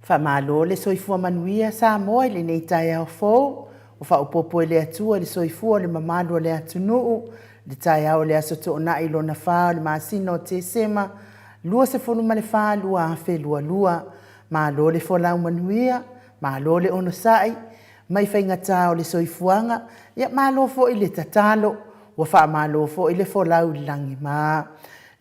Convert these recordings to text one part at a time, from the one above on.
Faamalo le soifua manuia Samoa i lenei taeao fou, ua faaopoopo e le Atua le soifua o le mamalu o le atunuu i le taeao o le Aso Toonai lona fa o le masina o Tesema 24 2022. Malo le folau manuia, malo le onosai mai faigata o le soifuaga, ia malo foi le tatalo, ua faamalo foi le folau i le lagima.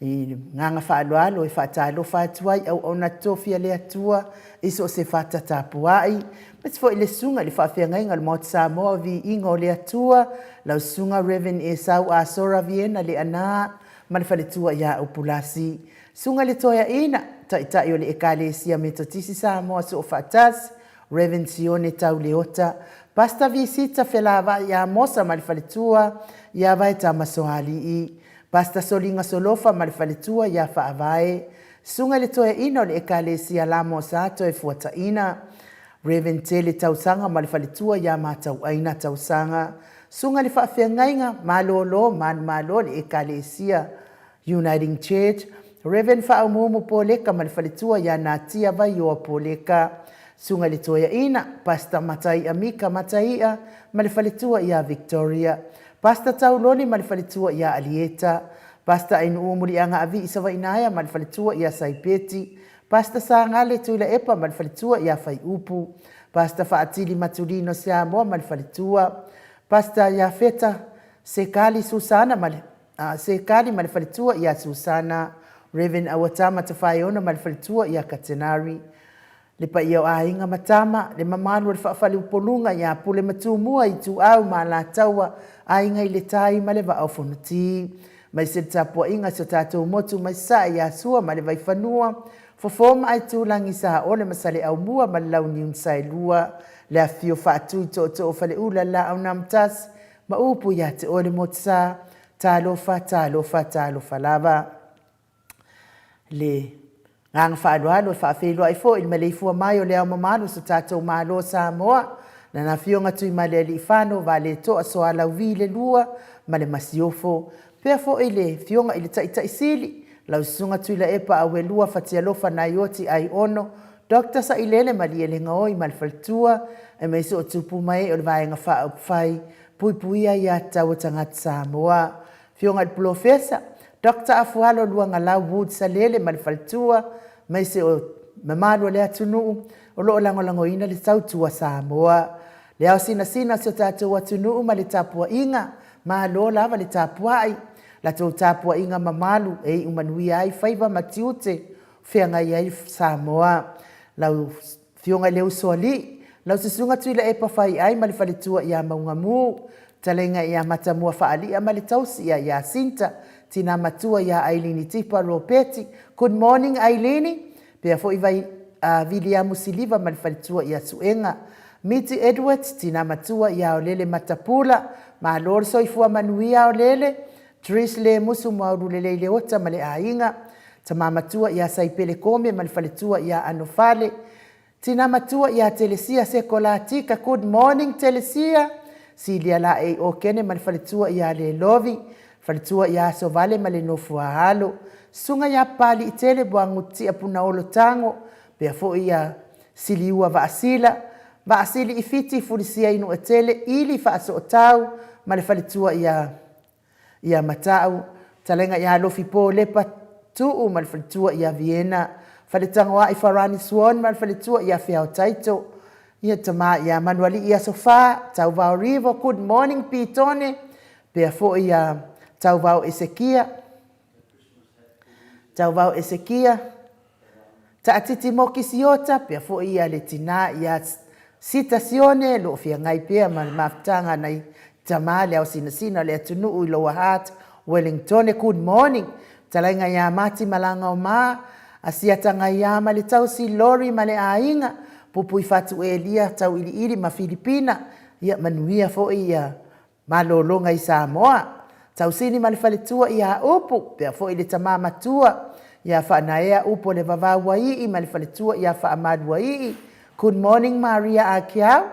I le agaga faaaloalo e faatalofa atu ai i auauna totofi a le Atua i so o se fata tapuai, aemaise foi le susuga i le faafeagaiga o le Maota Samoa o Viiga o le Atua, lau Susuga Rev. Esau Asora Viena Leaana ma le faletua ia Upulasi. Susuga i le Toeaina, Taitai o le Ekalesia Metotisi Samoa Soofaatasi, Rev. Sione Tau Leota, Pastor Visita Felavai Amosa ma le faletua ia Vae Tamasoalii, Pastor Soliga Solofa ma le faletua ia Faavae, Susuga i le Toeaina o le Ekalesia Lamo Sa Toefuataina, Rev. Tele Tausaga ma le faletua ia Matauaina Tausaga, Susuga i le Faafeagaiga, Malolo Manumalo o le Ekalesia Uniting Church, Rev. Faaumuumu Poleka ma le faletua ia Natia Vaioa Poleka, Susuga i le Toeaina, Pastor Mataia Mika Mataia ma le faletua ia Victoria, Pastor Tauloli ma le faletua ia Alieta, Pastor Ainuu Muliagaavii Savainaea ma le faletua ia Saipeti, Pastor Sagale Tuilaepa ma le faletua ia Faiupu, Pastor Faatili Matulino Siamoa ma le faletua, Pastor Iafeta Sekali Susana ma le Sekali ma le faletua ia Susana, Rev. Auatama Tafaeono ma le faletua ia Katenari, Le paia o aiga ma tama, le mamalu o le faafaleupoluga ia Pule ma Tumua, Ituau ma Alataua, Aiga i le Tai ma le Vaa o Fonoti. Aemaise le tapuaiga a si o tatou motu mai Sasae ia Sua ma le Vaifanua, Fofo ma Aitulagi, Saole ma Saleaaumua ma le Launiu na Saelua, le afifio Faatui Tootoo o Faleula, le Laau na Amotasi ma upu ia te oe le Motusa. Talofa, talofa, talofa lava. Le agaga faaaloalo e faafeiloai foi i le maleifua mai o le Ao Mamalu o so tatou Malo o Samoa, Lana Afioga Tuimalealiifano Vaaletoa Soalauvi le Lua ma le Masiofo, pea foi le Afioga i le Taitai Sili, lau Susuga Tuilaepa Auelua Fatialofa Naioti Aiono, Doctor Sailele Malielegaoi ma le Faletua, aemaise o tupu ma ee o le Vaega Faaupufai Puipuia Ia Tatau a Tagata Samoa. Afioga i le Polofesa, Doctor Afualo Luagalau Wood Salele ma le faletua, aemaise o mamalu o le atunuu o lo o lagolagoina le tautua Samoa. Le ao sinasina o si o tatou atunuu ma le tapuaiga, malo lava le tapuai, latou tapuaiga mamalu e iu manuia ai faiva ma tiute o feagai ai Samoa. Lau Afioga i le Usoalii, lau Susuga Tuilaepa Faiai ma le faletua ia Maugamu, Fetalaiga ia Matamua Faalia ma le tausi ia Iasinta, Tina matua ia Ailini Tipa Ropeti, Good morning Ailini, pea foi vai a Viliamu Siliva ma le faletua ia Suega, Miti Edwards, Tina matua ia Aolele Matapula, Malo le soifua manuia Aolele, Trish Lemusu Muaululelei Leota ma le aiga, Tama matua ia Saipele Kome ma le faletua ia Anofale, Tina matua ia Telesia Sekolatika, Good morning Telesia, Silia Laei Okene ma le faletua ia Lelovi, faletua ia Asovale ma le Nofoaalo, Susuga ia Papaliitele Buagutia Punaolo Tago, pea foi ia Siliua Vaasila, Vaasili i Fiti Fulisia i Nuuetele Ili Faasootau ma le faletua ia ia Mata'u, Talaiga ia Lofi Po Lepa Tuu ma le faletua ia Viena, Faletagoai Farani Swan ma le faletua ia Feao Taito, ia Tama ia Manualii Aso Fa, Tauvao Rivo, Good morning Pitone, pea foi ia Tauvao Esekia, Tauvao Esekia, Taatiti Mokisiota, pea foi ia le tina ia Sita Sione, lo o feagai pea ma le mafutaga a nai tama le ao sinasina o le atunuu i Lower Hutt, Wellingtone, Good morning, Fetalaiga ia Mati Malagaoma, Asiata Gaia ma le tausi Lori ma le aiga, Pupui Fatu Elia, Tauiliili ma Filipina, ia manuia foi ia Malologa i Samoa, Tausili ma le faletua ia Upu, pea foi le tama matua ia Faanaea Upu o le Vavauaii ma le faletua ia Faamaluaii, Good morning Maria Akiau,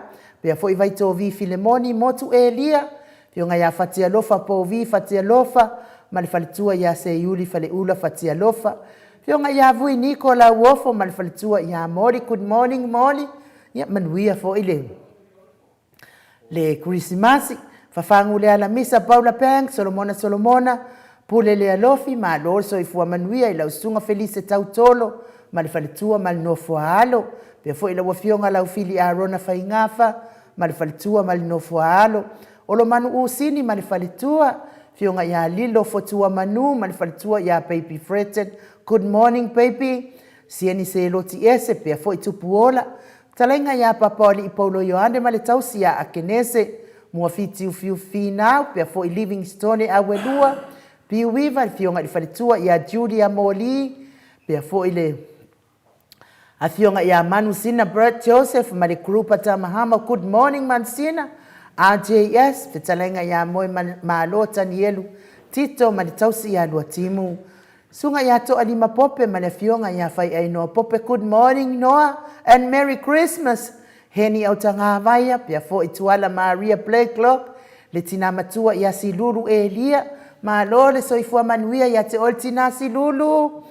pea foi Vaitovi Filemoni Motu Elia, Afioga ia Fatialofa Povi Fatialofa ma le faletua ia Seiuli Faleula Fatialofa, Afioga ia Vui Niko Lauofo ma le faletua ia Moli, good morning Moli, ia manuia foi le le Kerisimasi. Fafagu le Alamisa, Paula Bank, Solomona Solomona, Pule Lealofi, malo le soifua manuia i lau Susuga Felise Tautolo ma le faletua ma le nofo a alo. Faapea foi lau Afioga Laufili Arona Faigafa ma le faletua ma le nofo a alo. Olomanu Usini ma le faletua, Afioga ia Lilo Fotuamanu ma le faletua ia Baby Fretton, good morning baby, Sieni Seloti Ese, pea foi Tupuola, Fetalaiga ia Papaoalii Paulo Ioane ma le tausi ia Akenese, Muafiti Ufiufi Finau, pea foi Livingstone Auelua, Piuiva, le Afioga i le Faletua ia Julia Moli, pea foi le Afioga ia Manusina Bert Joseph ma le group a Tamahama, good morning Manusina, RJS, Fetalaiga ia Moe Malo Tanielu Tito ma le tausi ia Luatimu, Susuga ia Toalima Pope ma le Afioga ia Faiainoa Pope, good morning Noa and Merry Christmas, Heni Autagavaia, pea foi Tuala Maria Blakelock, le tina matua ia Silulu Elia, malo le soifua manuia ia te oe le tina Silulu,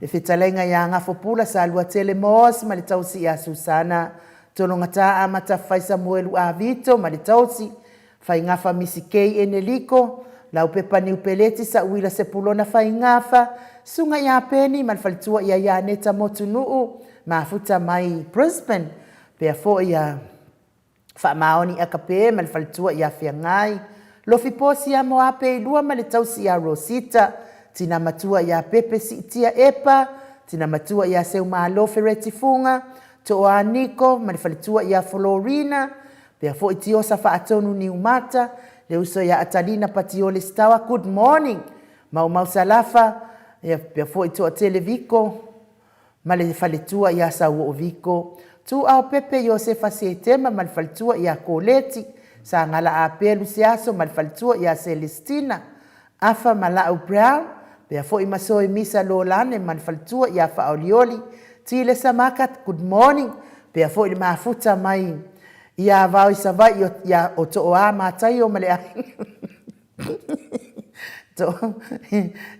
le fetalaiga ia Gafopula Saluatele Moss ma le tausi ia Susana Tologata Amata Fai Samuelu Avito ma le tausi Faigafa Misi Kei Eneliko, Laupepa Niu Peleti Sa'uila Sepulona Faigafa, Susuga ia Peni ma le faletua ia Ianeta Motunuu, mafuta mai Brisbane, pea foi ia Faamaoni Akape ma le faletua ia Feagai, Lofi Posi ia Moape Ilua ma le tausi ia Rosita, Tina matua ia Pepe Siitia Epa, Tina matua ia Seumalo Fereti Fuga, Tooa Niko ma le faletua ia Florina, Pea foi Tiosa Faatonu Niumata, le uso ia Atalina Patiole Sitawa, good morning! Maumau Salafa, ia pea foi Toatele Viko ma le faletua ia Sauoo Viko, Tuuao Pepe Iosefa Setema ma le faletua ia Koleti, Sagala Apelu Seaso ma le faletua ia Selestina, Afa ma Lau Brown, pea foi Masoe Misa Lolane ma le faletua ia Faaolioli, Tile Samaka, good morning, pea foi le mafuta mai ia Vao i Savaii o, ia, o Tooa Mataio ma le aiga to,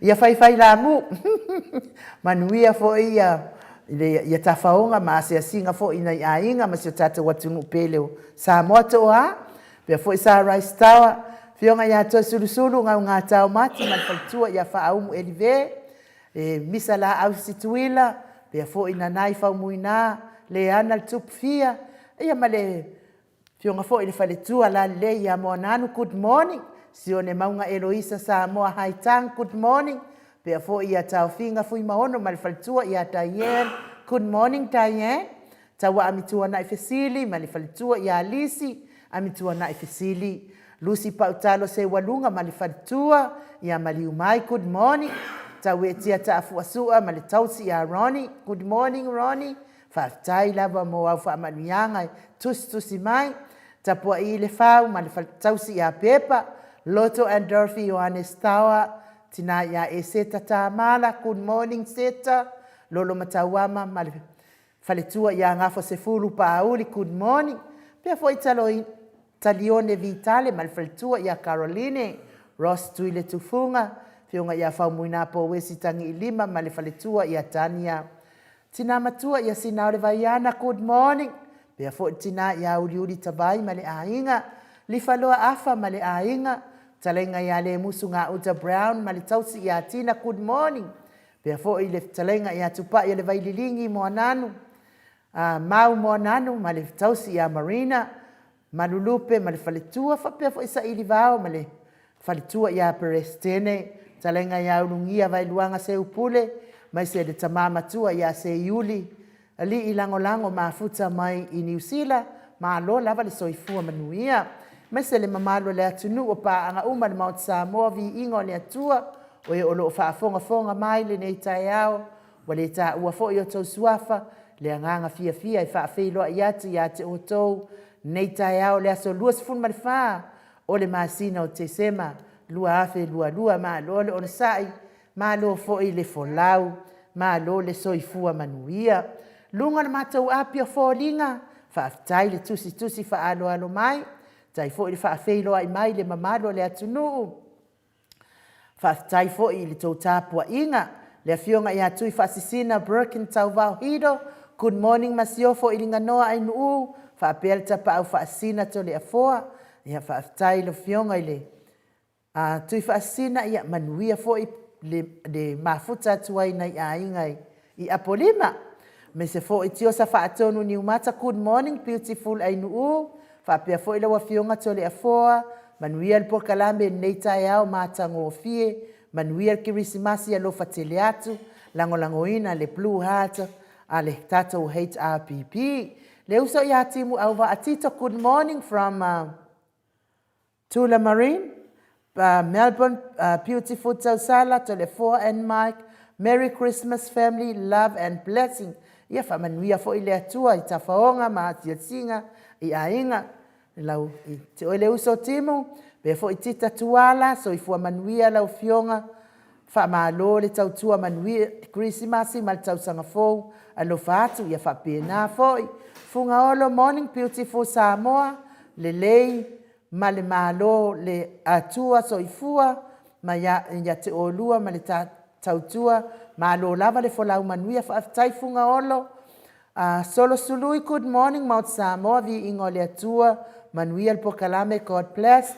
ia Faifai Lamu, manuia foi ia, le, ia tafaoga ma asiasiga foi i nai aiga ma si o tatou atunuu pele o Samoa. Tooa. Pea foi Sa Rice Tower, Afioga ia Toesulusulu, Gaugata o Mati ma le faletua ia Faaumu Elive, e Misa Laau Situila, pea foi Nanai Faumuina, Leana le Tupu Fia, ia ma le Afioga foi le faletua lalelei ia Moananu, good morning. Sione Mauga Eloisa Samoa Haitang, good morning. Pea foi ia Taofiga Fuimaono ma le faletua ia Diane, good morning Diane. Taua Amituanai Fesili ma le faletua ia Lisi Amituanai Fesili. Lucy Pautalo Seualuga ma le faletua ia Maliumai, good morning. Tauetia Taafuasua ma le tausi ia Ronnie, good morning Ronnie. Faafetai lava mo au faamanuiaga e tusitusi mai. Tapuaii Lefau ma le tausi ia Pepa, Loto and Dorothy Ioane Stawa, tina ia Eseta Tamala, good morning Seta. Lolo Matauama ma le Faletua ia Gafo Sefulu Paauli, good morning. Pea foi Talione Vitale ma le faletua ia Caroline Ross Tuile Tufuga, Afioga ia Faumuina Pouesi Tagiilima ma le faletua ia Tania. Tina matua ia Sinaole Vaiana, good morning. Pea foi le tina ia Uliuli Tavai ma le aiga, Lifaloa Afa ma le aiga, Fetalaiga ia Lemusu Gauta Brown ma le tausi ia Tina, good morning. Pea foi le fetalaiga ia Tupai o le Vaililigi Moananu, a Mau Moananu ma le tausi ia Marina, Malulupe ma le faletua, faapea foi Sailivao ma le faletua ia Peresetene, fetalaiga ia Ulugia Vaeluaga Seupule, maise le tama matua ia Seiuli, Alii lagolago mafuta mai i Niu Sila, malo lava le soifua manuia. Aemaise le mamalu o le atunuu o paaga uma le Maota Samoa, viiga o le Atua, o e o lo o faafogafoga mai lenei taeao, ua le taua foi outou suafa, le agaga fiafia e faafeiloai atu ia te outou nei taeao le aso 24 o le masina o Tesema 2022. Malo le onosai, Malo foi le folau, malo le soifua manuia. Luga o le matou api o foliga, faafetai le tusitusi faaaloalo mai, faafetai foi le faafeiloai mai i le mamalu o le atunuu. Faafetai foi i le tou tapuaiga. Le Afioga ia Tuifaasisina Birkin Tauvao Hiro, Good morning Masiofo i Liganoa Ainuu, faapea le Tapaau Faasisina Toleafoa. Ia faafetai i le Afioga i le Tuifaasisina, ia manuia foi le, le mafuta atu ai nai aiga i, i Apolima. Aemaise foi Tiosa Faatonu Niumata, good morning beautiful Ainuu, faapea foi lau Afioga Toleafoa, manuia le polokalame i lenei taeao matagofie, manuia le Kerisimasi alofa tele atu, lagolagoina le Blue Heart a le tatou HRPP. Le uso ia Timu Auvaa Tito, good morning from uh, Tula Marine, uh, Melbourne, uh, beautiful Tausala, Toleafoa and Mike, Merry Christmas family, love and blessing. Ia faamanuia foi le Atua i tafaoga ma asiasiga i aiga. Lau i te oe le uso Timu, pea foi Tita Tuala, soifua manuia lau afioga. Faamalo le tautua manuia Kerisimasi ma le tausaga fou. Alofa atu ia faapena foi. Fugaolo morning beautiful Samoa, lelei ma le Malo le Atua soifua ma ia, ia te olua ma le ta, tautua. Malo lava le folau manuia. Faafetai Fugaolo. Uh, Solo Sului, good morning Mount Samoa, viiga o le Atua, manuia le polokalame, God bless.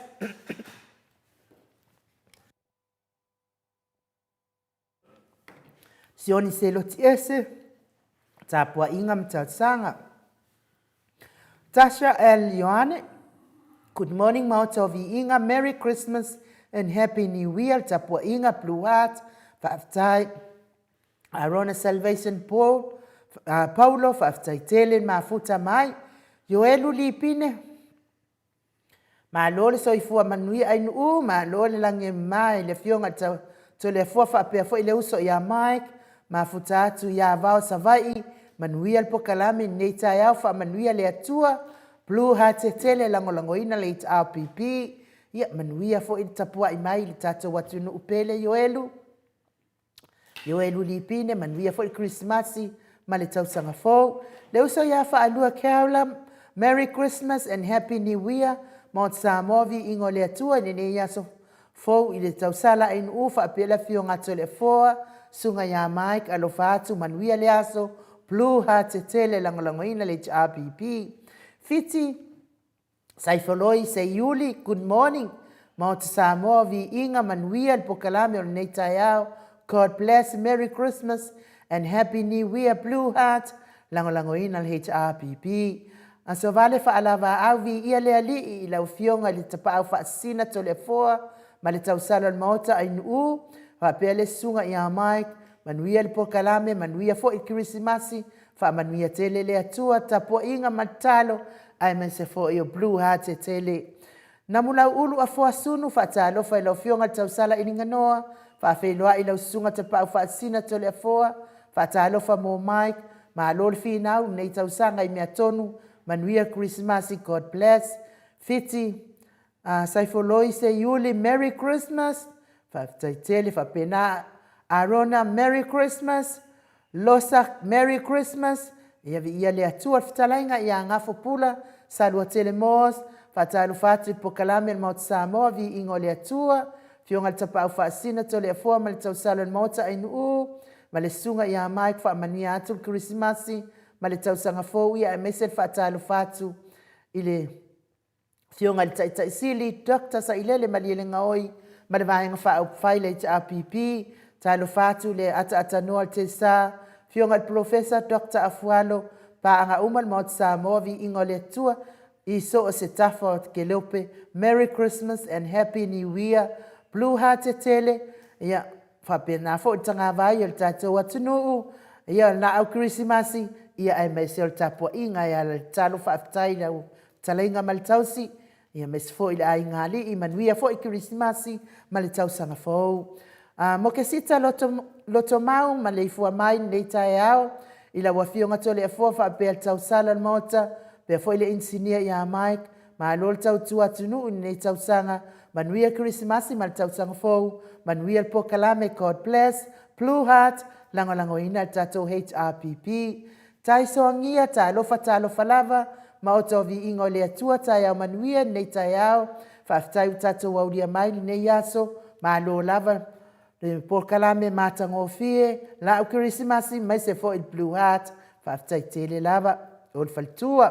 Sioni Seloti Ese, tapuaiga ma talosaga. Tasha L. Ioane, good morning Maota o Viiga, Merry Christmas and Happy New Year, le tapuaiga Blue Heart, faafetai. Arona Salvation Paul, uh, Paulo, faafetai tele mafuta mai. Ioelu Lipine, Malo le soifua manuia Ainuu, malo le lagi e mama i le Afioga i le Toleafoa faapea foi le uso ia Mike, mafuta atu ia Vao Savaii, manuia le pokalame i lenei taeao, faamanuia le Atua, Blue Hatetele lagolagoina le HRPP, ia manuia foi le tapuai mai i le tatou atunuu pele Ioelu. Ioelu Lipine, manuia foi le Kerisimasi ma le tausaga fou. Le uso ia Faalua Keaula, Merry Christmas and Happy New Year, Mount Samoa, viiga o le Atua i lenei aso fou i le tausala Ainuu faapea le afioga a Toleafoa, Susuga ia Mike, alofa atu, manuia le aso, Blue Hatetele, lagolagoina le HRPP. Fiti, Saifoloi Seiuli, good morning. Maota Samoa, viiga, manuia le pokalame o lenei taeao. God bless, Merry Christmas and Happy New Year, Blue Heart, lagolagoina le HRPP. Aso Vale Faalavaau, viia le Alii i lau Afioga i le Tapaau Faasisina Toleafoa ma le tausala o le Maota Ainuu, faapea le Susuga ia Mike, manuia le pokalame, manuia foi le Kerisimasi, Faamanuia tele le Atua, tapuaiga ma tatalo, aemaise foi o Blue Heart tele. Namu Lauulu Afoasunu, faatalofa i lau Afioga i le Tausala i Liganoa, faafeiloai i lau Susuga Tapaau Faasisina Toleafoa, faatalofa mo Mike, malo le finau lenei tausaga i mea tonu, manuia le Kerisimasi, God bless. Fiti, uh, Saifoloi Seiuli, Merry Christmas, faafetai tele, faapena Arona, Merry Christmas, Losa Merry Christmas Ia viia le Atua le fetalaiga ia Gafo Pula Saluatele Moores Faatalofa atu i le pokalame o le Maota Samoa Viiga o le Atua Afioga i le Tapaau Faasisina Toleafoa ma le Tausala o le Maota Ainuu ma le Susuga ia Mike Faamanuia atu le Kerisimasi ma le Tausaga Fou ia aemaise le faatalofa atu i le Afioga i le Taitai Sili, Doctor Sailele Malielegaoi ma le Vaega Faaupufai le HRPP, talofa atu le ataaatanoa le TESA, Afioga i le Polofesa Doctor Afualo, paaga uma le Maota Samoa, viiga o le Atua i so o se tafa o Kelope, Merry Christmas and Happy New Year, Blue Heart tele, ia faapena foi le tagavai o le tatou atunuu, ia o le laau Kerisimasi, ia aemaise o le tapuaiga e ala i le tatalo faafetai i lau Fetalaiga ma le tausi, ia aemaise foi le aiga alii, manuia foi Kerisimasi ma le tausaga fou. A mo ke sita loto, loto mau ma leifua mai lenei taeao i lau Afioga Toleafoa faapea le tausala o le Maota, pea foi le inisinia ia Mike, malo le tautua atunuu i lenei tausaga, manuia Kerisimasi ma le tausaga fou, manuia le pokalame, God bless, Blue Heart, lagolagoina le tatou HRPP. Taisoagia, talofa, talofa lava, Maota o Viiga o le Atua, taeao manuia lenei taeao, faafetai ua tatou aulia mai lenei aso, malo lava le Le polokalame matagofie, la'u Kerisimasi maise foi le Blue Heart, faafetai tele lava o le faletua.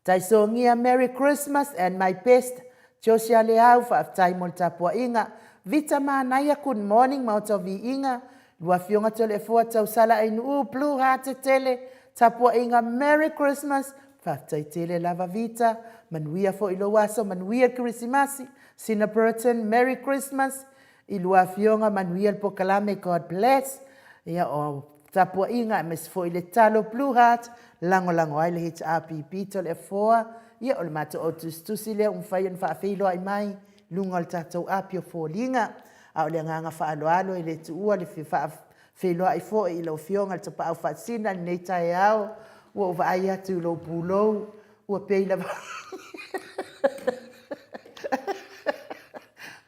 Taisogia Merry Christmas and my best Josia Leau, faafetai mo le tapuaiga. Vita Manaia good morning Maota o Viiga, lua Afioga Toleafoa Tausala Ainuu Blue Heart tele tapuaiga Merry Christmas, faafetai tele lava Vita, manuia foi lou aso, manuia le Kerisimasi. Sina Burton, Merry Christmas i lua afioga, manuia le polokalame, God bless. Ia, o tapuaiga aemaise foi le talo Blue Heart, lagolago ai le HRPP Toleafoa. Ia, o le matou au tusitusi lea ua mafai ona faafeiloai mai i luga o le tatou api o foliga. A o le agaga faaaloalo e le tuua le fia faafeiloai foi i lau Afioga i le Tapaau Faasisina i lenei taeao. Ua ou vaai atu i lou pulou, Ua pei lava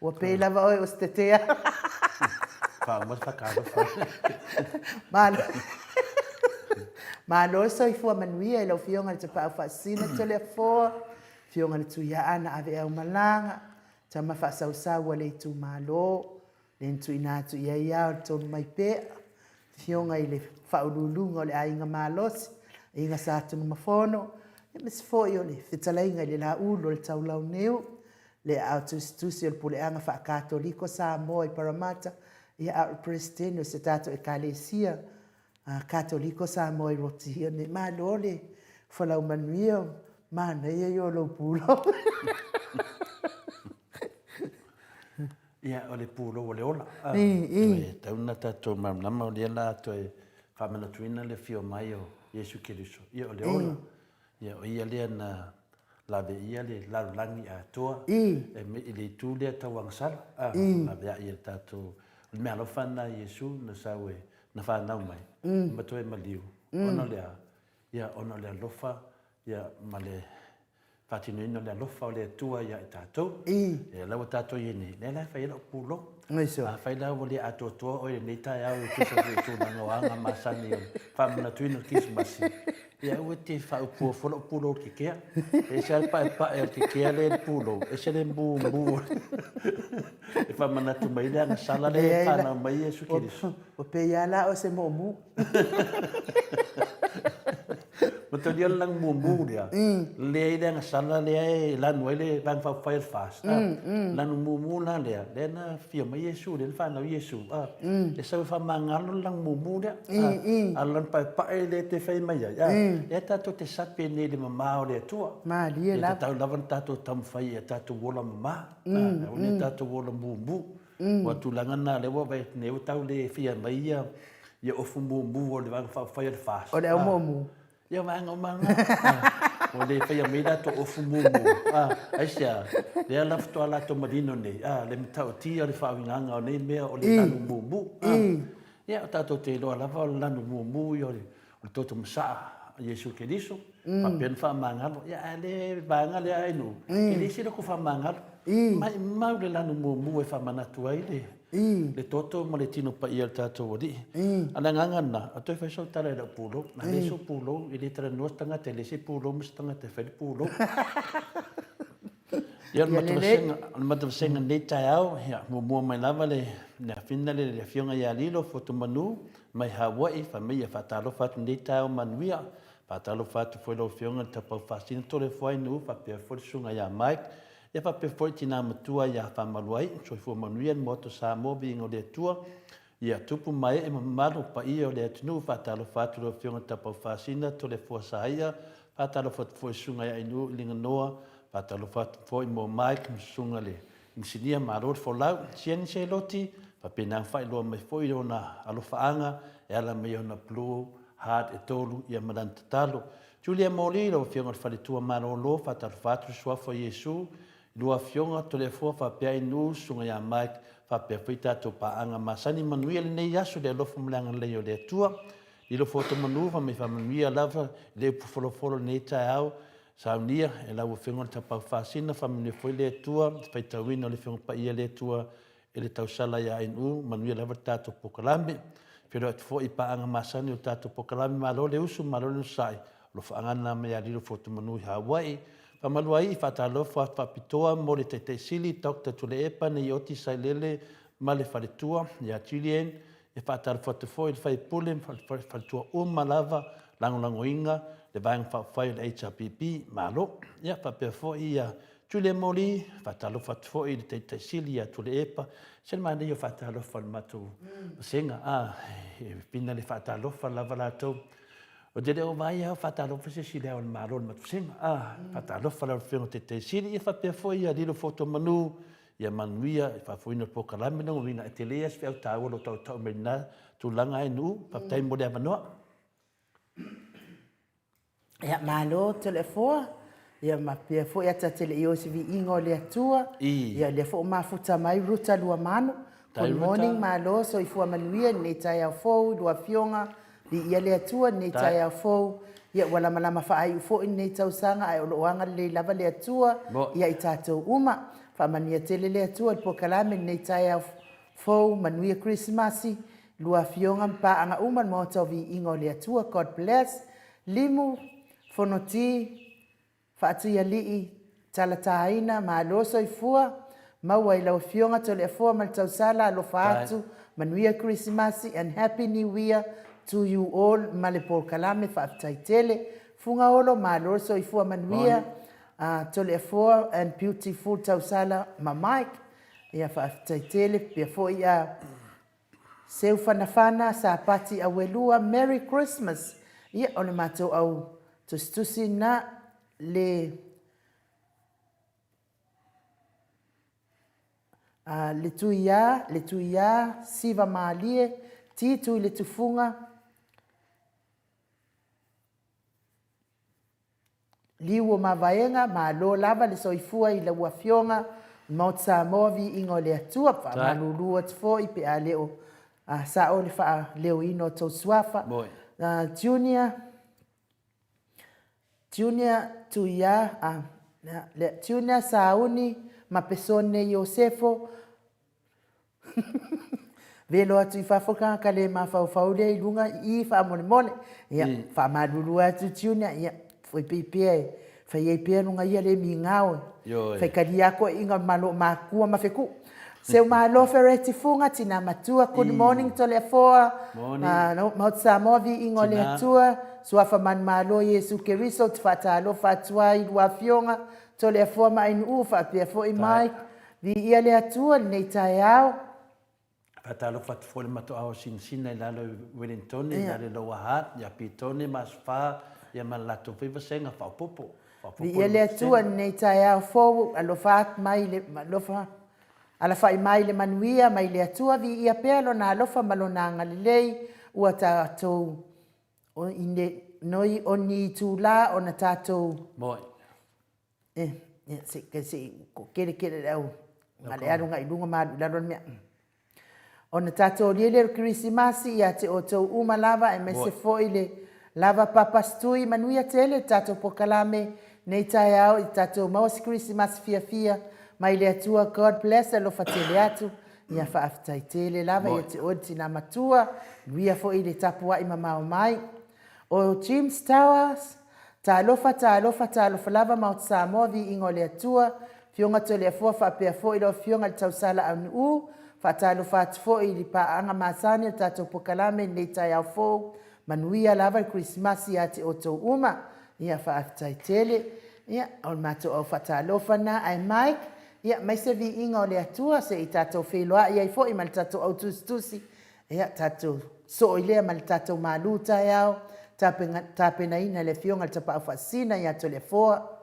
Ua pei lava oe o se tetea. Faauma le whakaalofa. Malo. Malo le soifua manuia i lau Afioga i le Tapaau Faasisina Toleafoa, Afioga i le Tuiaana Aveaumalaga, tama faasausau a le itumalo, le na tuuina atu i ai ao le tonu mai pea, Afioga i le Faauluuluga o le Aiga Malosi, Aiga Sa Tunumafono, aemaise foi o le fetalaiga i le Laulu o le Taulauniu, le aao tusitusi o le Puleaga Faa-Katoliko Samoa i Parramatta, ia a o le Peresetene o se tatou Ekalesia Katoliko Samoa i Rotihia nei. Malo le folau manuia, manaia ia o lou pulou. Ia, o le pulou o le ola. E tatau ona tatou malamalama o lea o le a toe faamanatuina le afio mai o Iesu Keriso. Ia, o le ola. Ia, o ia lea na laveia le lalolagi atoa i le itu lea tau agasala. Laveai e le tatou, o le meaalofa lena a Iesu na sau e, na fanau mai ma toe maliu ona o le a? Ia, ona o le alofa ia ma le faatinoina o le alofa o le Atua ia i tatou. Ia la ua tatou i ai nei, lea la e fai ai lau pulou. Afai la ua le atoatoa oe i lenei taeao e tusa foi i tulaga o aga masani o le faamanatuina o le Kerisimasi, ia aua e te faaupua fua lou pulou i le kekea. E ese lava le paepae o le kekea lea i le pulou, ese le mumu e faamanatu mai ai le agasala lea e fanau mai ai Iesu Keriso. Ua pei lava la o se mumu. Matalia le lanu mumu lea, lea i le agasala lea e lanu ai le Vaega Faaupufai a le FAST. Lanu mumu la lea, lea na afio mai Iesu, lea na fanau Iesu. E sau e faamagalo le lanu mumu lea. A o le lanu paepae lea e te fai mai ai, lea tatou te sape nei i le mama o le Atua. Malie lava. E tatau lava ona tatou taumafai ia tatou ola mama, aua ne i tatou ola mumu. Ua tulaga na lea ua vaai atu nei ua tau le fia mai ia ia ofu mumu o le Vaega Faaupufai a le FAST. O le au mumu. Ia vaega uma lava na. Ua le faia mai latou ofu mumu. Aisea? Lea la faatoa latou manino nei le matautia o le faauigaga o nei mea o le lanu mumu. Ia tatou te iloa lava o le lanu mumu ia o le o le toto masaa a Iesu Keriso, faapea ona faamagalo. Ia, ae le vaega lea ai nuu, e leai se loko faamagalo. Maimau le lanu mumu e faamanatu ai le, le toto ma le tino paia o le tatou Alii. A o le agaga lena, a toe fai sau tala i lau pulou. A leai sou pulou, e le talanoa se tagata, e leai se pulou ma se tagata e fai le pulou. Ia, o le matavasega, o le matavasega i lenei taeao, ia, muamua mai lava le, le afina le, le Afioga ia Lilo Fotumanu mai Hawaii, fai mai ia faatalofa atu i lenei taeao manuia. Faatalofa atu foi i lau Afioga i le Tapaau Faasina Toleafoainuu faapea foi le Susuga ia Mike, ia faapea foi le Tina Matua ia Faamaluai, soifua manuia le Maota o Samoa, viiga o le Atua. Ia tupu ma ee ma mamalu o paia o le atunuu, faatalofa atu i lau Afioga Tapaau Faasina, Toleafoa Saia, faatalofa atu foi i Susuga ia Ainuu i Liganoa, faatalofa atu foi mo Mike ma Susuga i le Inisinia, malo le folau, Siani Seloti, faapena ona faailoa mai foi ona alofaaga e ala mai ona Blue Heart e tolu ia ma lana tatalo. Julia Moli, lau Afioga i le Faletua Malolo, faatalofa atu i le Suafa o Iesu, Lua Afioga, Toleafoa faapea Ainuu, Susuga ia Mike, faapea foi tatou paaga masani. Manuia lenei aso i le alofa ma le agalelei o le Atua. Lilo foto manu fa mai faamanuia lava i le upu folofolo i lenei taeao. Saunia e lau Afioga le Tapaau Faasina, faamanuia foi le Atua i le faitauina o le Afioga Paia le Atua i le tausala ia Ainuu, manuia lava le tatou polokalame. Feiloai atu foi i paaga masani o le tatou polokalame, malo le usu, malo le onosai, alofaaga na mai ia Lilo Fotumanu i Hawaii. Faamaluaii, faatalofa faapitoa mo le Taitaiisili Doctor Tuilaepa Neioti Sailele. ma le faletua ia Julian, e faatalofa atu foi i le faipule ma faletua uma lava lagolagoina le Vaega Faaupufai o le HRPP. Malo. Ia faapea foi ia Julian Moli, faatalofa atu foi i le Taitai Sili ia Tuilaepa. Se le manaia o faatalofa i le matou vasega, a, e pina le faatalofa lava latou. Ou te le o vaai lava o faatalofa se isi i le Ao o le Malo i le matou vasega. A, faatalofa lau Afioga i le Taitai Sili, ia faapea foi ia Lilo Fotomanu, Ia manuia i faafoeina o le polokalame lona uiga e tele lava se feau taua o lo o tautau mai lena tulaga ae Nu'u. Faafetai mo le avanoa. Ia malo Toleafoa, ia ma pea foi a ta te le i o i se viiga o le Atua. Ia lea foi ua mafuta mai Ruta Luamanu. Good morning, malo, soifua manuia i lenei taeao fou i lua afioga. Viia le Atua i lenei taeao fou. Ia ua lamalama faaiu foi lenei tausaga ae o lo o agalelei lava le Atua ia i tatou uma. Faamanuia tele le Atua i le polokalame i lenei taeao fou. Manuia Kerisimasi, lua afioga ma paaga uma i le Maota o Viiga o le Atua. God bless. Limu, Fonoti, Faatuialii, Talataina, malo soifua, maua i lau Afioga Toleafoa ma le tausala, alofa atu, manuia Kerisimasi and happy new year to you all ma le polokalame, faafetai tele. Fugaolo, malo le soifua manuia, Toleafoa and beautiful tausala ma Mike, ia faafetai tele, pea foi a Seufanafana, Sapati Auelua, Merry Christmas! Ia, o le matou au tusitusi na, le, a, le Tuiā, le Tuiā, Siva Malie, Ti Tui le Tufuga, Liu o Mavaega, malo lava le soifua i lau Afioga, Mount Samoa viiga o le Atua, faamalulu atu foi pe a le o sao le faaleoina o tou suafa. Junior, Junior Tuia, Junior Sauni ma Pesone Iosefo, Velo atu i fafo tagata le mafaufau lea i luga i i faamolemole. Ia, faamalulu atu Junior, ia, foi pei pea e fai ai pea luga ia le migao e faitalia atu ai iga malo makua ma feku. Seu malo Fereti Fuga, tina matua, good morning Toleafoa, Maota Samoa viiga o le Atua, Suafa manumalo Iesu Keriso ou te faatalofa atu ai i lua afioga Toleafoa ma Ainuu faapea foi Mike, Viia le Atua i lenei taeao. Faatalofa atu foi i le matou ao sinasina i lalo i Wellingtone, i lalo i Lower Hutt, ia Petone ma Aso Fa, ia ma le latou foi vasega faaopoopo. Faaopoopo Viia le Atua i lenei taeao fou, alofa atu mai le, alofa, alafai mai le manuia mai le Atua, viia pea Lona alofa ma Lona agalelei, ua tatou noi o ni itulā ona tatou. Moe. Eh, ia, se, ke, se, ko kele kele le au, ma le alu ngai lunga ma alu i lalo le mea. Ona tatou lie le Kerisimasi ia te outou uma lava aemaise foi le lava papastui manuia tele le tatou polokalame nei taeao i tatou maua se Kerisimasi fiafia mai le Atua. God bless, alofa tele atu. Ia faafetai tele lava ia te oe le tina matua, manuia foi le tapuai mamao mai. O James Towers, Talofa, talofa, talofa lava Maota Samoa, viiga o le Atua, Afioga Toleafoa faapea foi lau Afioga i le Tausala Aunu'u, faatalofa atu foi i le paaga masani o le tatou polokalame i lenei taeao fou, manuia lava le Kerisimasi ia te outou uma. Ia faafetai tele. Ia, o le matou au faatalofa lena, ae Mike, ia, mai se viiga o le Atua se i tatou feiloai ai foi ma le tatou au tusitusi Ia, tatou soo i lea ma le tatou malu taeao, tapenaina e le Afioga i le Tapaau Faasisina ia Toleafoa.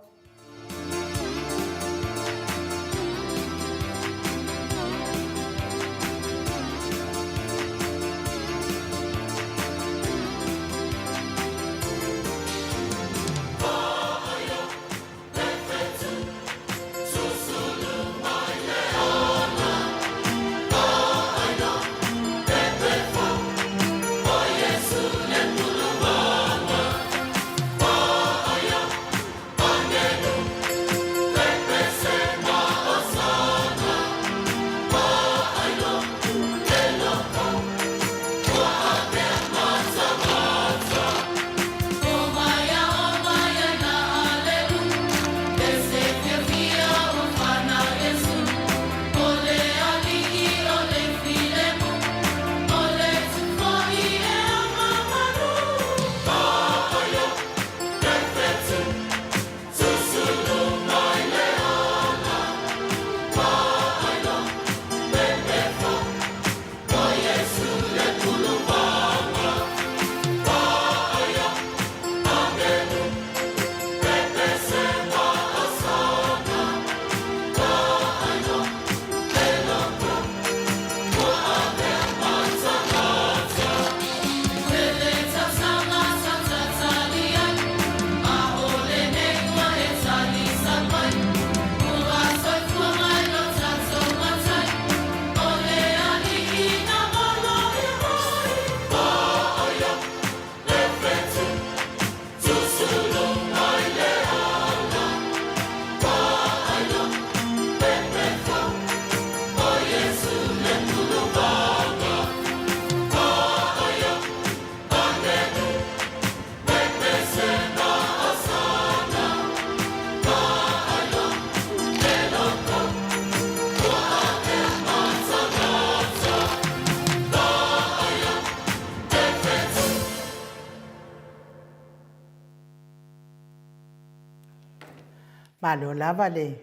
Malo lava le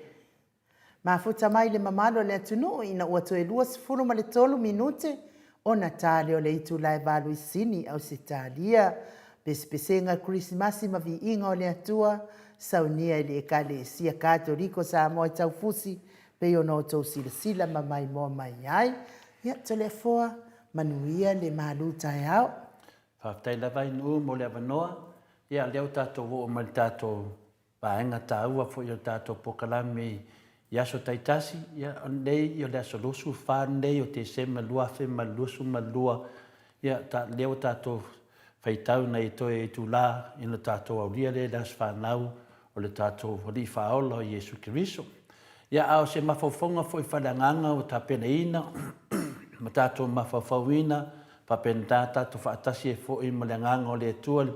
mafuta mai le mamalu o le atunuu ina ua toe 23 minute ona ta lea o le itula e 8 i Sini, Ausetalia. Pesepesega Kerisimasi ma Viiga o le Atua, saunia i le Ekalesia Katoliko Samoa i Taufusi, pei ona outou silasila ma maimoa mai ai. Ia, Toleafoa, manuia le malu taeao. Faafetai lava Ainuu mo le avanoa. Ia, lea ua tatou oo mai i le tatou vaega taua foi o le tatou polokalame i aso taitasi. Ia, o lenei, o le aso 24 lenei o Tesema 2022, ia, ta, lea ua tatou faitau nai toe itula ina tatou aulia lea i le aso fanau o le tatou Alii Faaola o Iesu Keriso. Ia, a o se mafaufauga foi faaleagaga ua tapenaina ma tatou mafaufauina, faapena tatou faatasi ai foi ma le Agaga o le Atua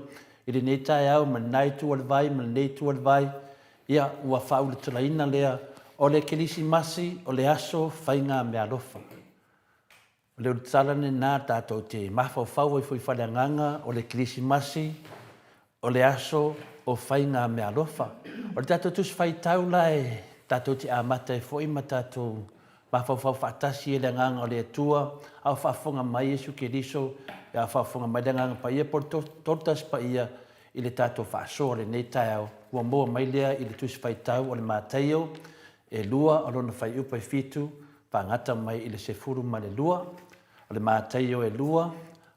i lenei taeao ma lena itu o le vai ma lenei itu o le vai, ia, ua faaulutalaina lea o le Kerisimasi o le aso faigameaalofa. O le ulutala lena tatou te mafaufau ai foi faaleagaga o le Kerisimasi o le aso o faigameaalofa. O le tatou Tusi Faitau la e tatou te amata ai foi ma tatou mafaufau faatasi i le Agaga o le Atua, a o faafofoga mai Iesu Keriso, a o faafofoga mai le Agaga Paia po o le Tolutasi Paia i le tatou faasoa o lenei taeao, ua maua mai lea i le Tusi Faitau o le Mataio e 2 o lona fuaiupu e 7 faagata mai i le 12. O le Mataio e 2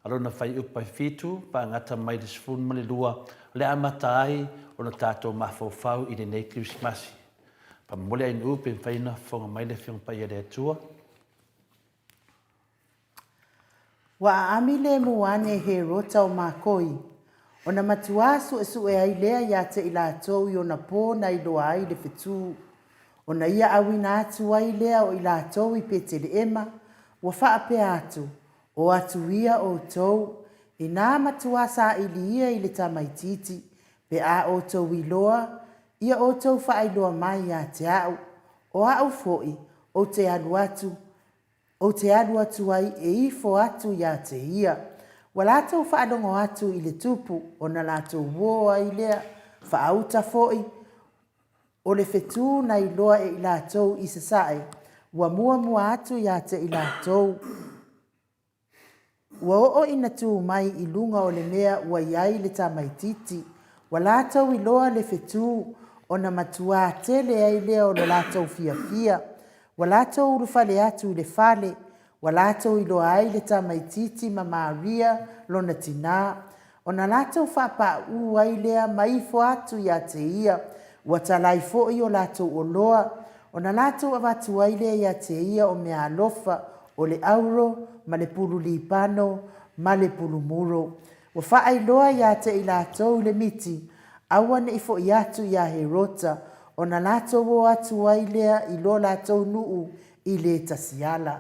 a lona fuaiupu e 7 faagata mai i le 12, o le a amata ai ona tatou mafaufau i lenei Kerisimasi. Faamomoli ai nuu pe mafai ona fofoga mai le Afioga Paia a le Atua. Ua aami lemu ane Herota o makoi, ona matuā suesue ai lea iā te i latou i ona pō na iloa ai le fetū. Ona ia auina atu ai lea o i latou i Peteleema, ua faapea atu, O atu ia outou, inā matuā saili ia i le tamaitiiti, pe a outou iloa, ia outou faailoa mai ia te a'u, o a'u foi ou te alu atu, ou te alu atu ai e ifo atu iā te ia. Ua latou faalogo atu i le tupu, ona latou uō ai lea, faauta foi, o le fetū na iloa e i latou i sasae, ua muamua atu iā te i latou. Ua oo ina tū mai i luga o le mea ua i ai le tamaitiiti, ua latou iloa le fetū, ona matuā tele ai lea o lo latou fiafia. Ua latou ulufale atu i le fale, ua latou iloa ai le tamaitiiti ma Maria lona tinā, Ona latou faapauu ai lea ma ifo atu ia te ia, ua talai foi o latou oloa, ona latou avatu ai lea ia te ia o meaalofa, o le auro, ma le pulu libano, ma le pulu muro. Ua faailoa ia te i latou i le miti, aua ne i foi atu iā Herota, ona latou o atu ai lea i lo latou nuu i le tasiala.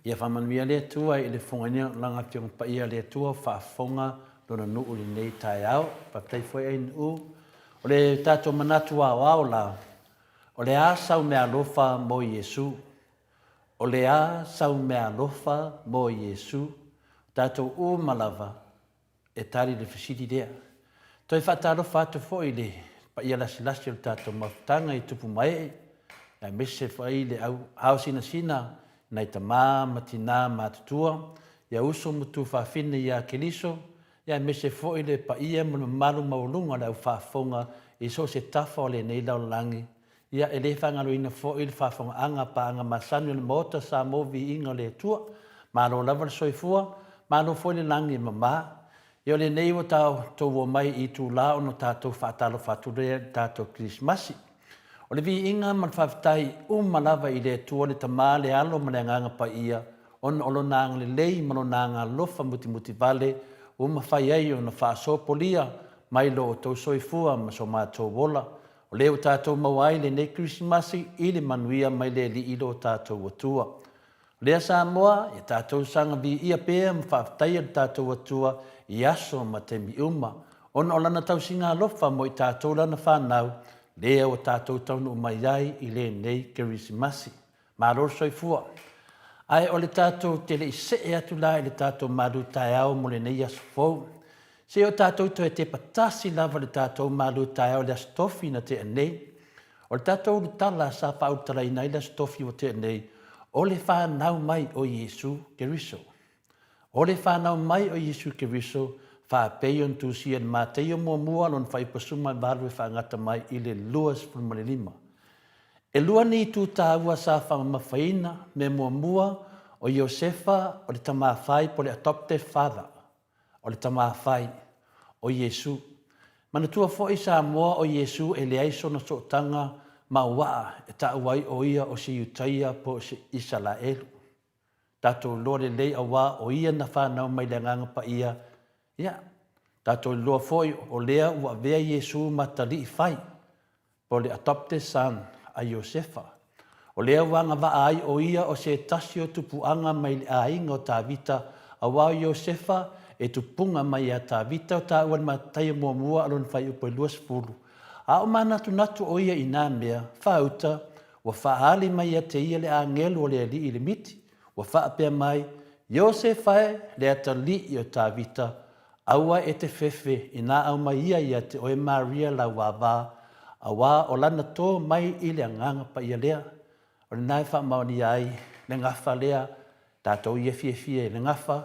Ia faamanuia le Atua i le fofogaina o Lana Afioga Paia le Atua o faafofoga Lona nuu i lenei taeao. Faafetai foi Ainuu. O le tatou manatu aoao la, o le a sau meaalofa mo Iesu? O le a sau meaalofa mo Iesu? O tatou uma lava e tali le fesili lea. Toe faatalofa atu foi i le paia lasilasi o le tatou mafutaga i tupu ma ee, aemaise foi le au ao sinasina nai tama ma tina matutua, ia uso ma tuafafine ia Keriso, aemaise foi le paia ma le mamalu maualuga o le au faafofoga i so o se tafa o lenei lalolagi. Ia, e le faagaloina foi le faafogaaga a paaga masani o le Maota Samoa Viiga o le Atua. Malo lava le soifua, malo foi le lagi e mama. Ia o lenei ua tatou omai i itula ona tatou faatalofa atu lea i le tatou Kerisimasi. O le viiga ma le faafetai uma lava i le Atua le Tama, le Alo ma le Agaga Paia ona o Lona agalelei ma Lona agaalofa mutimutivale ua mafai ai ona faasopolia mai lo outou soifua ma so matou ola. O lea ua tatou maua ai lenei Kerisimasi i le manuia mai le Alii lo tatou Atua. O lea Samoa, ia tatou saga viia pea ma faafetaia lo tatou Atua i aso ma taimi uma, ona o Lana tausiga alofa mo i tatou Lana fanau, lea ua tatou taunuu mai ai i lenei Kerisimasi. Malo le soifua. Ae o le tatou te le i see atu la i le tatou malu taeao mo lenei aso fou, se i o tatou toe tepa tasi lava i le tatou malu taeao i le Aso Tofi na tea nei. O le tatou ulutala sa faaulutalaina ai le Aso Tofi ua tea nei, o le fanau mai o Iesu Keriso. O le fanau mai o Iesu Keriso, faapei ona tusia i le Mataio muamua lona fuaiupu 18 e faagata mai i le 25. E lua ni itu taua sa faamamafaina, mea muamua, o Iosefa o le tama fai po o le adoptive father, o le tama fai, o Iesu. Manatua foi Samoa o Iesu e leai sona sootaga mauaa e taua ai o ia o se Iutaia po o se Isalaelu. Tatou iloa lelei auā o ia na fanau mai le Agaga Paia, ia, tatou iloa foi o lea ua avea Iesu ma talii fai, po o le adopted son a Iosefa. O lea ua agavaa ai o ia o se tasi o tupuaga mai le aiga o Tavita, auā o Iosefa e tupuga mai ia Tavita o taua i le Mataio muamua a lona fuaiupu e 20. A o manatunatu o ia i nā mea, faauta, Ua faaali mai ia te ia le agelu o le Alii i le miti, ua faapea mai, Iosefa e, le atalii o Tavita, aua e te fefe inā aumai ia ia te oe Maria lau ava, auā o lana tō mai i le Agaga Paia lea. O lena e faamaonia ai le gafa lea, tatou ia fiafia i le gafa,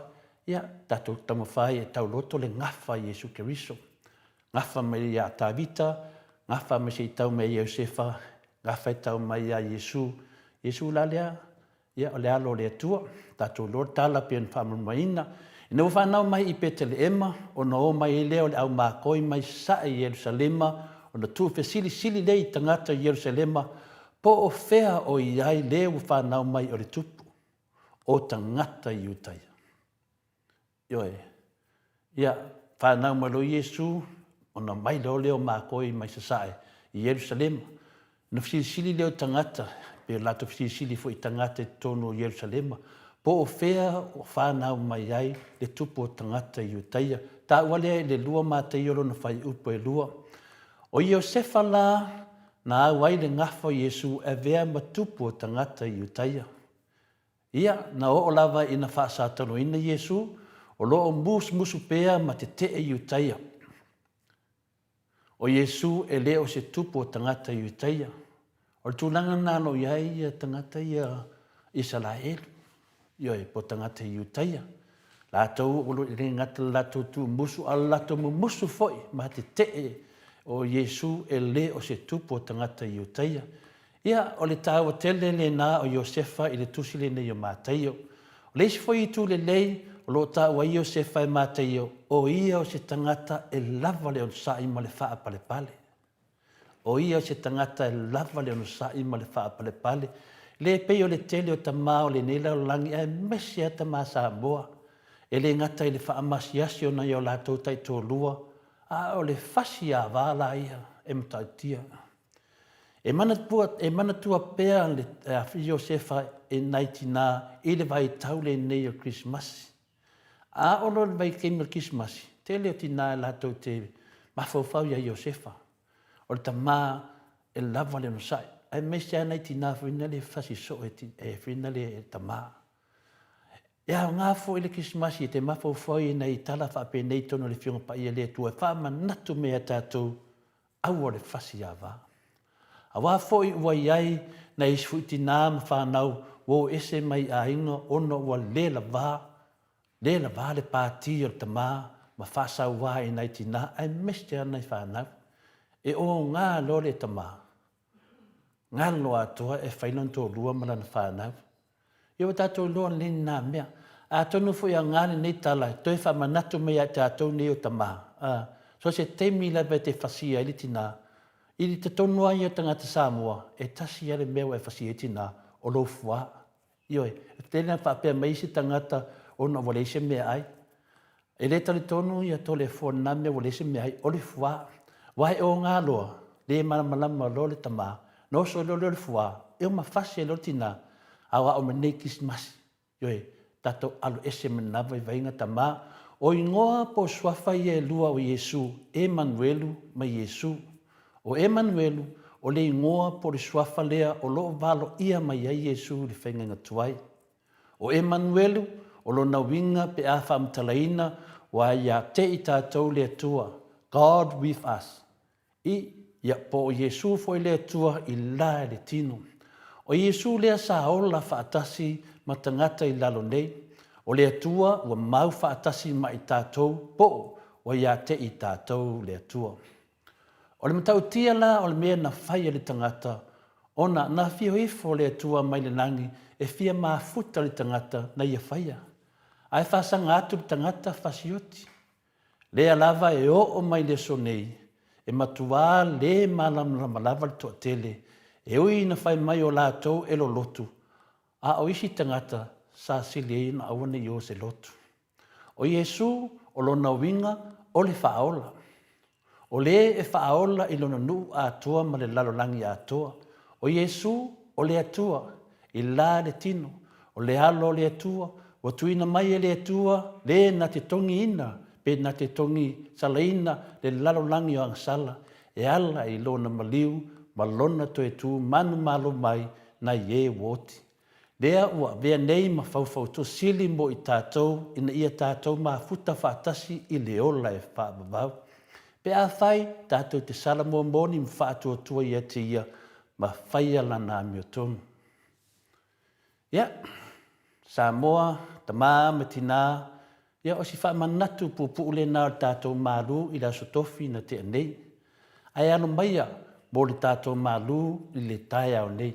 ia, tatou taumafai e tauloto le gafa i Iesu Keriso. Gafa mai ia Tavita, gafa mai se i tau mai ia Iosefa, gafa e tau mai ia Iesu. Iesu la lea, ia o le Alo o le Atua, tatou iloa le tala pei ona faamalamalamaina. Ina ua fanau mai i Peteleema, ona o mai ai lea o le au makoi mai sasae i Ierusalema, ona tuufesilisili lea i tagata i Ierusalema, po o fea o i ai le ua fanau mai o le tupu o tagata Iutaia. Ioe. Ia, fanau mai loa Iesu, ona mai loa lea o makoi mai sasae i Ierusalema. Ona fesilisili lea o tagata, pe o latou fesilisili foi i tagata i totonu o Ierusalema, po o fea o fanau mai ai le tupu o tagata i Iutaia. Taua lea i le 2 Mataio lona fuaiupu e 2. O Iosefa la na au ai le gafa o Iesu e avea ma tupu o tagata i Iutaia. Ia, na oo lava ina faasataloina Iesu, o lo o musumusu pea ma tetee Iutaia. O Iesu e le o se tupu o tagata Iutaia. O le tulaga lena o lo o i ai ia tagata ia Isalaelu, ioe, po o tagata Iutaia. Latou o lo o le gata le latou tuumusu, a o le latou mumusu foi ma tetee o Iesu e le o se tupu o tagata Iutaia. Ia, o le taua tele lena o Iosefa i le tusi lenei o Mataio. O le isi foi itu lelei o lo o taua ai Iosefa e Mataio, o ia o se tagata e lava le onosai ma le faapalepale. O ia o se tagata e lava le onosai ma le faapalepale, le pei o le tele o tama o lenei lalolagi aemaise lava tama Samoa, e le gata i le faamasiasi o nai o latou taitoalua, a o le fasi ava la ia e matautia. E manatua, e manatua pea le Iosefa e nai tinā i le vaitau lenei o le Kerisimasi. A oo loa i le vaitaimi o le Kerisimasi, tele o tinā e latou te mafaufau iā Iosefa, o le tamā e lava le onosai, aemaise lava nai tinā foi na le fasi soo e, e foi na le tamā. E aoga foi le Kerisimasi e te mafaufau i nai tala faapenei i totonu o le Afioga Paia le Atua e faamanatu mai ia tatou aua le fasi ava. Aua foi ua i ai nai isi foi tinā ma fanau ua o ese mai i aiga ona ua le lavā, le lavā le pātī o le tamā ma faasauā i nai tinā aemaise lava nai fanau. E ōgā loa le tamā, galo atoa e fai lona toalua ma lana fanau. Ia ua tatou iloa lelei lena mea. Atonu foi e aoga lenei tala e toe faamanatu mai ia i tatou nei o tama, ā, so o se taimi lava e te fasia ai le tinā, i le totonu lava ia o tagata Samoa, e tasi lava le mea ua e fasia ai tinā, o lou fuā. Ioe, e tele ina faapea mai isi tagata ona ua leai se meaai. E le talitonu ia Toleafoa i lena mea ua leai se meaai, o le fuā. Aua e oga loa, le malamalama loa le tama, na oso ai loa lea o le fuā, e oma fasi ai loa le tina, aoao mai nei Kerisimasi. Ioe, tatou alo ese ma lena vaivaiga tama. O igoa po o suafa ia e lua o Iesu, Emanuelu ma Iesu. O Emanuelu, o le igoa po o le suafa lea o lo o valoia mai ai Iesu i le faigaiga tuai. O Emanuelu, o lona uiga pe a faamatalaina, ua ia te i tatou le Atua, God with us, i Ia, po o Iesu foi le Atua i la i le tino. O Iesu lea sa ola faatasi ma tagata i lalo nei. O le Atua ua mau faatasi ma i tatou po ua ia te i tatou le Atua. O le matautia la o le mea na fai e le tagata, ona na afio ifo le Atua mai le lagi e fia mafuta le tagata na ia faia, ae faasaga atu le tagata fasioti. Lea lava e oo mai le aso nei, e matuā lē malamalama lava le toatele, e ui ina fai mai o latou e lolotu, a o isi tagata sa sili ai ona aua ne i o se lotu. O Iesu, o lona uiga, o le Faaola. O le e faaola i lona nuu atoa ma le lalolagi atoa. O Iesu, o le Atua, i la le tino, o le Alo o le Atua, ua tuuina mai e le Atua, le na te togiina pe na te togi salaina le lalolagi o agasala, e ala i lona maliu ma lona toe tu manumalo mai nai e ua oti. Lea ua avea nei ma faufautuasili mo i tatou ina ia tatou mafuta faatasi i le ola e faavavau. Pe afai tatou te sala momoni ma faatuatua ia te ia ma faia lana amiotonu. Ia, Samoa, tama ma tina, ia o si faamanatu puupuu lena o le tatou malu i le Aso Tofi na tea nei. Ae alo maia mo le tatou malu i le taeao nei.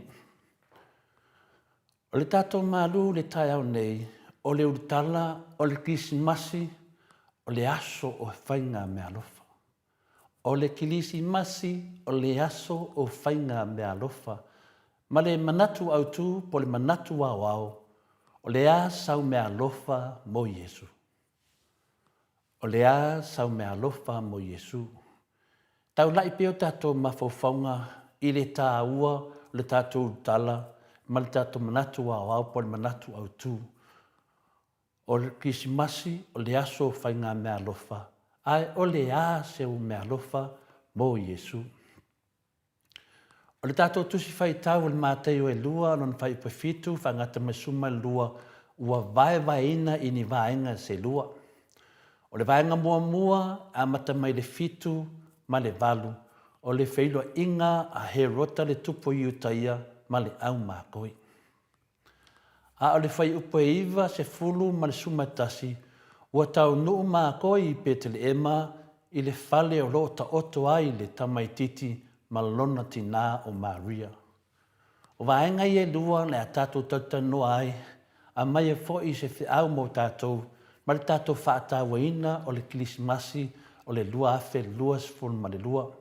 O le tatou malu i le taeao nei, o le ulutala, o le Kerisimasi, o le aso o faigameaalofa. O le Kerisimasi, o le aso o faigameaalofa. Ma le manatu autu po o le manatu aoao, o le a sau meaalofa mo Iesu? O le a sau meaalofa mo Iesu? Taulai pea o tatou mafaufauga i le taua o le tatou ulutala ma le tatou manatu aoao po o le manatu autu. O le Kerisimasi o le aso o faigameaalofa, ae o le a seu meaalofa mo Iesu? O le tatou Tusi Faitau o le Mataio e lua, lona fuaiupu e fitu, faagata mai 12, ua vaevaeina i ni vaega se lua. O le vaega muamua e amata mai le fitu ma le valu, o le feiloaiga a Herota le tupu o Iutaia ma le aumakoi. A o le fuaiupu e 90 ma le 11, ua taunuu makoi i Peteleema i le fale o lo o taoto ai le tamaitiiti ma lona tinā o Maria. O vaega ia e lua le a tatou talatalanoa ai, aumaia foi se feau mo tatou ma le tatou faatauaina o le Kerisimasi o le 2022.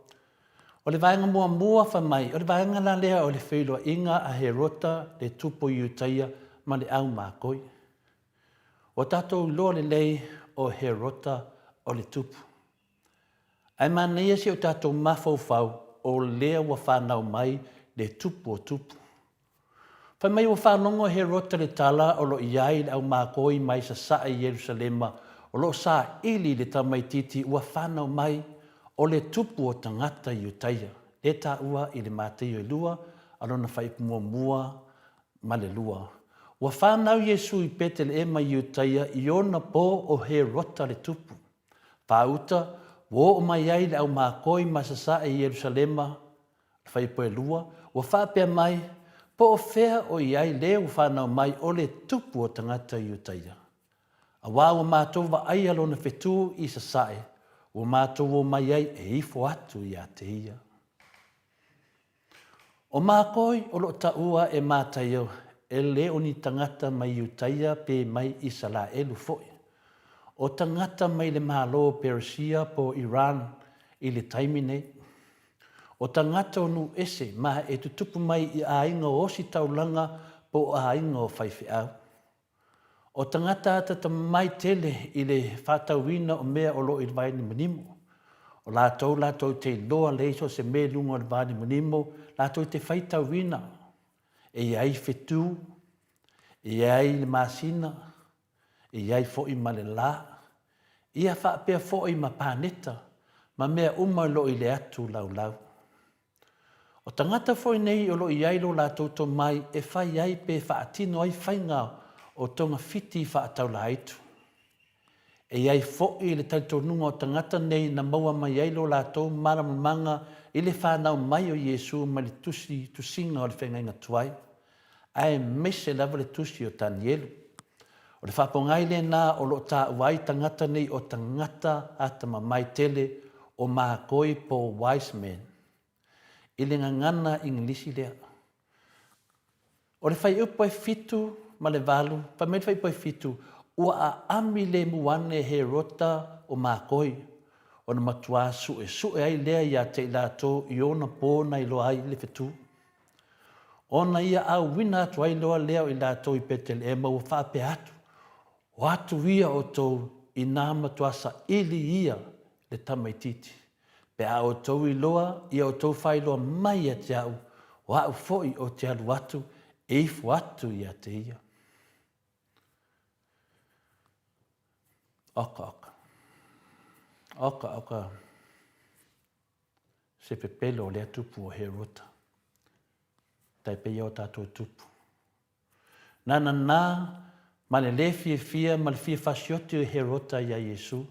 O le vaega muamua fai mai, o le vaega la lea o le feiloaiga a Herota le tupu o Iutaia ma le au makoi. Ua tatou iloa lelei o Herota o le tupu. Ae manaia si o tatou mafaufau o lea ua fanau mai le tupu o tupu. Fai mai ua faalogo e Herota le tala o lo o i ai le aumakoi mai sasae i Ierusalema o lo o saili i le tamaitiiti ua fanau mai o le tupu o tagata Iutaia, lea taua i le Mataio e lua a lona fuaiupu muamua ma le lua. Ua fanau Iesu i Peteleema i Iutaia i ona po o Herota le tupu. Faauta, ua oo mai ai le aumakoi mai sasae i Ierusalema Faipoelua, ua faapea mai, Po o fea o i ai le ua fanau mai o le tupu o tagata Iutaia? Auā ua matou vaaia lona fetū i sasae, ua matou o mai ai e ifo atu ia te ia. O mākoi o lo o taua e Mataio e le o ni tagata mai Iutaia pe mai Isalaelu foi. O tagata mai le Malo o Peresia po o Iran i le taimi nei. O tagata o nuu ese ma e tutupu mai i aiga o ositaulaga po o aiga o faifeau. O tagata atatamai tele i le faatauina o mea o lo o i le vainimonimo. O latou latou te iloa lelei so o se mea i luga o le vainimonimo latou te faitauina. E i ai fetu, e i ai le masina, e i ai foi ma le la, ia faapea foi ma paneta ma mea uma o lo o i le atu laulau. O tagata foi nei o lo o i ai lo latou tomai e fai ai pe faatino ai faiga o togafiti faataulaaitu. E i ai foi le talitonuga o tagata nei na maua mai ai lo latou malamalamaga i le fanau mai o Iesu mai le tusi tusiga o le Feagaiga Tuai, aemaise lava le tusi o Tanielu. O le faapogai lena o lo o taua ai tagata nei o tagata atamamai tele o makoi po o wise men i le gagana Igilisi lea. O le fuaiupu e 7 ma le 8, fai mai le fuaiupu e 7, Ua aami lemu ane Herota o makoi, ona matuā suesue ai lea ia te i latou i ona pō na iloa ai le fetu. Ona ia auina atu ai loa lea o i latou i Peteleema ua faapea atu, O atu ia outou inā matuā saili ia le tamaitiiti. Pe a outou iloa ia outou faailoa mai ia te au, o au foi ou te alu atu e ifo atu ia te ia. Oka, oka. Oka, oka. Se pepelo o lea tupu o Herota. Tai pei o tatou tupu. Nana nā, ma le lē fiafia ma le fia fasioti o Herota iā Iesu,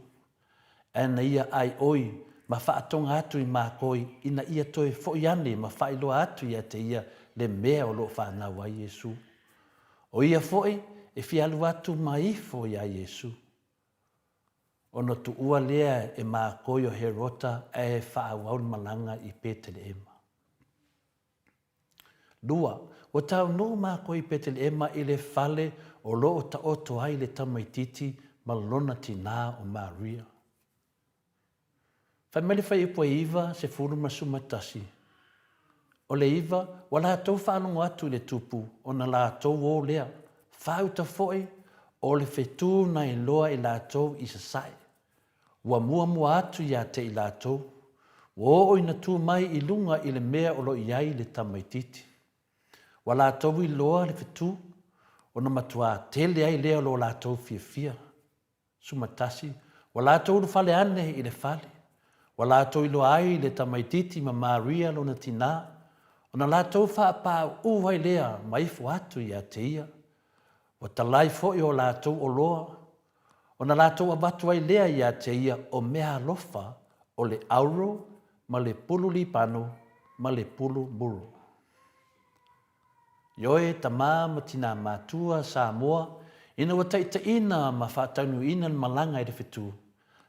ae na ia ʻaiʻoi ma faatoga atu i mākoi ina ia toe foʻi ane ma faailoa atu ia te ia le mea o lo o fanau ai Iesu. O ia foʻi e fia alu atu ma ifo iā Iesu. Ona tuua lea e mākoi o Herota ae faaauau le malaga i Peteleema. 2, Ua taunuu mākou i Peteleema i le fale o lo o taoto ai le tamaitiiti ma lona tinā o Maria. Fai mai le fuaiupu e 9, 11, O le 9, ua latou faalogo atu i le tupu, ona latou ō lea, faauta foi o le fetū na iloa e latou i sasae. Ua muamua atu ia te i latou, ua oo ina tu mai i luga i le mea o lo o i ai le tamaitiiti. Ua latou iloa le fetu, ona matuā tele ai lea o lo latou fiafia. 11, Ua latou ulufale ane i le fale, ua latou iloa ai le tamaitiiti ma Maria lona tinā, ona latou faapāuʻu ai lea ma ifo atu ia te ia. Ua talai foi o latou oloa, ona latou avatu ai lea ia te ia o meaalofa o le auro ma le pulu libano ma le pulu muro. Ioe, tamā ma tinā matua, Samoa, ina ua taitaiina ma faataunuuina le malaga i le fetu,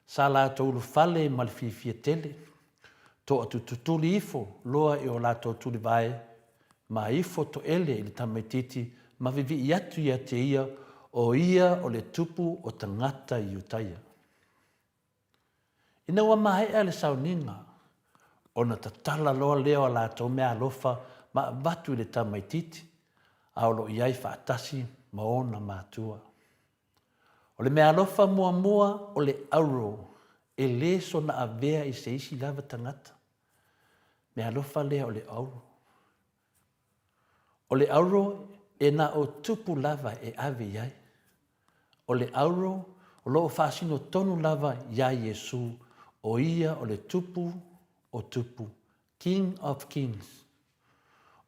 sa latou ulufale ma le fiafia tele, toatututuli ifo loa i o latou tulivae ma ifo toele i le tamaitiiti ma vivii atu ia te ia o ia o le tupu o tagata Iutaia. Ina ua maea le sauniga, ona tatala loa lea o a latou meaalofa ma avatu i le tamaitiiti, a o lo o i ai faatasi ma ona matua. O le meaalofa muamua o le auro e lē sona avea i se isi lava tagata. Meaalofa lea o le auro. O le auro e na o tupu lava e ave i ai. O le auro o lo o faasino tonu lava iā Iesū, o ia o le Tupu o tupu, King of Kings.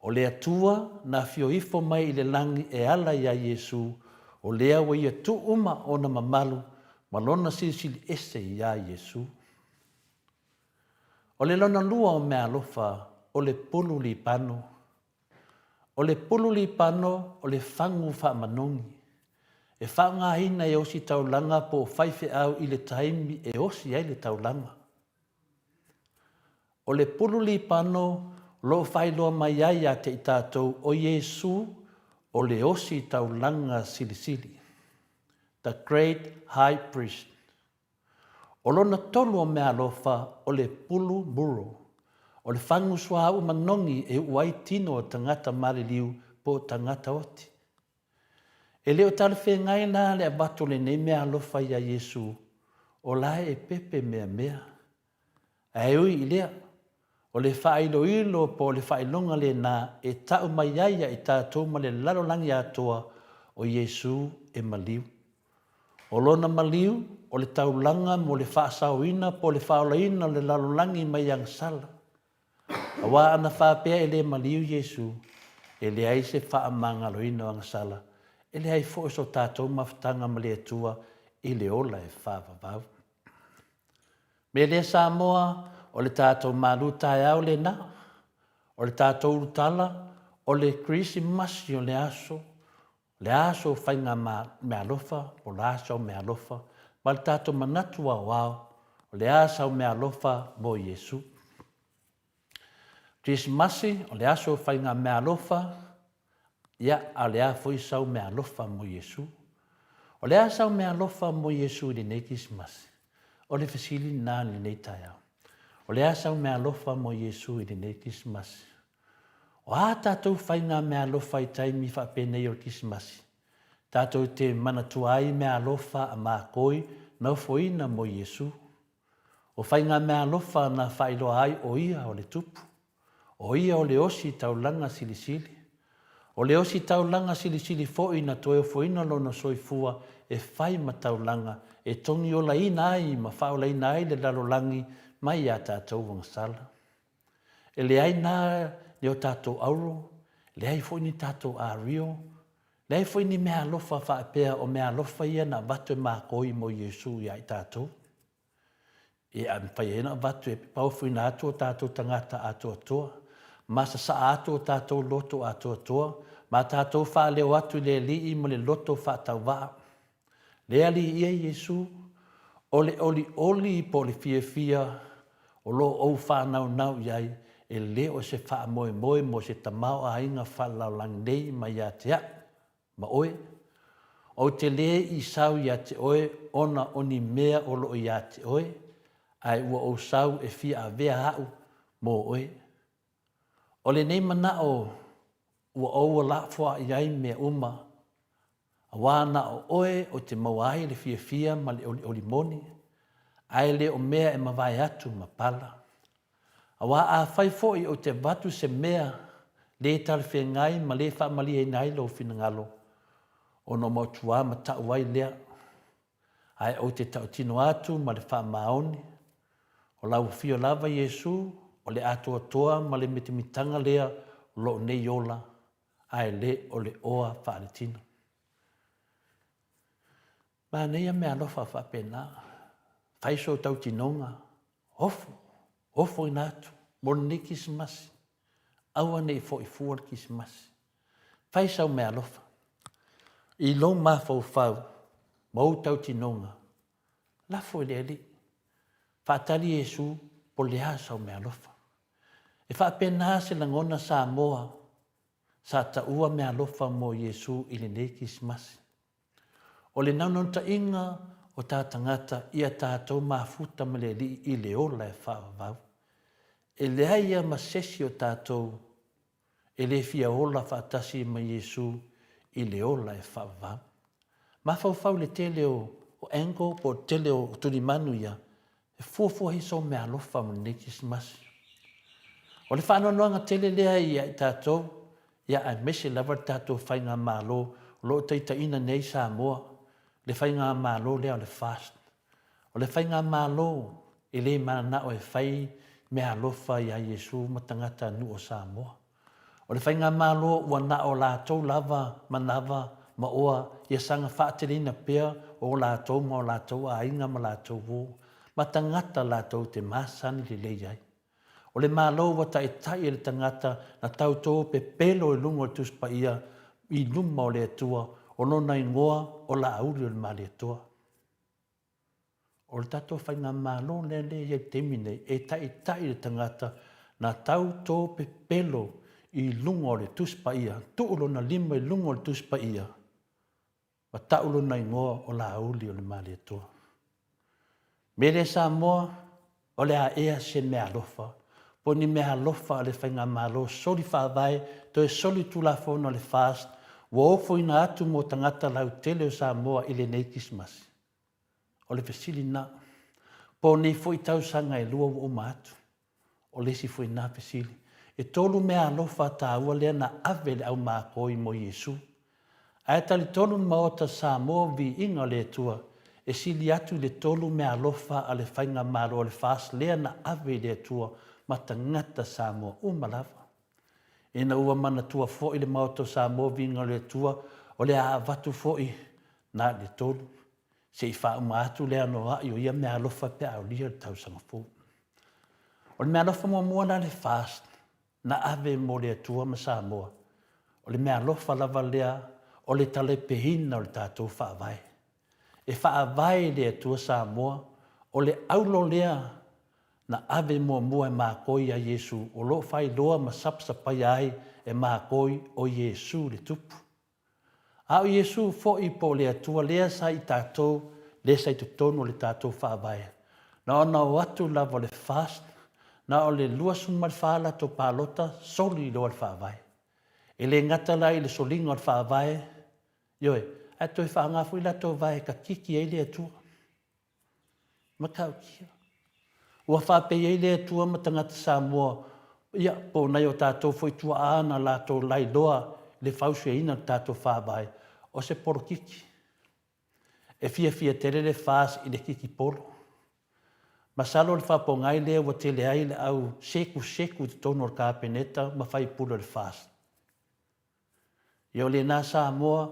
O le Atua na afio ifo mai i le lagi e ala iā Iesū, o lea ua ia tuu uma ona mamalu ma lona silisili ese iā Iesū. O le lona lua o meaalofa o le pulu libano. O le pulu libano o le fagu faamanogi, e faaaogaina e ositaulaga po o faifeau i le taimi e osi ai le taulaga. O le pulu libano o lo o faailoa mai ai ia te i tatou o Iesū o le ositaulaga silisili, the great high priest. O lona tolu o meaalofa o le pulu muro, o le fagu suauu manogi e uʻu ai tino o tagata maliliu po o tagata oti. E le o talafeagai la le avatu o lenei meaalofa iā Iesū, o la e pepe meamea. Ae ui i lea, o le faailoilo po o le faailoga lena e tau mai ai ia i tatou ma le lalolagi atoa o Iesū e maliu. O lona maliu, o le taulaga mo le faasaoina po o le faaolaina o le lalolagi mai agasala. Aua ana faapea e le maliu Iesū, e leai se faamagaloina o agasala, e leai foi so tatou mafutaga ma le Atua i le ola e faavavau. Mea lea Samoa, o le tatou malu taeao lena, o le tatou ulutala, o le Kerisimasi o le aso, le aso o faiga meaalofa po o le a sau meaalofa, ma le tatou manatu aoao, o le a sau meaalofa mo Iesu. Kerisimasi o le aso o faiga meaalofa, ia, a o le a foi sau meaalofa mo Iesu. O le a sau meaalofa mo Iesu i lenei Kerisimasi? O le fesili lena i lenei taeao. O le a sau meaalofa mo Iesu i lenei Kerisimasi? O a tatou faiga meaalofa i taimi faapenei o le Kerisimasi? Tatou te manatua ai meaalofa a makoi na ofoina mo Iesu. O faiga meaalofa na faailoa ai o Ia o le Tupu. O Ia o le osi taulaga silisili. O le osi taulaga silisili foi na toe ofoina Lona soifua e fai ma taulaga e togiolaina ai ma faaolaina ai le lalolagi mai ia tatou agasala. E leai na ni o tatou auro, leai foi ni tatou ario, leai foi ni meaalofa faapea o meaalofa ia na avatu e makoi mo Iesu ia i tatou. E mafai ai ona avatu e paofoina atu o tatou tagata atoatoa, ma sasaa atu o tatou loto atoatoa, ma tatou faaleo atu i le Alii ma le loto faatauvaa. Le Alii ia Iesu, o le olioli po o le fiafia o lo o ou faanaunau i ai, e le o se faamoemoe mo se tamaoaiga faalelalolagi nei mai ia te au ma oe. Ou te le i sau ia te oe ona o ni mea o lo o ia te oe, ae ua ou sau e fia avea au mo oe. O lenei manao ua ou lafoai ai mea uma, Aua na o oe ou te maua ai le fiafia ma le olioli moni, ae le o mea e mavae atu ma pala. Aua afai foi ou te avatu se mea lē talafeagai ma lē faamalieina ai lou finagalo, ona ou maotua matau ai lea, ae ou te tautino atu ma le faamaoni, o lau afio lava Iesu, o le atoatoa ma le mitamitaga lea o lou nei ola, ae le o le oa faaletino. Manaia meaalofa faapena, fai sou tautinoga, ofo, ofoina atu mo lenei Kerisimasi, aua ne i foi fua le Kerisimasi. Fai sau meaalofa i lou mafaufau ma ou tautinoga, lafo i le Alii, faatali Iesu po o le a sau meaalofa. E faapena se lagona Samoa sa taua meaalofa mo Iesu i lenei Kerisimasi. O le naunautaiga o ta tagata ia tatou mafuta ma le Alii i le ola e faavavau. E leai ia ma sesi o tatou e le fia ola faatasi ma Iesu i le ola e faavavau. Mafaufau i le tele o angle po o le tele o tulimanu ia e fuafua ai sou meaalofa mo lenei Kerisimasi. O le faanoanoaga tele lea ia i tatou, ia aemaise lava le tatou faigamalo o lo o taitaiina nei Samoa, le faigamalo lea o le FAST. O le faigamalo e le mananao e fai meaalofa ia Iesu ma tagatanuu o Samoa. O le Faigamalo ua na o latou lava manava ma oa ia saga faateleina pea o latou ma o latou aiga ma latou uo, ma tagata latou te masani lelei ai. O le Malo ua taitai e le tagata na tautō pepelo i luga o le Tusi Paia i luma o le Atua, o lona igoa o Laauli o le Malietoa. O le tatou faigamalo lea lea e i ai i le taimi nei, e taitai le tagata na tau tō pepelo i luga o le Tusi Paia, tuu lona lima i luga o le Tusi Paia, ma tau lona igoa o Laauli o le Malietoa. Mele Samoa, o le a ea se meaalofa, po o ni meaalofa a le Faigamalo soli faavae toe soli tulafono a le FAST ua ofoina atu mo tagata lautele o Samoa i lenei Kerisimasi? O le fesili lena. Po o nei foi tausaga e lua ua uma atu? O le isi foi lena fesili. E tolu meaalofa taua lea na ave e le aumakoi mo Iesu. Ae talitonu le Maota Samoa viiga o le Atua e sili atu i le tolu meaalofa a le Faigamalo a le FAST lea na ave i le Atua ma tagata Samoa uma lava. Ina ua manatua foi le Maota o Samoa viiga o le Atua o le a avatu foi na le tolu se i faauma atu le anoa'i o ia meaalofa pe a aulia le tausaga fou. O le meaalofa muamua la le FAST na ave mo le Atua ma Samoa, o le meaalofa lava lea o le talepeina o le tatou Faavae. E faavae i le Atua Samoa, o le aulo lea na ave muamua e makoi ia Iesu o lo o faailoa ma sapasapaia ai e makoi o Iesu le Tupu. A o Iesu foi po o le Atua lea sa i tatou lea sa i totonu o le tatou Faavae, na ona o atu lava o le FAST, na o le 24 latou palota soli loa le Faavae. E le gata la i le soliga o le Faavae, ioe, ae toe faaaoga foi latou vae e kakiki ai le Atua. Matautia. Ua faapei ai le Atua ma tagata Samoa, ia, po o nai o tatou foi tuaa na latou lailoa i le fausiaina o le tatou Faavae, o se polokiki. E fiafia tele le FAST i le kiki polo. Masalo o le faapogai lea ua tele ai le au sekuseku i totonu o le Kapeneta ma faipule o le FAST. Ia o lena Samoa,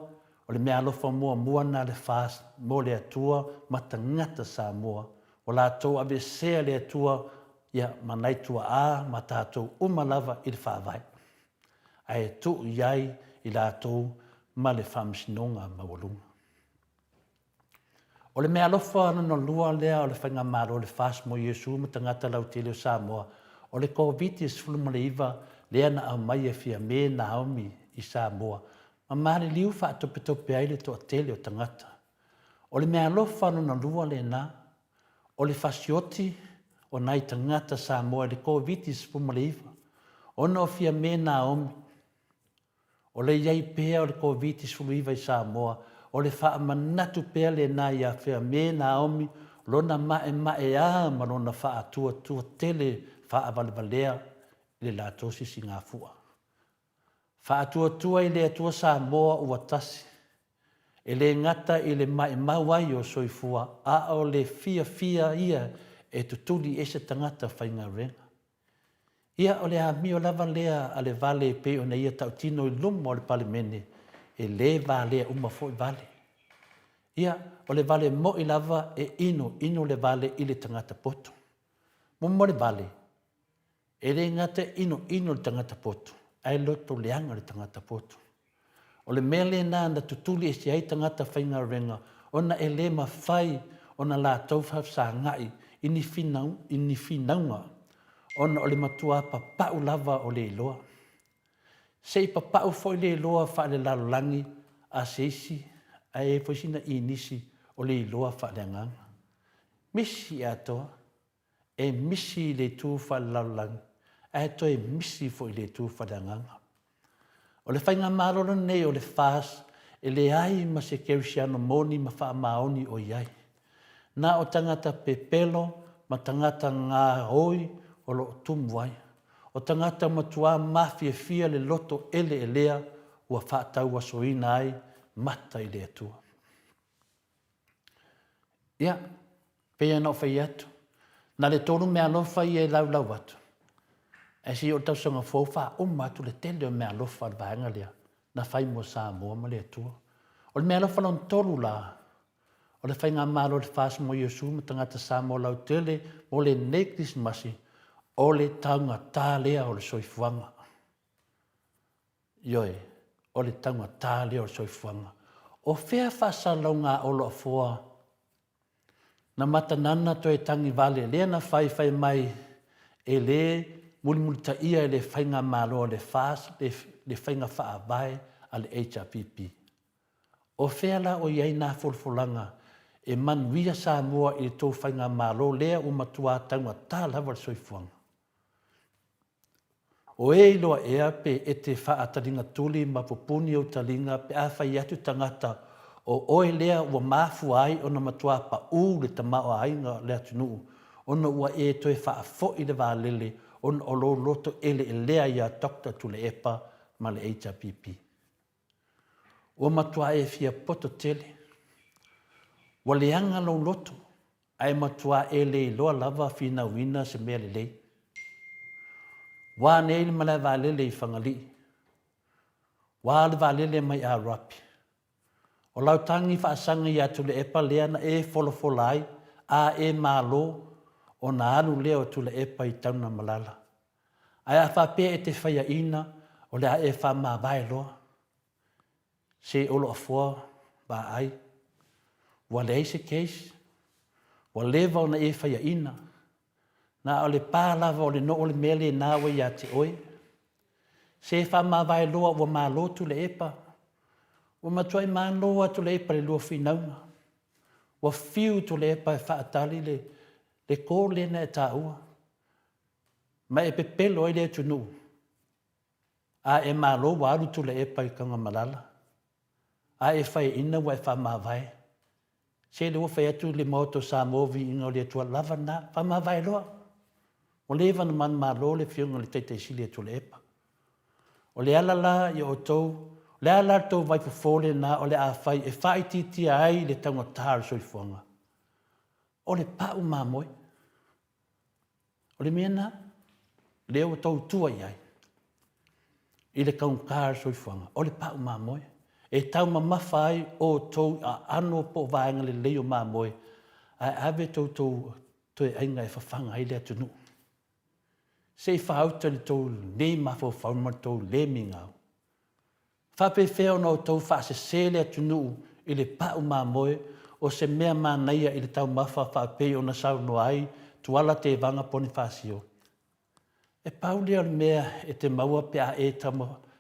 o le meaalofa muamua lena a le FAST mo le Atua ma tagata Samoa, ua latou aveesea le Atua ia ma nai tuaa ma tatou uma lava i le Faavae, ae tuu i ai i latou ma le Faamasinoga Maualuga. O le meaalofa lona lua lea o le Faigamalo le FAST mo Iesu ma tagata lautele o Samoa, o le Koviti-19 lea na aumai e Fiame Naomi i Samoa ma maliliu faatopetope ai le toatele o tagata. O le meaalofa lona lua lena, o le fasioti o nai tagata Samoa i le Koviti-19 ona o Fiame Naomi. O le i ai pea o le Koviti-19 i Samoa, o le faamanatu pea lena ia Fiame Naomi lona maemaea ma lona faatuatua tele faavalevalea i le latou sisigafua. Faatuatua i le Atua Samoa ua tasi, e le gata i le maimau ai o soifua a o le fiafia ia e tutuli ese tagata faigaluega. Ia, o le amio lava lea a le vale e pei ona ia tautino i luma o le Palemene, e le valea uma foi vale. Ia, o le vale moi lava e ino ino le vale i le tagata poto. Muamua le vale, e le gata e ino ino le tagata poto, ae loto leaga le tagata poto. O le mea lena na tutuli ese ai tagata faigaluega ona e le mafai ona latou faafesagai i ni finau, i ni finauga ona o le matua papau lava o leiloa. Se i papau foi leiloa faalelalolagi a se isi ae i ai foi sina inisi o leiloa faaleagaga. Misi atoa e misi i le itu faalelalolagi ae toe misi foi i le itu faaleagaga. O le faigamalo lenei o le FAST e leai ma se kerisiano moni ma faamaoni o i ai. Na o tagata pepelo ma tagata gaoi o lo o tumu ai. O tagata matua mafiafia le loto eleelea ua faatauasoina ai mata i le Atua. Ia, pei ona ou fai atu, na le tolu meaalofa ia e laulau atu, ae se i oo i le tausaga fou faauma atu le tele o meaalofa a le vaega lea na fai mo Samoa ma le Atua. O le meaalofa lona tolu la, o le Faigamalo a le FAST mo Iesu ma tagata Samoa lautele mo lenei Kerisimasi, o le taugata lea o le soifuaga. Ioe, o le taugata lea o le soifuaga. O fea faasalalauga a Olo Afoa na matanana toe tagi vale lea na fai fai mai e le mulimulitaia e le Faigamalo a le FAST le faiga faavae a le HRPP. O fea la o i ai nā folafolaga e manuia Samoa i le tou Faigamalo lea ua matua taugata lava le soifuaga? O e iloa ea pe e te faataliga tuli ma pupuni ou taliga pe a fai atu tagata o oe lea ua mafua ai ona matua paʻū le tamaoaiga o le atunuu ona ua e toe faafoi le vaalele ona o lou loto eleelea iā Doctor Tuilaepa ma le HRPP. Ua matua e fia poto tele. Ua leaga lou loto, ae matua e le iloa lava finauina se mea lelei. Ua nei le malae vaalele i Fagalii. Ua le vaalele mai Arapi. O lau tagi faasaga ia Tuilaepa lea na e folafola ai, a e malo, Ona alu lea o Tuilaepa i Tanugamalala. Ae a faapea e te faiaina, o le a e faamavae loa. Se oloafoa vaai, ua leai se case, ua leva ona e faiaina, na o le pa lava o le noo le mea lena ua ia te oe. Se faamavae loa ua malo Tuilaepa, ua matuai malo lava Tuilaepa i le lua finauga. Ua fiu Tuilaepa e faatali le le call lea na e taua, ma e pepelo ai le atunuu, a e malo ua alu Tuilaepa i Tanugamalala, a e faiaina ua e faamavae. Se lea ua fai atu le Maota o Samoa viiga o le Atua lava lena, faamavae loa. Ua leva ona manumalo le Afioga i le Taitai Sili ia Tuilaepa. O le ala la ia outou, o le a la le tou vaifofo lena o le a fai e faaitiitia ai le taugata o le soifuaga? O le pau mamoe. O le mea lena, lea ua tou tua i ai i le taugata o le soifuaga, o le pau mamoe. E taumamafa ai outou i aano po o vaega lelei o mamoe, ae ave toutou toeaiga e fafaga ai le atunuu. Se i faauta i le tou nei mafaufau ma le tou le migao. Faapefea ona outou faasese le atunuu i le pau mamoe o se mea manaia i le taumafa faapei ona saunoa ai Tuala Tevaga Ponifasio? E pau lea o le mea e te maua pe a e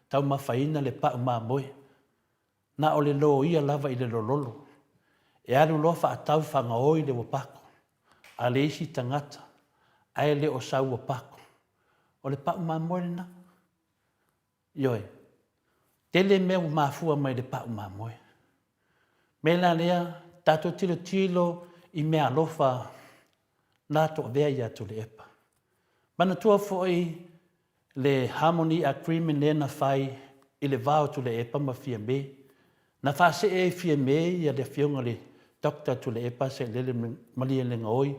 taumafaina le pau mamoe, na o le loia lava i le lololo. E alu loa faatau fagaoi le uapato a le isi tagata ae le o sau uapato. O le pau mamoe lena. Ioe. Tele mea ua mafua mai le pau mamoe. Mea la lea, tatou tilotilo i meaalofa na toavea ia Tuilaepa. Manatua foi le harmony agreement lea na fai i le va o Tuilaepa ma Fiame. Na faasee ai Fiame ia le afioga i le Doctor Tuilaepa Sailele Malielegaoi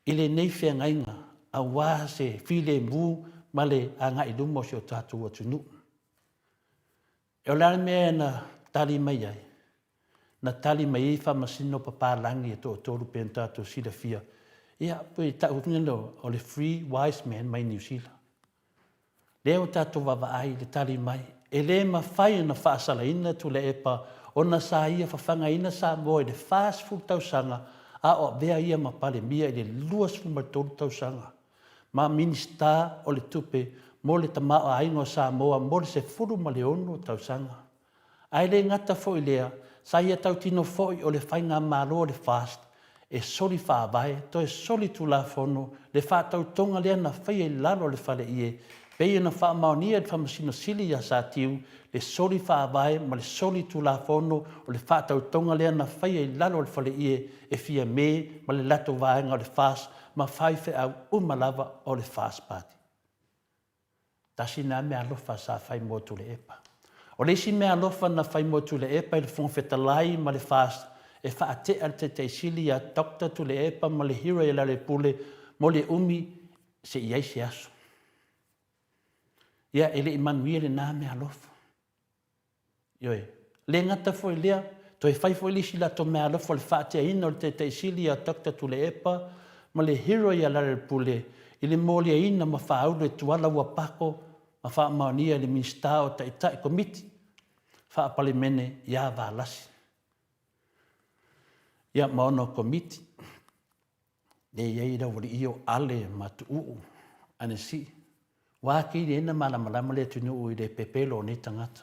i lenei feagaiga aua se filemu ma le agai i luma o si o tatou atunuu. O le a le mea na tali mai ai? Na tali mai ai faamasino papalagi e toatolu pei ona tatou silafia, ia pei e tau o le Three Wise Men mai Niu Sila. Lea ua tatou vaavaai i le tali mai, e le mafai ona faasalaina Tuilaepa ona sa ia fafagaina Samoa i le 40 tausaga a o avea ia ma Palemia i le 23 tausaga ma Minisita o le Tupe mo le tamaoaiga o Samoa mo le 16 tausaga. Ae le gata foi i lea, sa ia tautino foi o le faigamalo a le FAST e soli faavae, toe soli tulafono le faatautoga lea na faia i lalo o le faleie, pei ona faamaonia e le Faamasino Sili ia Satiu le soli faavae ma le soli tulafono o le faatautoga lea na faia i lalo o le faleie e Fiame ma le latou vaega o le FAST ma faifeau uma lava o le FAST Party. Tasi lena meaalofa sa fai mo Tuilaepa. O le isi meaalofa na fai mo Tuilaepa i le Fofoga Fetalai ma le FAST e faatea le Taitai Sili ia Doctor Tuilaepa ma le Hero ia Lealailepule mo le umi se i ai se aso. Ia, e le i manuia lena meaalofa. Ioe. Le gata foi i lea, toe fai foi le isi latou meaalofa o le faateaina o le Taitai Sili ia Doctor Tuilaepa ma le Hero ia Lealailepule i le moliaina ma faaulu e Tuala Uapako ma faamaonia e le Minisita o Taitai Komiti Faa-Palemene ia Valasi. Ia ma ona Komiti, lea e i ai le aualii ia o Ale ma Tuuu, Anesii, ua atili ai ona malamalama le atunuu i le pepelo o nei tagata.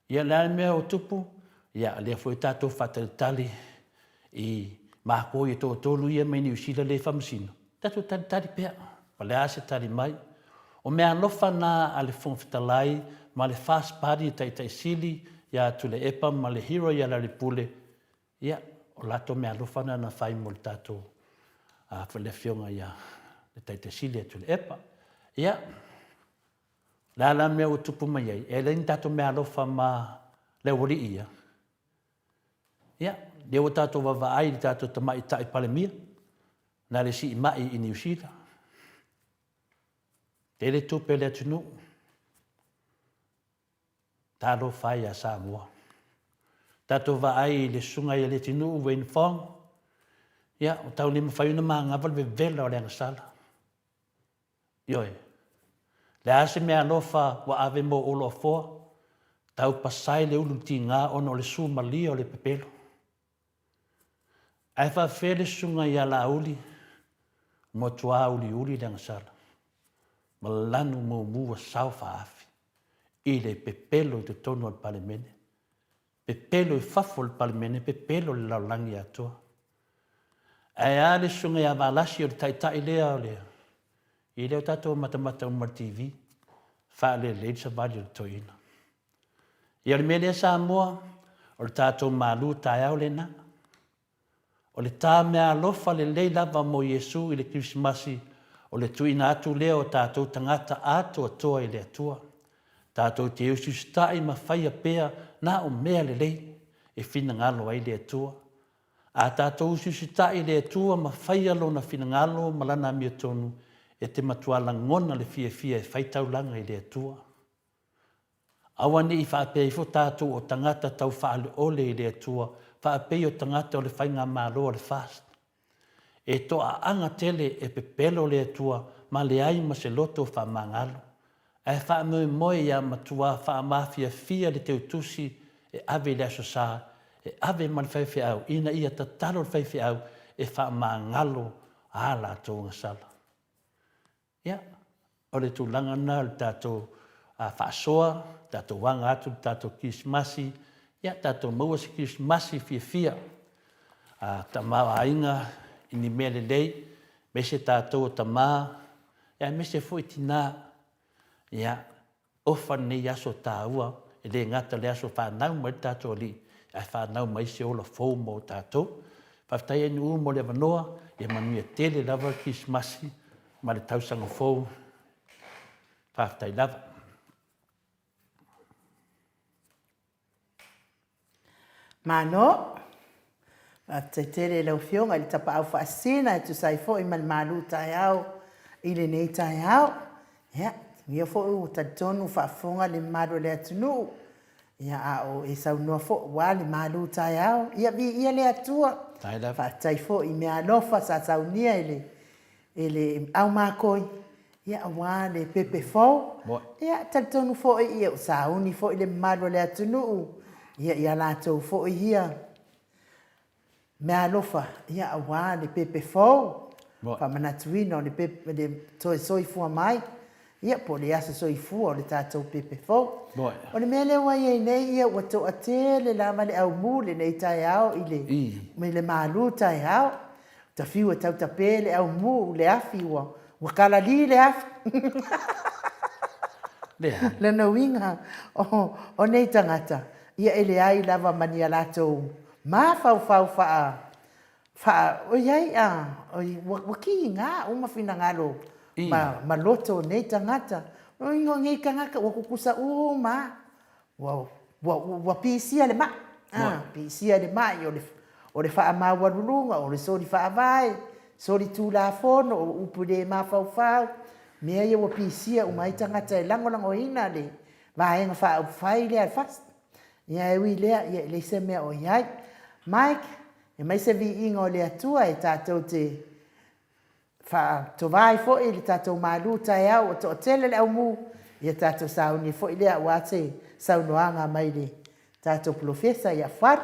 Ia o le a le mea ua tupu? Ia lea foi tatou faatalitali i matou ia toatolu ia mai Niu Sila lea e faamasino, tatou talitali pea, o le a se tali mai. O meaalofa na a le Fofoga Fetalai ma le First Party Taitai Sili ia Tuilaepa ma le Hero ia Lealailepule, Ia, o latou meaalofa na na fai mo le tatou foi le Afioga ia le Taitai Sili ia Tuilaepa. Ia, o le a la le mea ua tupu mai ai? E leai ni tatou meaalofa ma le aualii ia. Ia, lea ua tatou vaavaai i le tatou Tamaitai Palemia, na le siimai i Niu Sila. Tele tupe a le atunuu. Talofa e ia Samoa. Tatou vaai i le Susuga ia Leatinuu Wayne Fong. Ia, ua tau le mafai ona manava le vevela o le agasala. Ioe. Le a se meaalofa ua ave mo Olo Afoa, tau pasae le ulu tiga ona o le su malie o le pepelo. Ae faafefea le susuga ia Laauli, matua uliuli le agasala, ma lanu mumu ua sao faaafi i le pepelo i totonu o le Palemene, pepelo i fafo o le Palemene, pepelo i le lalolagi atoa. Ae a le susuga ia Valasi o le taitai lea o le i lea o tatou matamata uma i le TV, faalelei le savali o le toeaina. Ia o le mea lea Samoa, o le tatou malu taeao lena. O le ta meaalofa lelei lava mo Iesu i le Kerisimasi, o le tuuina atu lea o tatou tagata atoatoa i le Atua. Tatou te usiusita'i ma faia pea na o mea lelei e finagalo ai le Atua. A tatou usiusita'i i le Atua ma faia Lona finagalo ma Lana amiotonu, e te matua lagona le fiafia e fai taulaga i le Atua. Aua ne i faapea ifo tatou o tagata tau faaleole i le Atua, faapei o tagata o le faigamalo a le FAST. E toaaga tele e pepelo le Atua ma leai ma se loto faamagalo. Ae faamoemoe ia matua faamafiafia le teutusi e ave i le Aso Sa, e ave ma le faifeau ina ia tatalo le faifeau e faamagalo a latou agasala. Ia, o le tulaga lena o le tatou faasoa, tatou aga atu i le tatou Kerisimasi, ia tatou maua se Kerisimasi fiafia, tamaoaiga i ni mea lelei, aemaise tatou o tama, ia aemaise foi tina. Ia, Ofa lenei aso taua, e le gata o le aso fanau mai le tatou Alii, ae fanau mai se ola fou mo tatou. Faafetai NU mo le avanoa, ia manuia tele lava le Kerisimasi ma le tausaga fou. Faafetai lava. Malo! Faafetai tele i lau Afioga i le Tapaau Faasisina e tusa ai foi ma le malu taeao i lenei taeao. Ia, ia foi ua talitonu faafofoga le mamalu o le atunuu, ia a o e saunoa foi aua le malu taeao. Ia viia le Atua. Faafetai foi i meaalofa sa saunia e le e le aumakoi, ia aua le pepe fou. Ia e talitonu foi ia ua sauni foi le mamalu o le atunuu ia i a latou foi ia meaalofa ia aua le pepe fou, faamanatuina o le pepe le toe soifua mai ia po o le aso soifua o le tatou pepe fou. O le mea lea ua i ai nei ia ua toatele lava le aumu i lenei taeao i le i le malu taeao. Ta fiu e tautape le aumu le afi ua ua kalali le afi. Lona uiga o o nei tagata ia e leai lava ma ni a latou mafaufau faa faa ʻoiai a ua ua kiga uma finagalo ma ma loto o nei tagata. O lona uiga o nei tagata ua tutusa uma lava. Ua, ua, ua pisia le mai, a, pisia le mai o le, o le faamaualuluga, o le soli faavae, soli tulafono, o upu le mafaufau, mea ia ua pisia uma ai tagata e lagolagoina le Vaega Faaupufai lea a le FAST. Ia e ui i lea, ia e leai se mea o i ai. Mike, e aumai se viiga o le Atua e tatou te Faatova ai foi le tatou malu taeao ua toatele le aumu, ia tatou sauni foi lea aua se saunoaga mai le tatou polofesa ia Faru.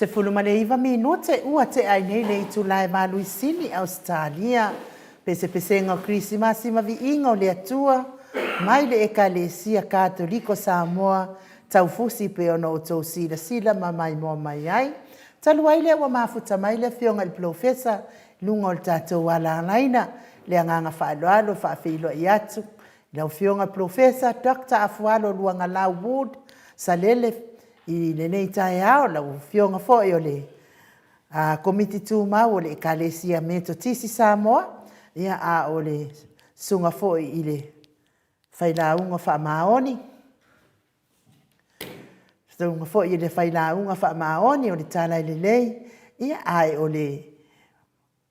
19 minute ua tea ai nei le itula e valu i Sini, Ausetalia. Pesepesega o Kerisimasi ma Viiga o le Atua mai le Ekalesia Katoliko Samoa Taufusi pei ona outou silasila ma maimoa mai ai. Talu ai lea ua mafuta mai le Afioga i le Polofesa i luga o le tatou alaalaina, le agaga faaaloalo e faafeiloai atu i lau Afioga Polofesa Doctor Afualo Luagalau Wood Salele i lenei taeao, lau Afioga foi o le Komiti Tumau o le Ekalesia Metotisi Samoa, ia a o le Susuga foi i le Failauga Faamaoni, Susuga foi i le Failauga Faamaoni o le Tala e Lelei, ia ae o le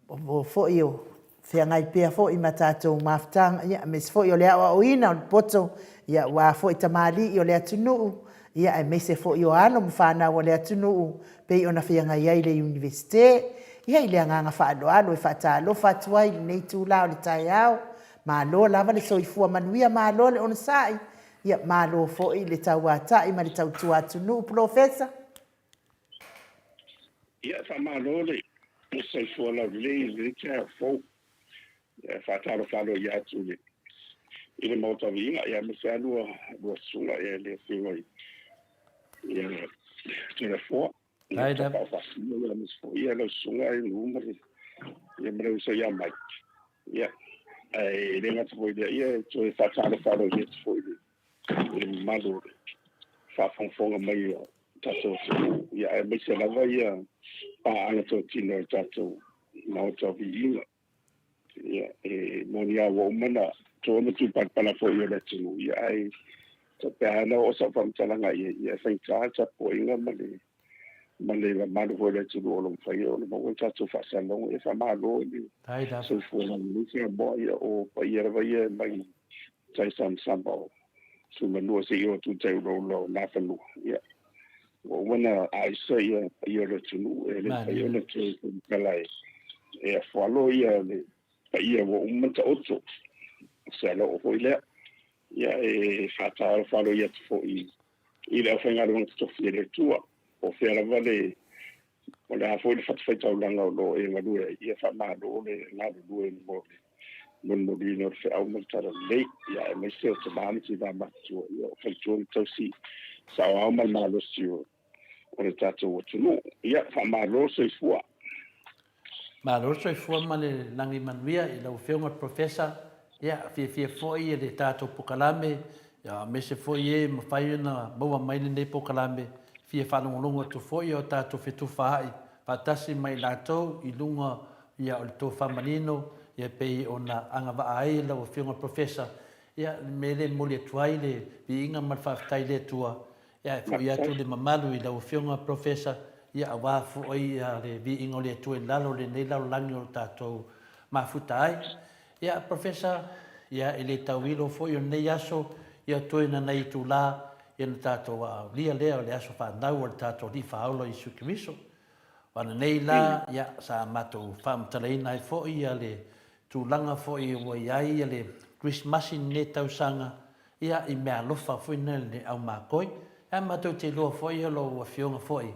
o foi o feagai pea foi ma tatou mafutaga, ia aemaise foi o le aoaoina o le poto, ia aua foi tamalii o le atunuu, ia aemaise foi o alo ma fanau a le atunuu pei ona feagai ai le Iunivesite. Ia i le agaga faaaloalo e faatalofa atu ai i lenei itula o le taeao, malo lava le soifua manuia, malo le onosai, ia malo foi le tauatai ma le tautua atunuu Polofesa. Ia, faamalo le soifua laulelei i lenei taeao fou. E faatalofa aloaia atu i le i le Maota Viiga, ia aemaise lava lua lua susuga ia le Afioga i ia Toleafoa. Ia Tapaau Faasino ia aemaise foi ia lau susuga i Nuu ma le ia ma le uso ia Mike. Ia, ae le gata foi i lea, ia e toe faatalofa aloaia atu foi i le i le mamalu o le faafogafoga mai a tatou atunuu, ia aemaise lava ia paaga totino a le tatou Maota o Viiga. Ia, e moni lava ua uma ona to ma tupalapala foi o le atunuu, ia ae pe a na oo sau faamatalaga i ai, ia e faigata le tapuaiga ma le ma le mamalu foi o le atunuu o lo o mafai ona maua le tatou faasalauga. Ia faamalo i le soifua laulelei Samoa, ia o paia lava ia mai tai samasama o Tumanua seia oo atu i tai ulaula o Nafanua. Ia, ua uma ona aisa ia paia o le atunuu, e le mafai ona toe faamatala e afualo ia le paia ua uma ona taoto. O se aloo foi lea. Ia, e faatalofa aloaia atu foi i le aufaigaluega totofi a le Atua, po o fea lava le, o le a foi le fatafaitaulaga o lo o e galue ai, ia faamalo le galulue mo le molimoliina o le feau ma le talalelei, ia aemaise o tama ma tina matutua, ia o faletua ma tausi saoao ma le malosi o le tatou atunuu. Ia faamalo le soifua. Malo le soifua ma le lagi manuia i lau Afioga i le Professor. Ia, fiafia foi le tatou polokalame, aemaise foi e mafai ona maua mai lenei polokalame, fia faalogologo atu foi o tatou fetufaai faatasi ma i latou i luga ia o le tofa manino ia e pei ona agavaa ai lau Afioga i le Professor. Ia, le mea lea e momoli atu ai le viiga ma le faafetai i le Atua Ia, e foi atu le mamalu i lau Afioga Professor, ia aua foi le viiga o le Atua i lalo o lenei lalolagi o lo tatou mafuta ai. Ia, Professor, ia e le tauilo foi o lenei aso, ia toe na nai itula, ia na tatou aaulia lea o le aso fanau o le tatou Alii Faaola Iesu Keriso. O ananei la, ia, sa matou faamatalaina ai foi ia le tulaga foi ua i ai le Kerisimasi i lenei tausaga, Ia, i meaalofa foi na le au makoi. Ae matou te iloa foi o lau Afioga foi,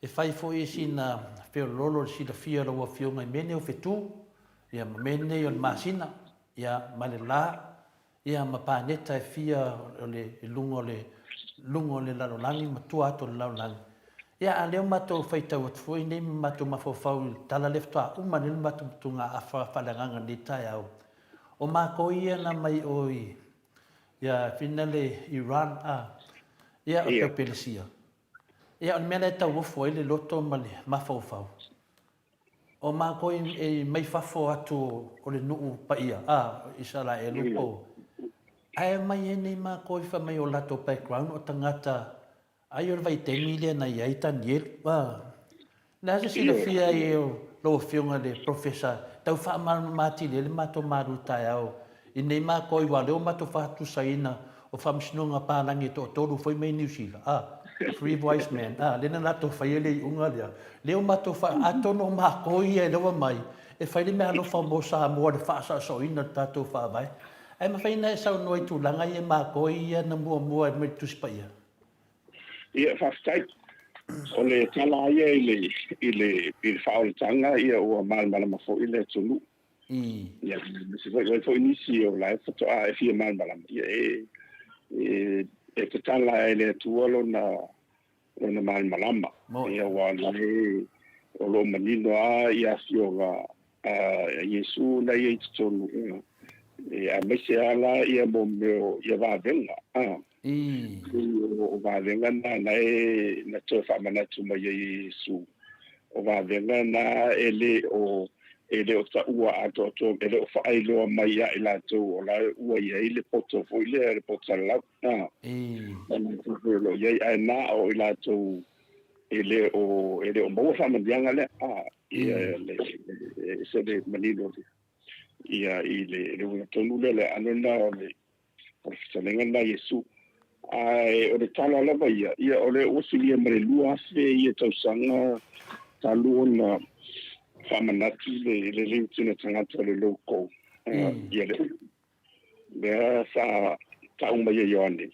e fai foi sina feoloolo le silafia o lau Afioga i mea nei o fetu, ia ma mea nei o le masina, ia ma le la, ia ma paneta e fia o le i luga o le luga o le lalolagi ma tua atu o le lalolagi. Ia, a lea ua matou faitau atu foi nei ma matou mafaufau i le tala lea faatoa uma nei le matou motugaafa faaleagaga i lenei taeao, O makou ia na mai o i ia finale Iran a ia o tau Pelesia. Ia o le mea lea e tauofo ai le loto ma le mafaufau. O makou e mai fafo atu o le nuu paia a Isaraelu po ae omai ai nei makou fai mai o latou background o tagata Ai o le vaitaimi lea na i ai Tanielu. A, o le a se silafia ai o lau Afioga i le Professor tau faamalamalama atili ai le matou malu taeao i nei matou aua o lea ua matou faatusaina o faamasinoga palagi e toatolu foi mai Niu Sila, a, three wise men, a, lea na latou faia le iuga lea, lea ua matou fa, atonu o matou ia lea ua mai e fai le meaalofa mo Samoa i le faasaosaoina o le tatou Faavae. Ae mafai ona e saunoa i tulaga ia matou ia na muamua mai le Tusi Paia? Ia, faafetai. O le tala ia i le i le i le faaolataga ia ua malamalama foi le atunuu. Ia aemaise foi o ai foi nisi o la e faatoa e fia malamalama ia e e e tatala e le Atua lona lona malamalama. Ia aua o la e o lo o manino lava ia afioga a Iesu na ia i totonu ia e aemaise lava la ia mo mea o ia vavega a. O vavega na na e na toe faamanatu mai ai e Iesu. O vavega na e le o e le o taua atoatoa, e le o faailoa mai ia i latou o la ua i ai le poto foi lea, le poto lau. A. Ona foi o lo o i ai, ae na o i latou e le o e le o maua faamanuiaga lea. A. Ia le e se le manino ia i le le uiga tonu lea le aano lena o le O le fetalaiga lena a Iesu. Ae o le tala lava ia, ia o lea ua silia ma le 2000 ia tausaga talu ona faamanatu le le liutina tagata o le lou-kou. Ia le upu lea sa tau mai e Ioane.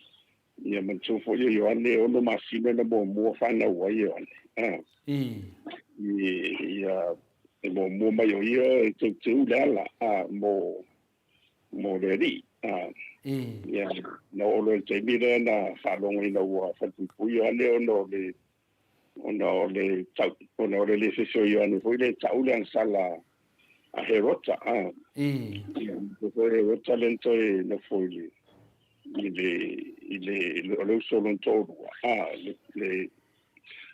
Ia manatua foi o Ioane e ono masina na muamua fanau ai Ioane. Ia e muamua mai o ia e teuteu le ala mo mo le alii. Ia, na oo loa i le taimi lea na faalogo ina ua falepuipui Ioane ona o le ona o le tau ona o le le fefe o Ioane foi lea e tau le agasala a Herota. Ia, foi Herota lea na toe nofo i le i le i le o le uso lona toalua, le le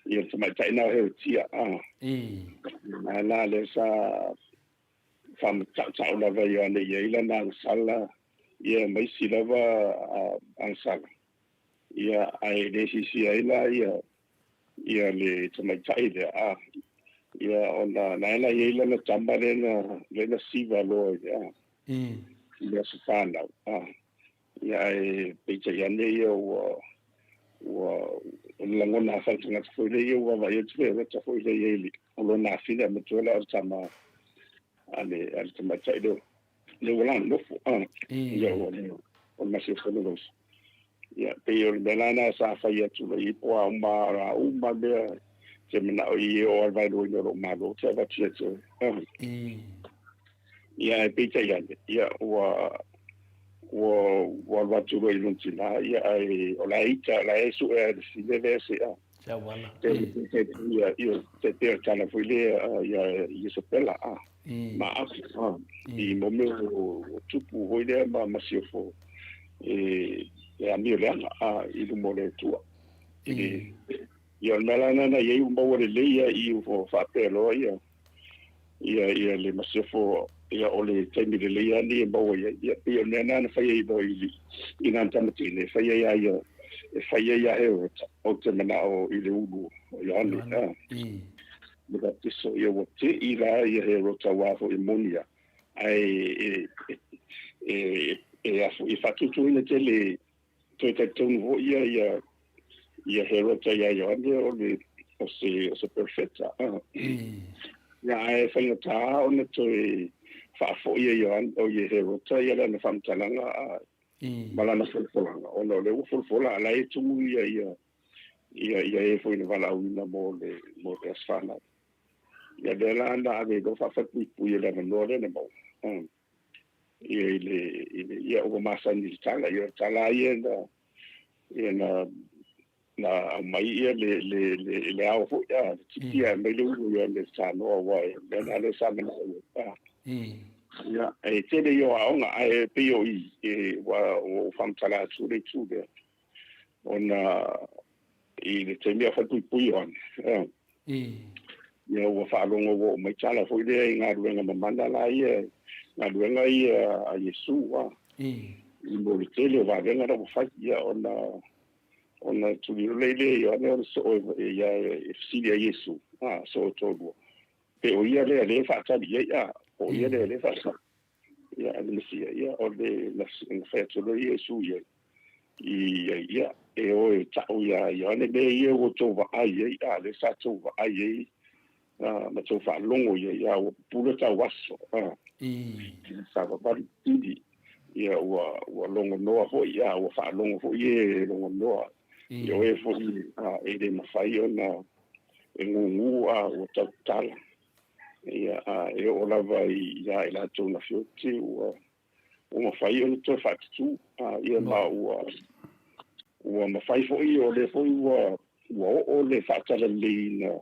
ia le tamaitai na o Herotia. Na la lea sa faamatautau lava Ioane i ai lana agasala, ia ma isi lava agasala, ia, ae le siisia ai la ia, ia le tamaitai lea, a, ia, ona na la i ai lana tama lea na, lea na siva loa i le, a, i le aso fanau, a. Ia, ae peitai ane ia ua, ua, o le lagona a faletagata foi lea ia ua vaavaai atu le rota foi lea i ai le, o lona afine a matua la o le tama a le, a le tamaitai lea, lea ua la nofo, a, ia ua, o le masiofo le uso. Ia, pei o le mea la na sa fai atu loa i po a uma, a uma mea, te manao i e o al vai loa o lou malo, te avatu ia te oe. Ia, ae peitai ane, ia, ua, ua, ua alu atu loa i lona tina, ia, ae o la e ita, o la e sue a e le fine lea se, a. Se auala. Te, te, ia, ia, te pea o tala foi lea, ia, Isabela, a. Ma afu, a. I mo mea o, o tupu foi lea ma masiofo, e, e amio leaga, a, i luma o le Atua. I, ia, o le mea la lena na i ai ua maua lelei ia i ua faapea loa ia, ia ia le masiofo ia o le taimi lelei lava lenei e maua ai ia pei o le mea lena na fai ai loa i le i nā tamaiti e fai ai a ia e fai ai ia Herota ou te manao i le ulu o Ioane a le baptiso ia ua te'i la ia Herota aua foi e moni a ae e e e e faatuatuaina tele toe talitonu foi ia ia ia Herota ia Ioane o le o se o se perofeta. Ia ae faigata ona toe faafoi e Ioane o ia Herota ia lana faamatalaga a ma lana folafolaga ona o lea ua folafola a la e tumu ia ia ia ia e foi na valaauina mo le mo le aso fanau. Ia lea la na ave loa faafalepuipui e le avanoa lea na maua. Ia i le, i le, ia ua masani i le tala, ia o le tala ia na, ia na, na aumai ia le, le, le, le ao foi, a, le titia mai le ulu ia le tanoa ua e, mea na le sa manao ia, a. Ia, e tele ia o aoga, ae pei o i, e, ua, ua faamatala atu le itu lea, ona i le taimi a falepuipui Ioane, a, Ia ua faalogo ua oo mai tala foi lea i galuega mamana la ia, galuega ia a Iesu, a. I mo le tele o vavega la ua fai, ia ona, ona tulilo lea lea Ioane ona soo e, ia e fesili ia Iesu, a, soo e toalua. Pe o ia lea lea e faatali i ai, a, po o ia lea lea e faatali. Ia, a le Mesia, ia, o le, na, na fai atu loa Iesu i ai, i ai, ia, e o e ta'u iā Ioane mea ia ua outou vaai ai, a, lea sa outou vaai ai, a, ma outou faalogo i ai, a, ua pupula tau aso, a, savavali pili, ia, ua, ua logonoa foi, a, ua faalogo foi e logonoa. I o e foi e le mafai ona e gugu a ua tautala. Ia, e oo lava ia i latou na feoti ua mafai ona toe faatutū. Ia ma ua mafai foi, o lea foi ua oo le faatalaleiina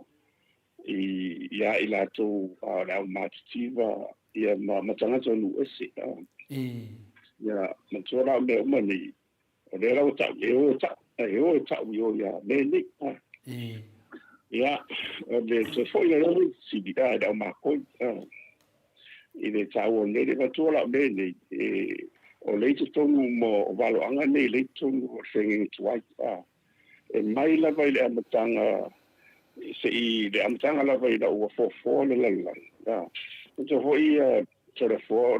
ia i latou o le au matitiva, ia ma tagata o nuu ese. Ia, matua la o mea uma nei, o lea la ua tau, e o e tau, e o e tau i o ia mea nei. Ia, o le toe foi na lea sili, i le au makoi, i le taua o nei, le matua la o mea nei, o le i totonu mo o valoaga nei, le i totonu o le feagaiga tuai. E mai lava i le amataga, se i le amataga lava ina ua foafoa le lalolagi. Matua foi Toleafoa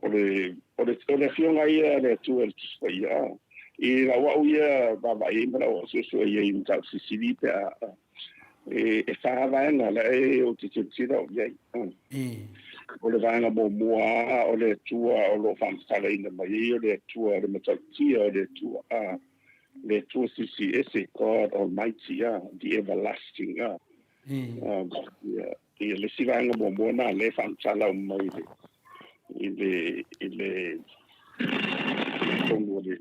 o le afioga ia a le Atua i le Tusi Paia. I lau au ia vaavaai ai ma lau au suesue i ai i mataupu silisili pe a e fa vaega la e ou te tilotilo au i ai. O le vaega muamua o le Atua o lo o faamatalaina mai ai o le Atua, o le matautia o le Atua, le Atua Silisili Ese, God Almighty, the Everlasting. Ia, le isi vaega muamua na lea e faamatala mai i le tonu o le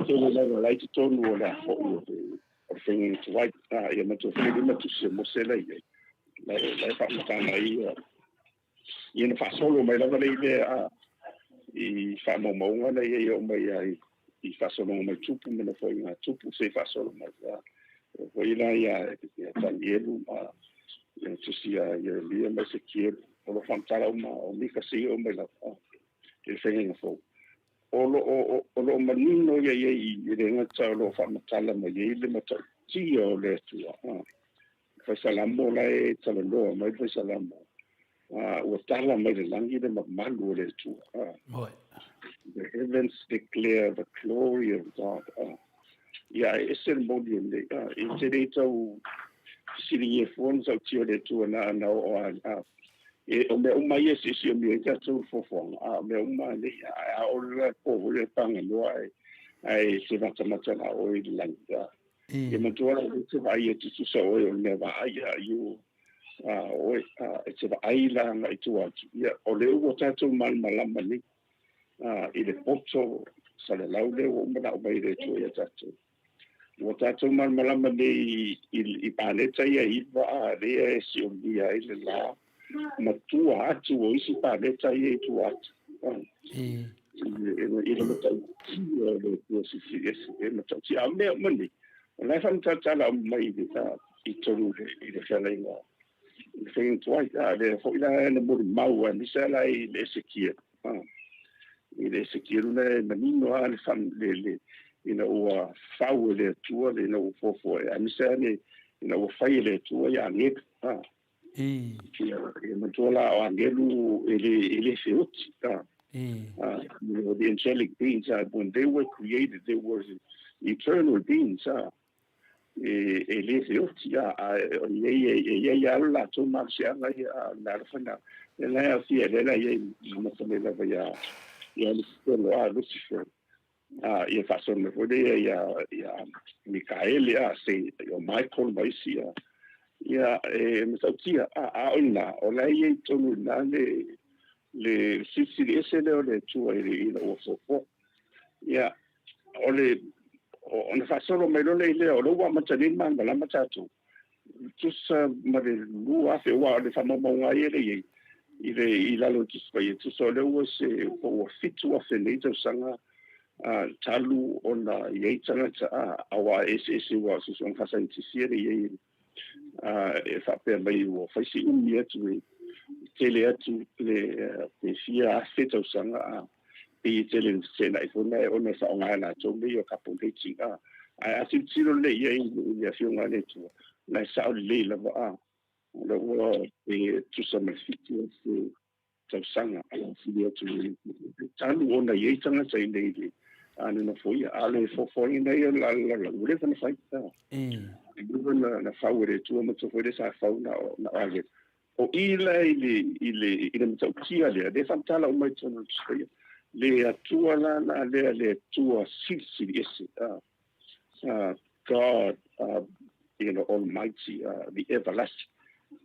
tele lava la i totonu o le foi o le feagaiga tuai. Ia matua foi lima tusi o Mose la i ai. La e faamatala ai ia na faasolo mai lava le lea i faamaumauga la i ai oo mai ai i faasologa mai tupu ma nofoaiga tupu se i faasolo mai. Foi la ia Tanielu ma ia tusi ia Ieremia ma Esekielu, o lo o faamatala uma o Mika seia oo mai lava i le feagaiga fou. O lo o manino ia i ai i le gata o lo o faamatala mai ai le matautia o le Atua. Faisalamo la e talanoa mai le Faisalamo, ua tala mai le lagi le mamalu o le Atua. The heavens declare the glory of God. Ia e ese le moli o nei. I te le tau fesiligia fua na tautia o le Atua na oo a e o mea uma ia sisi o mea i tatou fofoaga. O mea uma nei. A o le po foi le paganoa ai se matamata la oe i le lagi. Ia matua la e te vaai e tutusa oe o le mea vaai a i o oe e te vaai la nga i tua atu. Ia o le ua tatou malamalama nei i le poto salalau lea ua uma na mai le Atua ia tatou. Ua tatou malamalama nei i paneta ia iva a lea e siomia ai le la matua atu o isi paneta ia i tua atu. I le matautia o le Atua Silisili Ese e matautia. A o mea uma nei, o la e faamatala mai i tonu i le feagaiga i le feagaiga tuai. A lea foi la na molimau aemaise la i le Esekielu. I le Esekielu la e manino lava le ina ua fau e le Atua ina ua foafoa aemaise le ina ua fai e le Atua ia agelu. Ia matua la o agelu e le feoti. The angelic beings, when they were created, they were eternal beings. E le feoti, e ia ia alo latou malosiaga ia le alofana. E la e aofia lea la ia i amata mai lava ia Lucifer, Lucifer. Ia faasolo mai foi lea ia Mikaele, se o Michael ma isi ia e matautia. A o ina, o la ia i tonu ina le silisili ese lea o le Atua ina ua foafoa. Ia, o le ona faasolo mai loa lea o lea ua amata nei malamalama tatou. Tusa ma le 2000 aua o le faamaumauga ia le i ai i lalo o Tusi Paia. Tusa o lea ua se po ua 7,000 nei tausaga talu ona i ai tagata aua eseese ua o susuga faasainitisi le i ai e faapea mai ua fai si umi atu e tele atu le pe fia afe tausaga pe tele na fesenai foi na e ona e faaaoga e latou mea ia o carbon dating. Ae a tilotilo lelei i ai i le afioga a le Atua, la e sao lelei lava o lea ua pe tusa ma le 7,000 tausaga sili atu talu ona i ai tagata i nei le le nofoia. A o le foafoaina ia o le lalolagi ua leva na fai. Ua leva na fau e le Atua matua foi lea sa fau na o agelu. O i la i le matautia lea, lea faamatala uma i totonu o le Tusi Paia. Le Atua la lea le Atua Silisili Ese. God, Almighty, the Everlasting.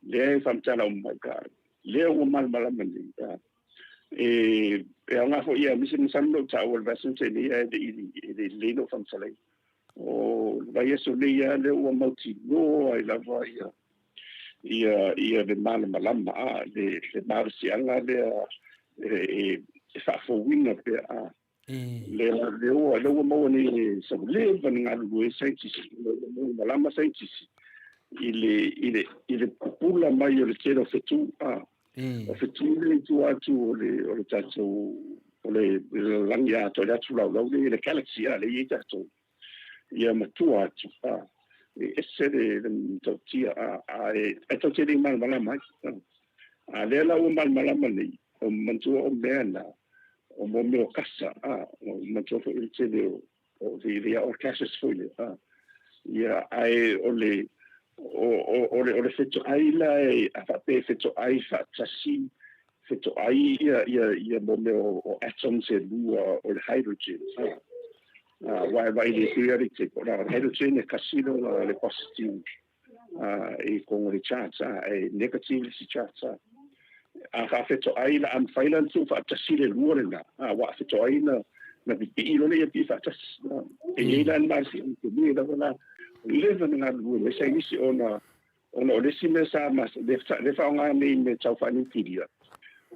Lea e faamatala uma mai ka lea ua malamalama nei. E aoga foi ia misi masalo na ou taua i le vaiaso na tea nei ae le i lelei lou faamatalaina. O le vaiaso nei lava lea ua mautinoa ai lava ia le malamalama, le malosiaga lea e faafouina pea. Lea ua maua nei e sa ua leva ona galulue ai saienitisi, ua malamalama saienitisi i le pupula mai o le tele o fetu. O fetu lea i tua atu o le tatou, o le lalolagi atoa, le atu laulau lea, le galaxy lea e i ai tatou. Ia ma tua atu, e ese le matautia, ae tatou te le i malamalama ai. A lea la ua malamalama nei, o manatua o mea na, o mo mea o kasa, o manatua foi le tele o they are all gases foi lea. Ia, ae o le, o le fetoai la, a faapea e fetoai faatasi, fetoai ia mo mea o atoms e lua o le hydrogen. Aua e vaai i le periodic table, o le hydrogen e kasi lona le positive i koga o le charge, e negative le isi charge. A faafetoai la, a mafai la ona tuufaatasi le lua lena, aua a fetoai na pipii loa lea ia pii faatasi. E i ai la le malosiaga tele lava la, ua leva ona galulue mai saienisi ona Ona o le isi mea sa lea faaaoga nei i mea tau faaniukilia,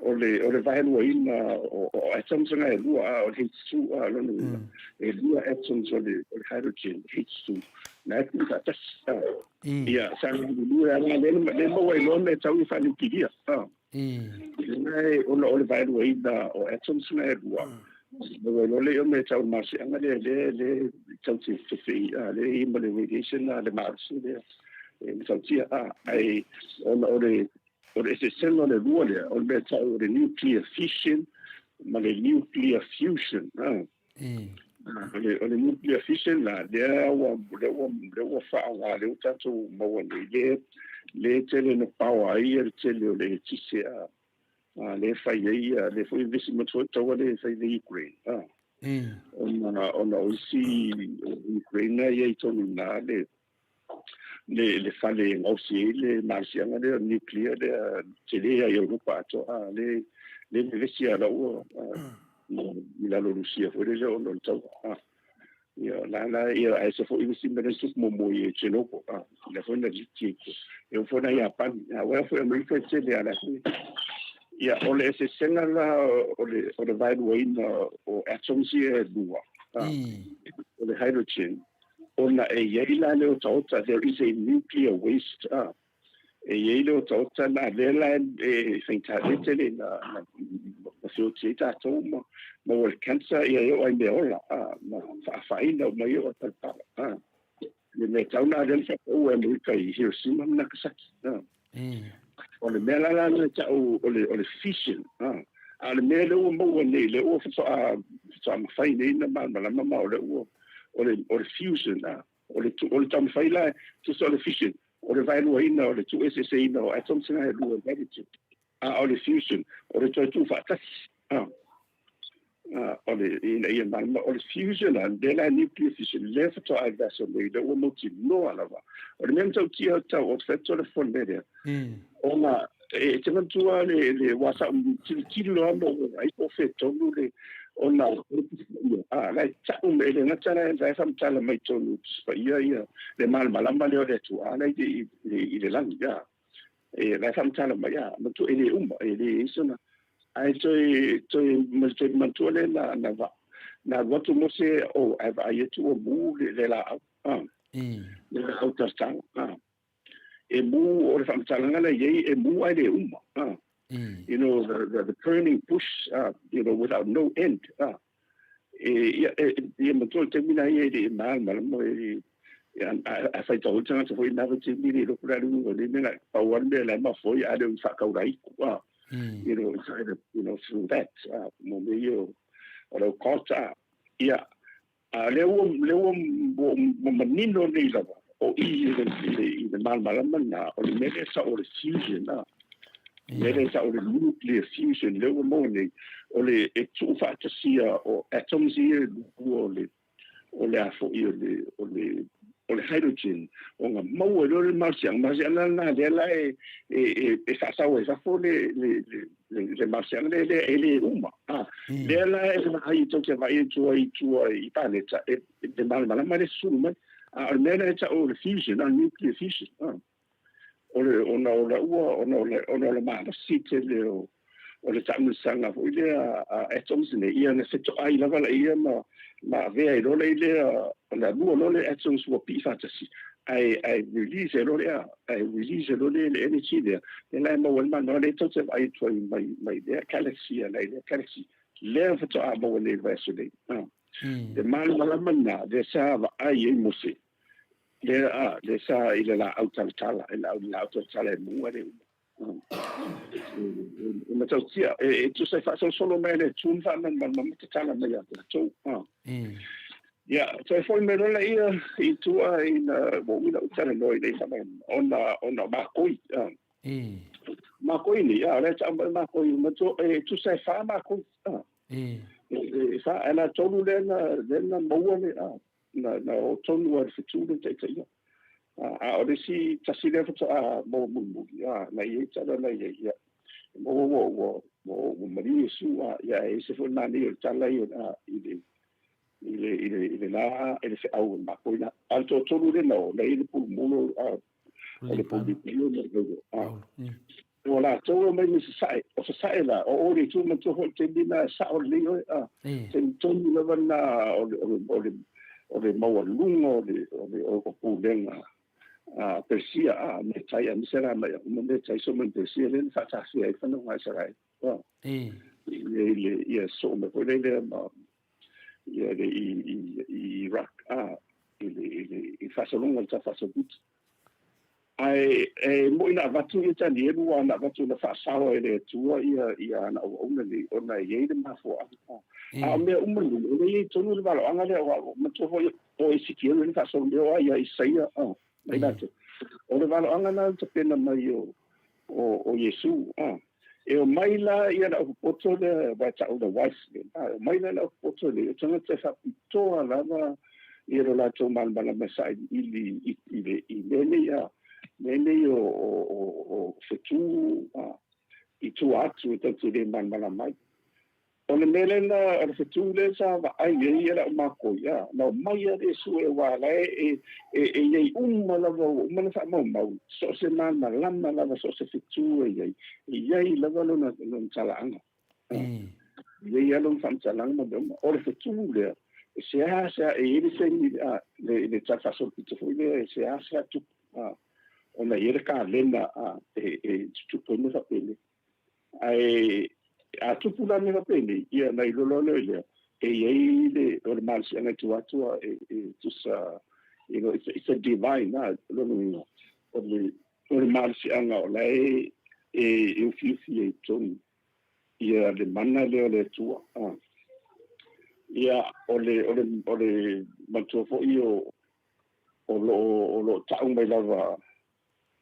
o le vaeluaina o atoms na e lua, a o le H2, a lona uiga, e lua atoms o le hydrogen, H2, na e tuu faatasi. Ia, sa galulue lava la, lea maua ai loa mea tau i faaniukilia. Ona o le vaeluaina o atoms na e lua, maua ai loa lea o mea tau malosiaga lea, lea tau te fefei, lea e i ai ma le radiation le malosi lea e matautia. Ae ona o le eseesega o le lua lea, o le mea tau o le nuclear fission ma le nuclear fusion. O le nuclear fission la, lea ua faaaoga, lea ua tatou maua nei, lea e tele na power ai le tele o le eletise, lea e fai ai, lea foi e vevesi mai foi le taua lea e fai nei i Ukraine. Ona o isi Ukraine e i ai tonu i ina le fale e gaosi ai le malosiaga lea o le nuclear lea tele lava i Europa atoa, lea e vevesi lava ua i lalo o Rusia foi lele ona o le taua. Ia, la la, ia, ae se foi isi mea lea tupu muamua i Chernobyl, lea foi na liki ai e oo foi na Iapani, aua foi Amerika e tele lava la foi. Ia, o le eseesega la o le vaeluaina o atoms ia e lua, o le hydrogen, ona e i ai la le otaota, there is a nuclear waste, e i ai le otaota na lea la e faigata le tele na feoti ai tatou ma maua le cancer, ia e oo ai mea ola, ma faafaina uma ai oo i palapala. Le mea tau na lea na faapau e Amerika i Hiroshima ma Nagasaki. O le mea la la e tau o le fission, a o le mea lea ua maua nei, lea ua faatoa mafai nei na malamalama ma o lea ua o le fusion, o le taumafai la, tusa o le fission, o le vaeluaina, o le tuueseeseina o atoms na e lua hydrogen, a o le fusion, o le toe tuufaatasi. O le, ina ia malamalama, o le fusion, lea la nuclear fusion, lea faatoa ai vaiaso nei, lea ua mautinoa lava. O le mea matautia tau o te fai atu o le fone lea, ona e te manatua le wā sa tilotilo lava ma ou vaai po o fea tonu le, ona a, la e tau mai, e le gata la e faamatala mai tonu i Tusi Paia ia le malamalama lea o le Atua, a la i le lagi, a. E la e faamatala mai, a, manatua e le uma, e le i sona, ae toe, toe, toe manatua lea na, na, na alu atu Mose, o, ae vaai atu ua mu le laau, a, le laau tatala, a. E mū, o le faamatalaga la i ai, e mū ae le uma. You know, the burning bush, you know, without no end. E, ia, e, ia matua le taimi la ia e le malamalama, e, a whai tau tangata foi nā taimi le loko la runga o le mea, pau a le mea la mafoi a le o whakaura iku. You know, inside of, you know, through that, mo me ia o lau kota, ia, A lea ua, lea ua, ua manino nei lava, o i i le malamalama lena, o le mea lea sa o le fusion, a. Mea lea sa o le nuclear fusion, lea ua maua nei, o le e tuufaatasia o atoms ia e lua o le, O le a foi o le o le o le hydrogen ona maua ai loa le malosiaga malosiaga lena lea la e e e, e faasau ai fafo le le le le malosiaga lea lea e le uma a lea la e vaai tou te vaai atu ai tua i paleta e le malamalama le susulu mai a o le mea lea e tau o le fusion a nuclear fusion a o le ona o la ua ona o le ona o le malosi tele o o le taamilosaga foi lea a atoms nei ia na fetoai lava laia ma ma avea ai loa lea ona lua loa le atoms ua pii faatasi ae ae release ai loa le ae release ai loa le le energy lea lea la e maua ai le malamalama lea tou te vaai atu ai mai mai lea galaxy alai lea galaxy lea faatoa maua nei i le vaiaso nei le malamalama lena lea sa vaai ai Mose lea a lea sa i le laau talatala i le laau talatala e muga le uma e matautia e tusa e faasolosolo mai le Atua ma faamalamalama ma tatala mai ia tatou. Ia, toe foi mai loa laia i tua ina ua umi la'u talanoa ina ia faamalamalama ona ona o makoi. Makoi nei, a o lea e tau mai makoi matua e tusa e fa makoi. E fa, ae la tolu lea na lea na maua le a na na o tonu a le fetu le taitaia. A o le isi tasi lea faatoa maua mulimuli, a na i ai tala na i ai, ia, maua ua ua ua ua maliu Iesu, a ia e ese foi le manaia o le tala ia a i le i le i le i le la i le feau o le makoi la. A o le toatolu lea na o, na i ai le pulumulo a o le pulupili ma le a O latou e omai mai Sasae. O Sasae la, o o i le itu manatua foi le taimi lena e sao lelei oe, a. Taimi tonu lava lena o le, o le, o le, o le maualuga o le, o le, o pulega a Peresia, a, Metai, aemaise la mai uma Metai soo mai Peresia lea na faatafea ai le fanauga a Isaraelu, a. I le, ia soo mai foi lea ma, ia le, i, i, i Iraq, a, i le, i le, i faasologa o le tafaasolopito. Ae e moi na avatu ia Tanielu aua na avatu na faasao e le Atua ia ia ana auauna nei ona e i ai le mafuaaga. A o mea uma nei, e le i ai tonu le valoaga lea aua ua matua foi o Esekiele na faasolo mai o ai ia Isaia a mai latou. O le valoaga lena na tapena mai o o o Iesu a. E omai la ia le aupopoto lea aua e tau le wise men a, e omai la le aupopoto lea o tagata e faapitoa lava ia lo latou malamalama e sailiili i, i, le, i mea nei a, mea nei o, o, o, o fetu a, i tua atu e tatou te le malamalama ai. O le mea lea na, o le fetu lea sa vaai ai e lau makoi, a, na omai lava Iesu e aua la e, e, e i ai uma lava, ua uma ona faamaumau, so o se malamalama lava, so o se fetu e i ai, e i ai lava lona, lona talaaga. A, e i ai lava lona faamatalaga ma mea uma. O le fetu lea, e seasea, e i ai le taimi, a, le, le tala faasolopito foi lea, e seasea tupu, a, ona e i ai le kalena, a, e, e tutupu ai mea faapenei. Ae a tupu la mea faapenei, ia ona iloa loa lea o lea, e i ai le, o le malosiaga i tua atu a e, e tusa, you know, it's a, it's a divine, a, lona uiga, o le, o le malosiaga o la e, e, e ufiufi ai i totonu ia le mana lea o le Atua. A. Ia, o le, o le, o le manatua foi o, o lo o, o lo o tau mai lava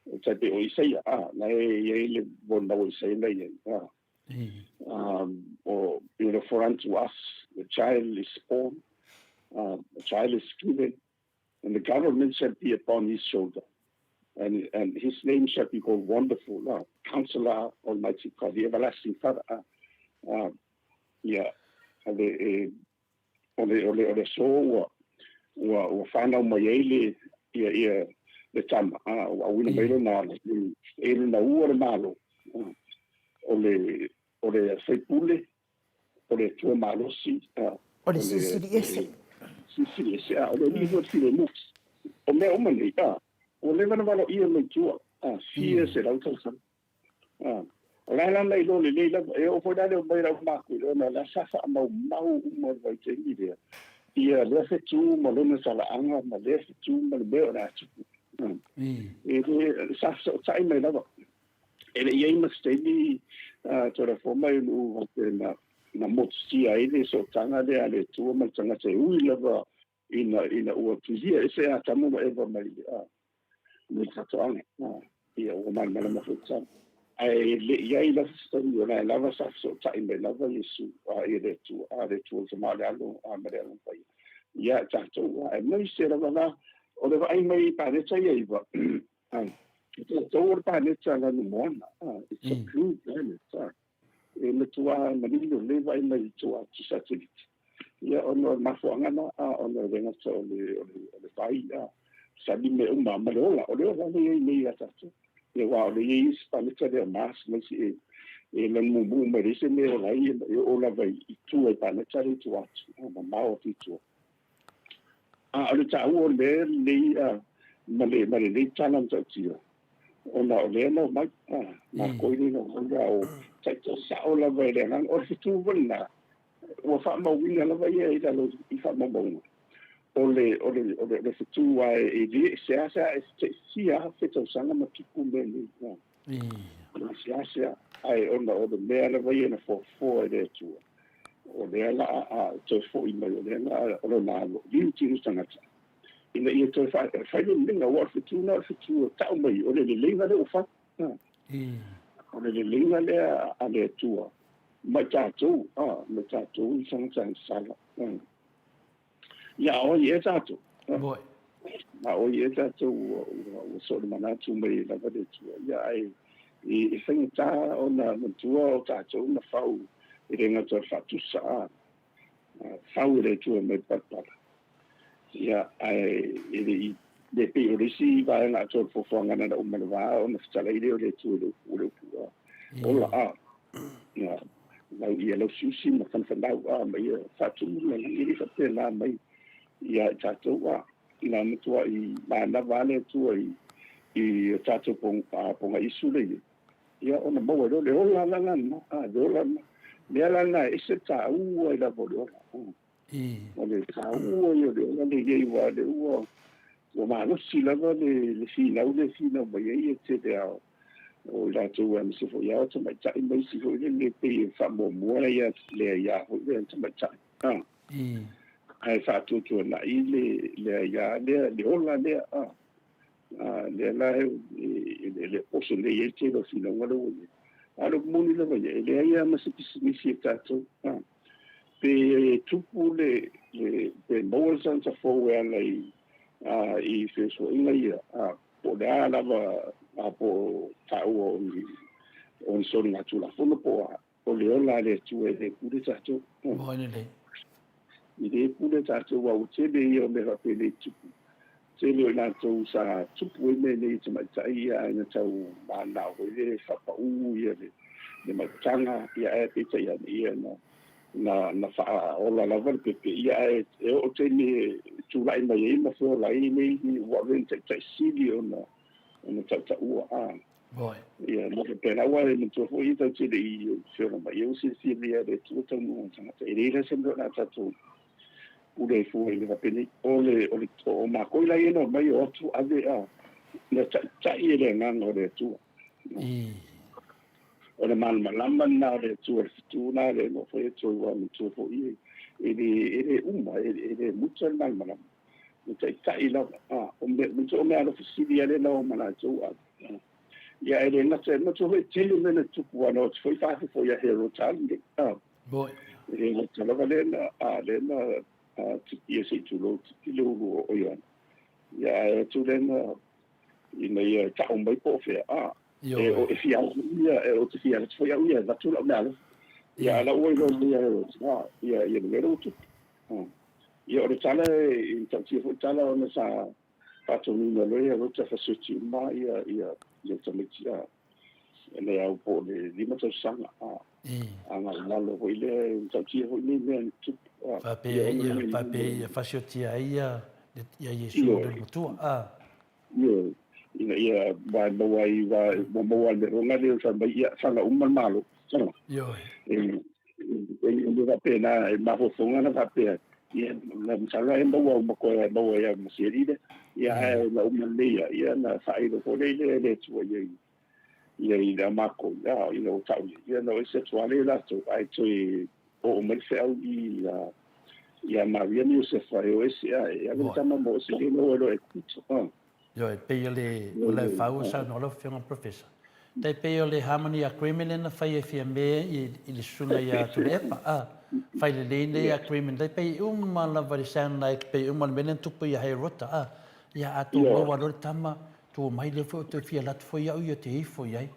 E tai pei o Isaia, a, na e i ai le molimau o Isaia na i ai, a. O, you know, for unto us the child is born, a child is given, and the government shall be upon his shoulder. And, and his name shall be called Wonderful, Counselor, Almighty God, the Everlasting Father. Ia, o le, e, o le, o le, o le aso ua, ua, ua whanau mai ai le, ia, ia, le tama, a, ua auina mai lona alo, e lona ua le malo, o le, o le faipule, o le Atua malosi, a, O le Silisili Ese. Silisili Ese, a, o le Alii foi o le filemu. O mea uma nei, a, ua leva ona valoia mai tua, a, fia selau tausaga. A, o la e lana iloa lelei lava, e oo foi la le omai lau makui ona la sa faamaumau uma le vaitaimi lea, ia lea fetu ma lona talaaga ma lea fetu ma le mea o le a tupu. E le, sa fesootai mai lava. E le i ai ma se taimi toe mai o nuu faapea na, na motusia ai le sootaga lea a le Atua ma le tagata e ui lava ina, ina ua pilia ese Atamu ma Eva mai le, mai le faatoaga. Ia, ua malamalama foi tala. Ae le i ai lava se taimi o la e lava sa fesootai mai lava Iesu, ia le Atua, a le Atua le Tama o le Alo, a ma le Agaga Paia. ia tatou, aemaise lava la o le vaai mai i paneta ia iva, o tatou o le paneta lanumoana, it's a blue planet, e matua manino lelei vaai mai i tua atu satelite. Ia ona o le mafuaaga na, ona e le gata o le o le o le vai, sali mea uma ma le ola, o le ola lea e i ai nei ia tatou. Ia aua o lea e i ai isi paneta lea o Mars ma isi e e lanumumu uma e leai se mea e ola ai, e oo lava i tua i paneta lea i tua atu, mamao atu i tua. A o le taua o le mea lenei ma le ma lenei tala matautia, ona o lea na omai, makoi lea na omai, a o taitai sao lava e le agaga. O le fetu foi lena, ua faamauina lava ia i lalo i faamaumauga, o le, o le, o le, o le fetu aua e le, seasea e fia afe tausaga ma tupu mea nei. Seasea, ae ona o le mea lava ia na foafoa e le Atua, o lea la a toe foi mai, o lea la o lona alo, liu tino tagata, ina ia toe fai le leleiga, aua o le fetu lena o le fetu e tau mai, o le leleiga lea ua fai. O le leleiga lea a le Atua mai tatou, mai tatou i tagata sala. Ia, a oi ea tatou? A oi ea tatou ua soo le manatu mai lava le Atua? Ia, ae e faigata ona manatua o tatou na fau e le gata o le faatusa, fau e le Atua mai le palapala. Ia, ae e le i le pei o le isi vaega atoa o le foafoaga na na uma le va ona fetalai lea o le Atua i le upu, o le upu ola a. Ia, lau ia lausiusi ma fanafanau a ma ia faatumu le lagi, e le faapena mai ia i tatou a. Na matuai manava lava le Atua i o tatou pogaisu lea i ai. Ia ona maua ai loa le ola la lena, a, le ola lena. Mea la lena e ese le taua ai lava o le ola. O le taua ia o le ola lea i ai, aua o lea ua ua malosi lava le le finau lea e finau mai ai e tele lava o i latou aemaise foi lava o tamaitai ma isi foi lele e pei e faamuamua ia le aia foi lea a tamaitai. Ae faatuatuanai le le aia lea, le ola lea. A lea la e le oso nei ai le tele o finauga lea ua i ai. A o le upu moni lava ia, e leai lava ma se pisinisi e tatou, pe tupu le, pe maua le tagata fou e ala i, i fesoasoaiga ia, po o le a lava, po o taua o ni, o ni soligatulafono po o a, o le ola a le Atua e le pule tatou. Moe lelei. E le pule tatou aua ua tele ia o mea faapenei tupu. Tele o i latou sa tupu ai mea nei i tamaitai ia ae na tau manao foi lea e faapau ia le maitaga ia ae peitai ane ia na na na faaola lava le pepe ia ae e oo taimi e tulai mai ai ma feola ai nei ua avea ma taitai sili ona ona tautaua a. Boy. Ia, mo te pēlā, aua e manatua foi ia tatou te le i feola mai, ia ua silafia lelei lava e le Atua taunuuga o tagata. E leai la se mea o le a tatou pule ai fua i le faapenei. O le, o le, o mākou la ia na omai o atu ave a, na taitai e le Agaga o le Atua. O le malamalama lena o le Atua, le fetu lena lea na fai atu ai, aua manatua foi e, e le, e le uma, e, e le muta le malamalama. Na taitai lava, a, o mea, manatua o meaalofa sili lava lea na o ma latou ave. Ia, e le gata, manatua foi e tele mea na tupu, aua na o atu foi faafofoga ia Herota lenei. A, e le gata lava lea na, a, lea na tipi se i tulou, tipi le ulu o Ioane. Ia, ae o atu lea na, ina ia tau mai po o fea, a, e, o, e fia atu ia, e, ou te fia atu foi au ia, e avatu lau meaalofa. Ia, a la ua iloa mai ia Herota, a, ia, ia le mea lea ua tupu. Ia, o le tala e matautia foi tala ona sa faatonuina loa ia Rota fasioti uma ia ia ia tamaiti a le au po o le 5 tausaga a agai i lalo foi lea e matautia foi nei mea na tupu a. Faapea ia, faapea ia fasiotia ai ia ia Iesu i le matua a. Ioe, ina ia wa maua ai wa ua maua le roga lea fai mai ia faga uma le Malo. Ioe. E e le faapena e mafaufauga na faapea ia na masalo e maua uma koe e maua ia ma siali lea. Ia ae na uma lelei ia, ia na faailo foi lea i le Atua ia ia i le makou ia ina ua tau ia na o ese atu lava lea latou ae toe oo mai le feau i ia Maria ma Iosefa e o ese a e ave le tama ma o ese le o e Epito. Ioe, pei o le o le fau o saunoa lau Afioga Professor. Tai pei o le harmony agreement lea na fai e Fiame i le susuga ia Tuilaepa, a. Fai lelei nei agreement lea pei uma lava le sound like pei uma le mea lea na tupu ia Herota a. Ia a tou maua loa le tama, tuu mai lea foi ou te fia alu atu foi au ia te ifo i ai.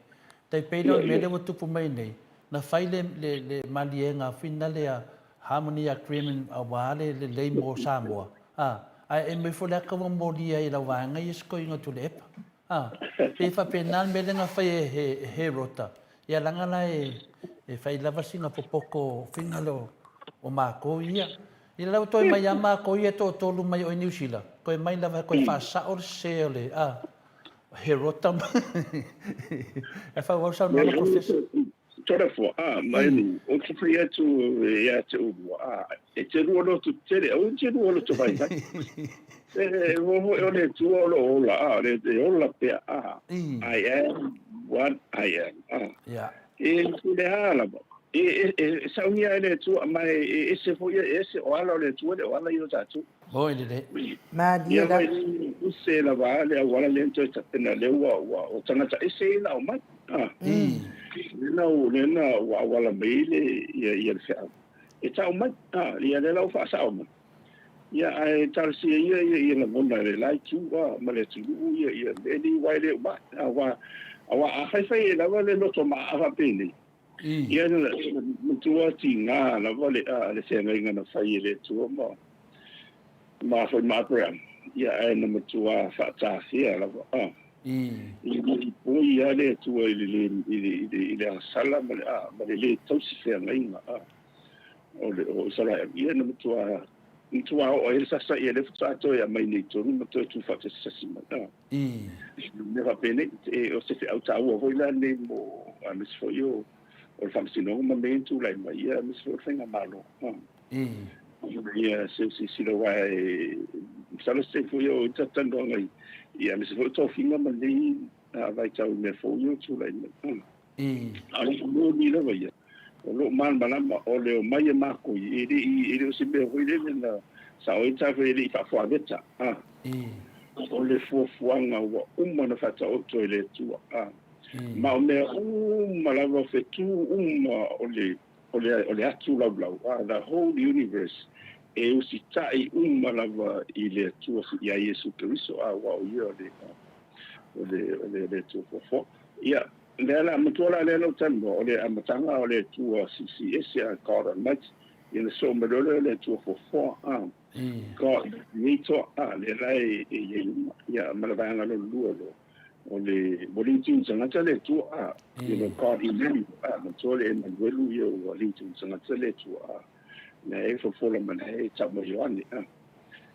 Tai pei lea o le mea lea ua tupu mai nei, na fai le le le maliega foi lea Harmony Agreement aua le lelei mo Samoa, a, ae e mai foi le aka ua molia ai e lau vaega ia se toeaina Tuilaepa. A, pei e faapena le mea lea na fai e Herota, ia leaga la e fai lava sina popoto fina lea o matou ia. Ia la ua toe mai lava matou ia e toatolu mai o i Niu Sila, toe mai lava e toe faasao le sese o le, a, Herota ma Ae faaauau le saunoaga Professor. Torafoa, a, ma e nu, ou te fai atu ia te oulua, a, e te lua loto tele, aua e te lua loto vaivai. E ua foi o le Atua o lo o ola, a, o le e ola pea, a, I am what I am, a. E le a lava. E, e, e saunia ai le Atua, ma e, e ese foi, e ese o ala o le Atua, le o ala ia o tatou. Oi lelei. Malie Ia lava. Ese lava a le auala lea na toe tapena lea ua ua o tagata ese ia na aumai. A. Lea na lea na ua auala mai le ia ia le feau. E tau mai. A, ia lea la ua faasao mai. Ia ae talosia ia ia ia lagona e le la itu a ma le atunuu ia ia mea nei aua e le uma. Aua aua a faifai ai lava le loto maaa faapenei, Ia na matua tiga lava le le feagaiga na fai e le Atua ma ma foi ma Aperahama, ia ae na matua faatafea lava a. I lipoi lava le Atua i le le i le i le i le agasala ma le a ma le le tausi feagaiga a o le o Isaraelu, ia na matua matua oo ai le sasa ia lea faatoa toe aumai nei i totonu ma toe tuufaatasitasi mai a. Mea faapenei, o se feau taua foi la lenei mo, aemaise foi o le Faamasinoga ma mea ia na tulai mai, ia aemaise foi o le Faigamalo. Ia se silasila aua e masalo se taimi foi e oo ai le tatou talanoaga i, ia aemaise foi o tofiga ma lenei vaitau i mea fou ia ua tulai mai. A o le moni lava ia, o lo o malamalama o le omai a makou e le i, e le o se mea foi lele na sao ai tatou e le i faafuaveta, a. O le fuafuaga ua uma ona faataoto e le Atua, a. Ma o mea uma lava, o fetu uma o le, o le, o le atu laulau, a, the whole universe, e usitai uma lava i le Atua, ia Iesu Keriso, a, aua o Ia o le, o le, o le, le Atua fuafua. Ia, lea la, matua la lea na ou talanoa, o le amataga o le Atua Silisili Ese, a God Almighty, ia na soo mai loa lea o le Atua fuafua, a, God Creator, a, lea la e, e i ai uma. Ia, ma le vaega lona lua loa, o le, ua liutiu i tagata le Atua, a, you know, God Emmanuel, a, matua le Emanuelu ia ua liutiu i tagata le Atua, a, na e fofola mai, na e tau mai Ioane, a.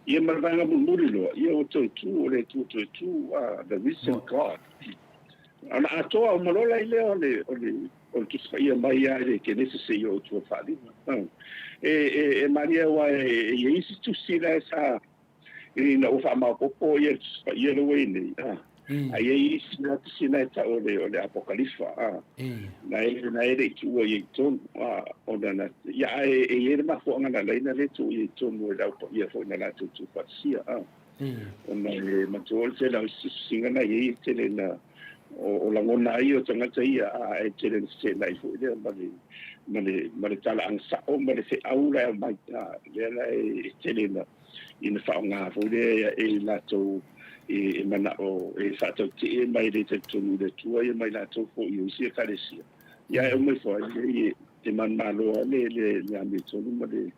Ia ma le vaega mulimuli loa, ia ua toe tu, o le Atua toe tu, a, the risen God. Ona atoa uma loa la i lea o le, o le, o le Tusi Paia mai lava i le Kenese seia oo i tua Faaaliga. E, e, e malie aua e, e i ai isi tusi la e sa, ina ua faamaopoopo ia le Tusi Paia lea ua i ai nei, a. A i ai isi la tusi na e tau o le, o le Apokalifa, a. Na e, na e le i tuua i ai i totonu, a, ona na, ia, ae e i ai le mafuaaga na ala ai ona le tuu i ai i totonu e le Au Paia foi na latou tuufaatasia, a. Ona e matua o le tele o isi tusitusiga na i ai e tele na o lagona ai o tagata ia a e tele na feteenai foi lea ma le ma le ma le talaaga sao ma le feau la e aumai a lea la e tele na ina faaaoga foi lea e latou e manao e faatautee mai le talitonu i le Atua ia mai latou foi o isi ekalesia ia e aumai foi e e manumalo lava le le le amiotonu ma le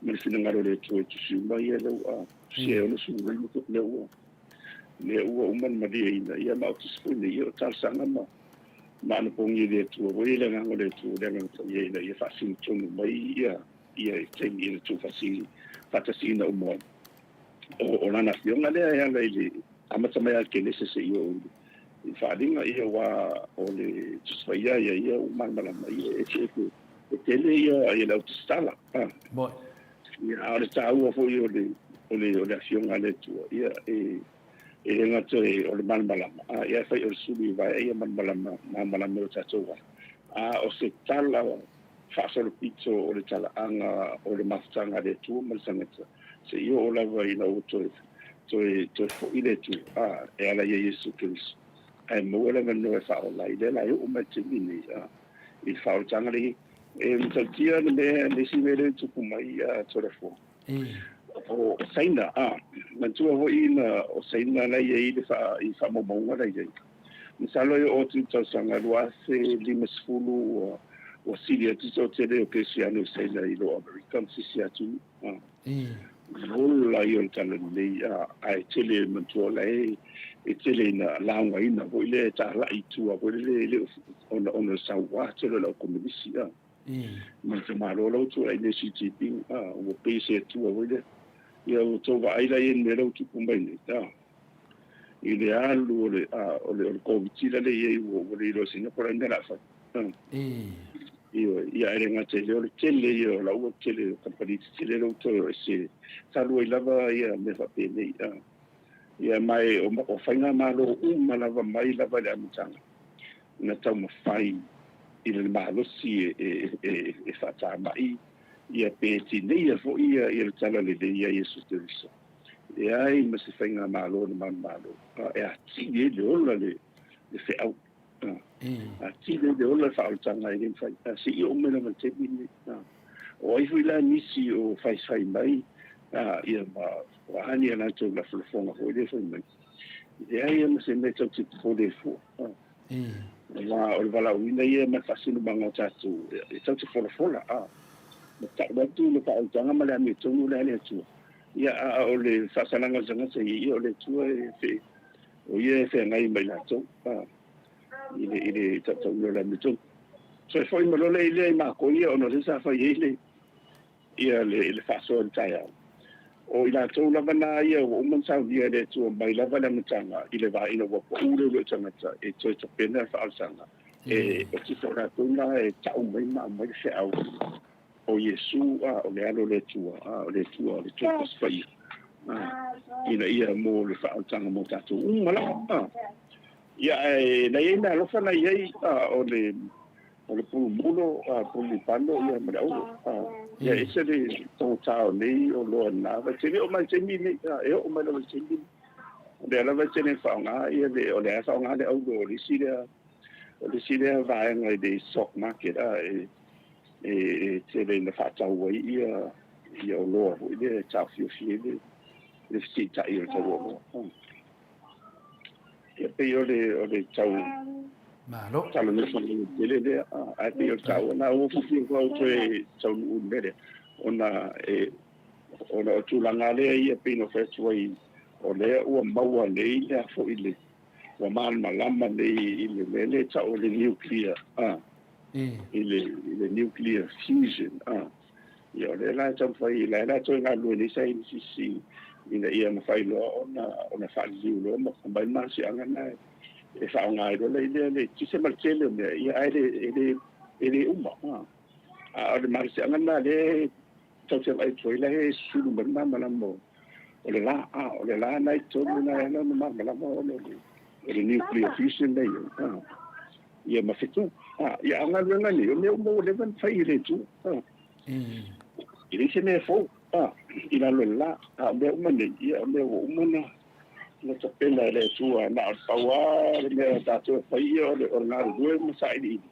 ma le finagalo o le Atua e tusi uma ia lea ua tusi ai 65 lea ua lea ua uma ona malieina ia ma o tusi foi nei ia o talosaga ma ma anapogi i le Atua ua i ai le agaga o le Atua le agaga paia ina ia faasino tonu mai ia ia i taimi i le tuufaatasi faatasiina uma o o lana afioga lea e ala i le amata mai lava i le Kenese seia oo i le faaaliga ia aua o le Tusi Paia ia ia ua malamalama ia e eseese E tele ia le au tusitala. Moi. Ia, a o le taua foi o le, o le, o le Afioga a le Atua, ia, e, e le gata e, o le malamalama, a, ia e fai o le sulu i vaea ia malamalama, malamalama i o tatou ala. A o se tala faasolopito o le talaaga o le mafutaga a le Atua ma le tagata, seia oo lava ina ua toe, toe, toe foi le Atua, a, e ala ia Iesu Keriso, ae maua le avanoa e faaola ai. Lea la e oo mai i le taimi lenei, a. i le faaolataga lenei. E matautia le mea, le isi mea lea e tupu mai ia Toleafoa. O Saina, a, manatua foi na o Saina la e i ai le faa, i faamaumauga la e i ai. Masalo e oo atu i le tausaga 2050 ua, ua sili atu se toatele o Kerisiano i Saina i lo Amerika ma se isi atunuu. A, ola ia o le talalelei, a, ae tele manatua la e, e tele ina laugaina foi lea e talai i tua foi lele e le o, ona, ona o le sauā tele o le aukomunisi, a. Ma le tamaloa la ua tulai nei Xi Jinping, a, ua pei se Atua foi lea. Ia ua tou vaai la i ai i le mea lea ua tupu mai nei, a, i le alu o le, a, o le, o le Koviti la lea e i ai ua, ua le iloa e Sina po o le a le mea o le a fai. A. Ioe, ia ae le gata i lea o le tele ia o la ua tele o kamupani tetele lea ua toe o ese talu ai lava ia mea faapenei, a. Ia ma e o, o faigamalo uma lava mai lava i le amataga na taumafai i le malosi e faatamai ia pe tineia foi ia le talalelei ia Iesu Keriso. E leai ma se faigamalo na manumalo e atili ai le ola le feau. Atili ai le ola le faaolataga e le mafai. Seia oo mai lava i le taimi lenei. O ai foi la nisi o faifai mai ia ma o a ni a latou lafolafoga foi lea e fai mai. E leai lava ma se mea tatou te popole ai fua. Aua o le valaauina ia ma le faasinomaga o tatou, e tatou te folafola, a. Ma tau atu le faaolataga ma le amiotonu lea a le Atua. Ia, a o le faasalaga o le tagata ia, ia o le Atua e fe, o ia e feagai ma i latou, a, i le, i le tautauina o le amiotonu. So e foi ma lola i lea i makou ia, ona o lea sa fai ai le, ia le, le faasoa i le taeao. O i latou lava na ia ua uma ona saunia e le Atua mai lava le amataga i le va ina ua pau le uluai tagata e toe tapena le faaolasaga, e o latou na e tau mai ma aumai le feau o Iesu, a o le Alo o le Atua, a o le Atua o le Atua Tusi Paia, a, ina ia mo le faaolataga mo tatou uma lava. A, ia, ae na i ai meaalofa na i ai, a, o le O le pulumulo, a pululipano ia ma le auro. A, ia ese le taugata o nei oloa i lena vaitaimi. E oo mai i le taimi lenei, a, e oo mai lava i le taimi lenei. O lea lava e tele ina faaaoga ia le, o lea e faaaoga le auro o le isi lea, o le isi lea vaega i le stock market, a, e, e, e tele ina faatau ai ia, ia oloa foi lea e taofiofi ai le, le fesiitai o le tau o oloa. Ia pei o le o le tau Malo. Talanoa faalauaitele lea, ae pei o le taua na ua fiafia foi au toe taunuu i le mea lea, ona e ona o tulaga lea ia pei ona fai atu ai, o lea ua maua nei le a foi le ua malamalama nei i le mea lea e tau o le nuclear, a, i le i le nuclear fusion, a. Ia, o lea la e taumafai, la e la toe galulue nei saienitisi ina ia mafai loa ona ona faaliliu loa ma aumai le malosiaga lena e faaaoga ai loa lea le eletise ma le tele o mea, ia ae le e le e le uma. A o le malosiaga lena lea e tatou te vaai atu ai la e sulu mai le malamalama o le la, a o le la lena i totonu lena e ala ona malamalama ona o le o le nuclear fusion lea e i ai. Ia ma fetu. A, ia a o galuega nei, o mea uma ua leva ona fai e le Atua. A, e leai se mea fou, a, i lalo o le la. A o mea uma nei, ia o mea ua uma ona, ona tapena e le Atua. Na o le pau lava le mea a tatou e fai, ia o le, o le galulue ma sailiili,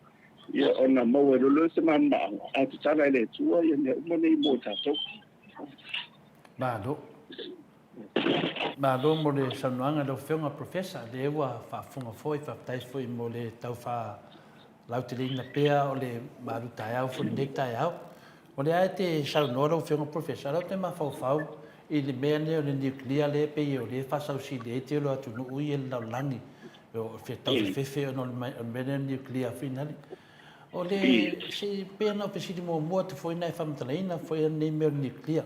ia ona maua ai loa lea o se malamalamaaga, ae tatala e le Atua ia mea uma nei mo tatou. Malo. Malo mo le saunoaga i lau Afioga Professor, lea ua faafofoga foi, faafetai foi mo le tau faalauteleina pea o le malu taeao foi i lenei taeao. O lea e te saunoa lau Afioga Professor, o lea ou te mafaufau i le mea lea o le nuclear lea e pei o lea e faasausili ai le tele o atunuu ia i le lalolagi, o le tau fefefe ona o le mea lea o le nuclear foi lale. O le, se pei ona ou fesili muamua atu foi na e faamatalaina foi lenei mea o le nuclear.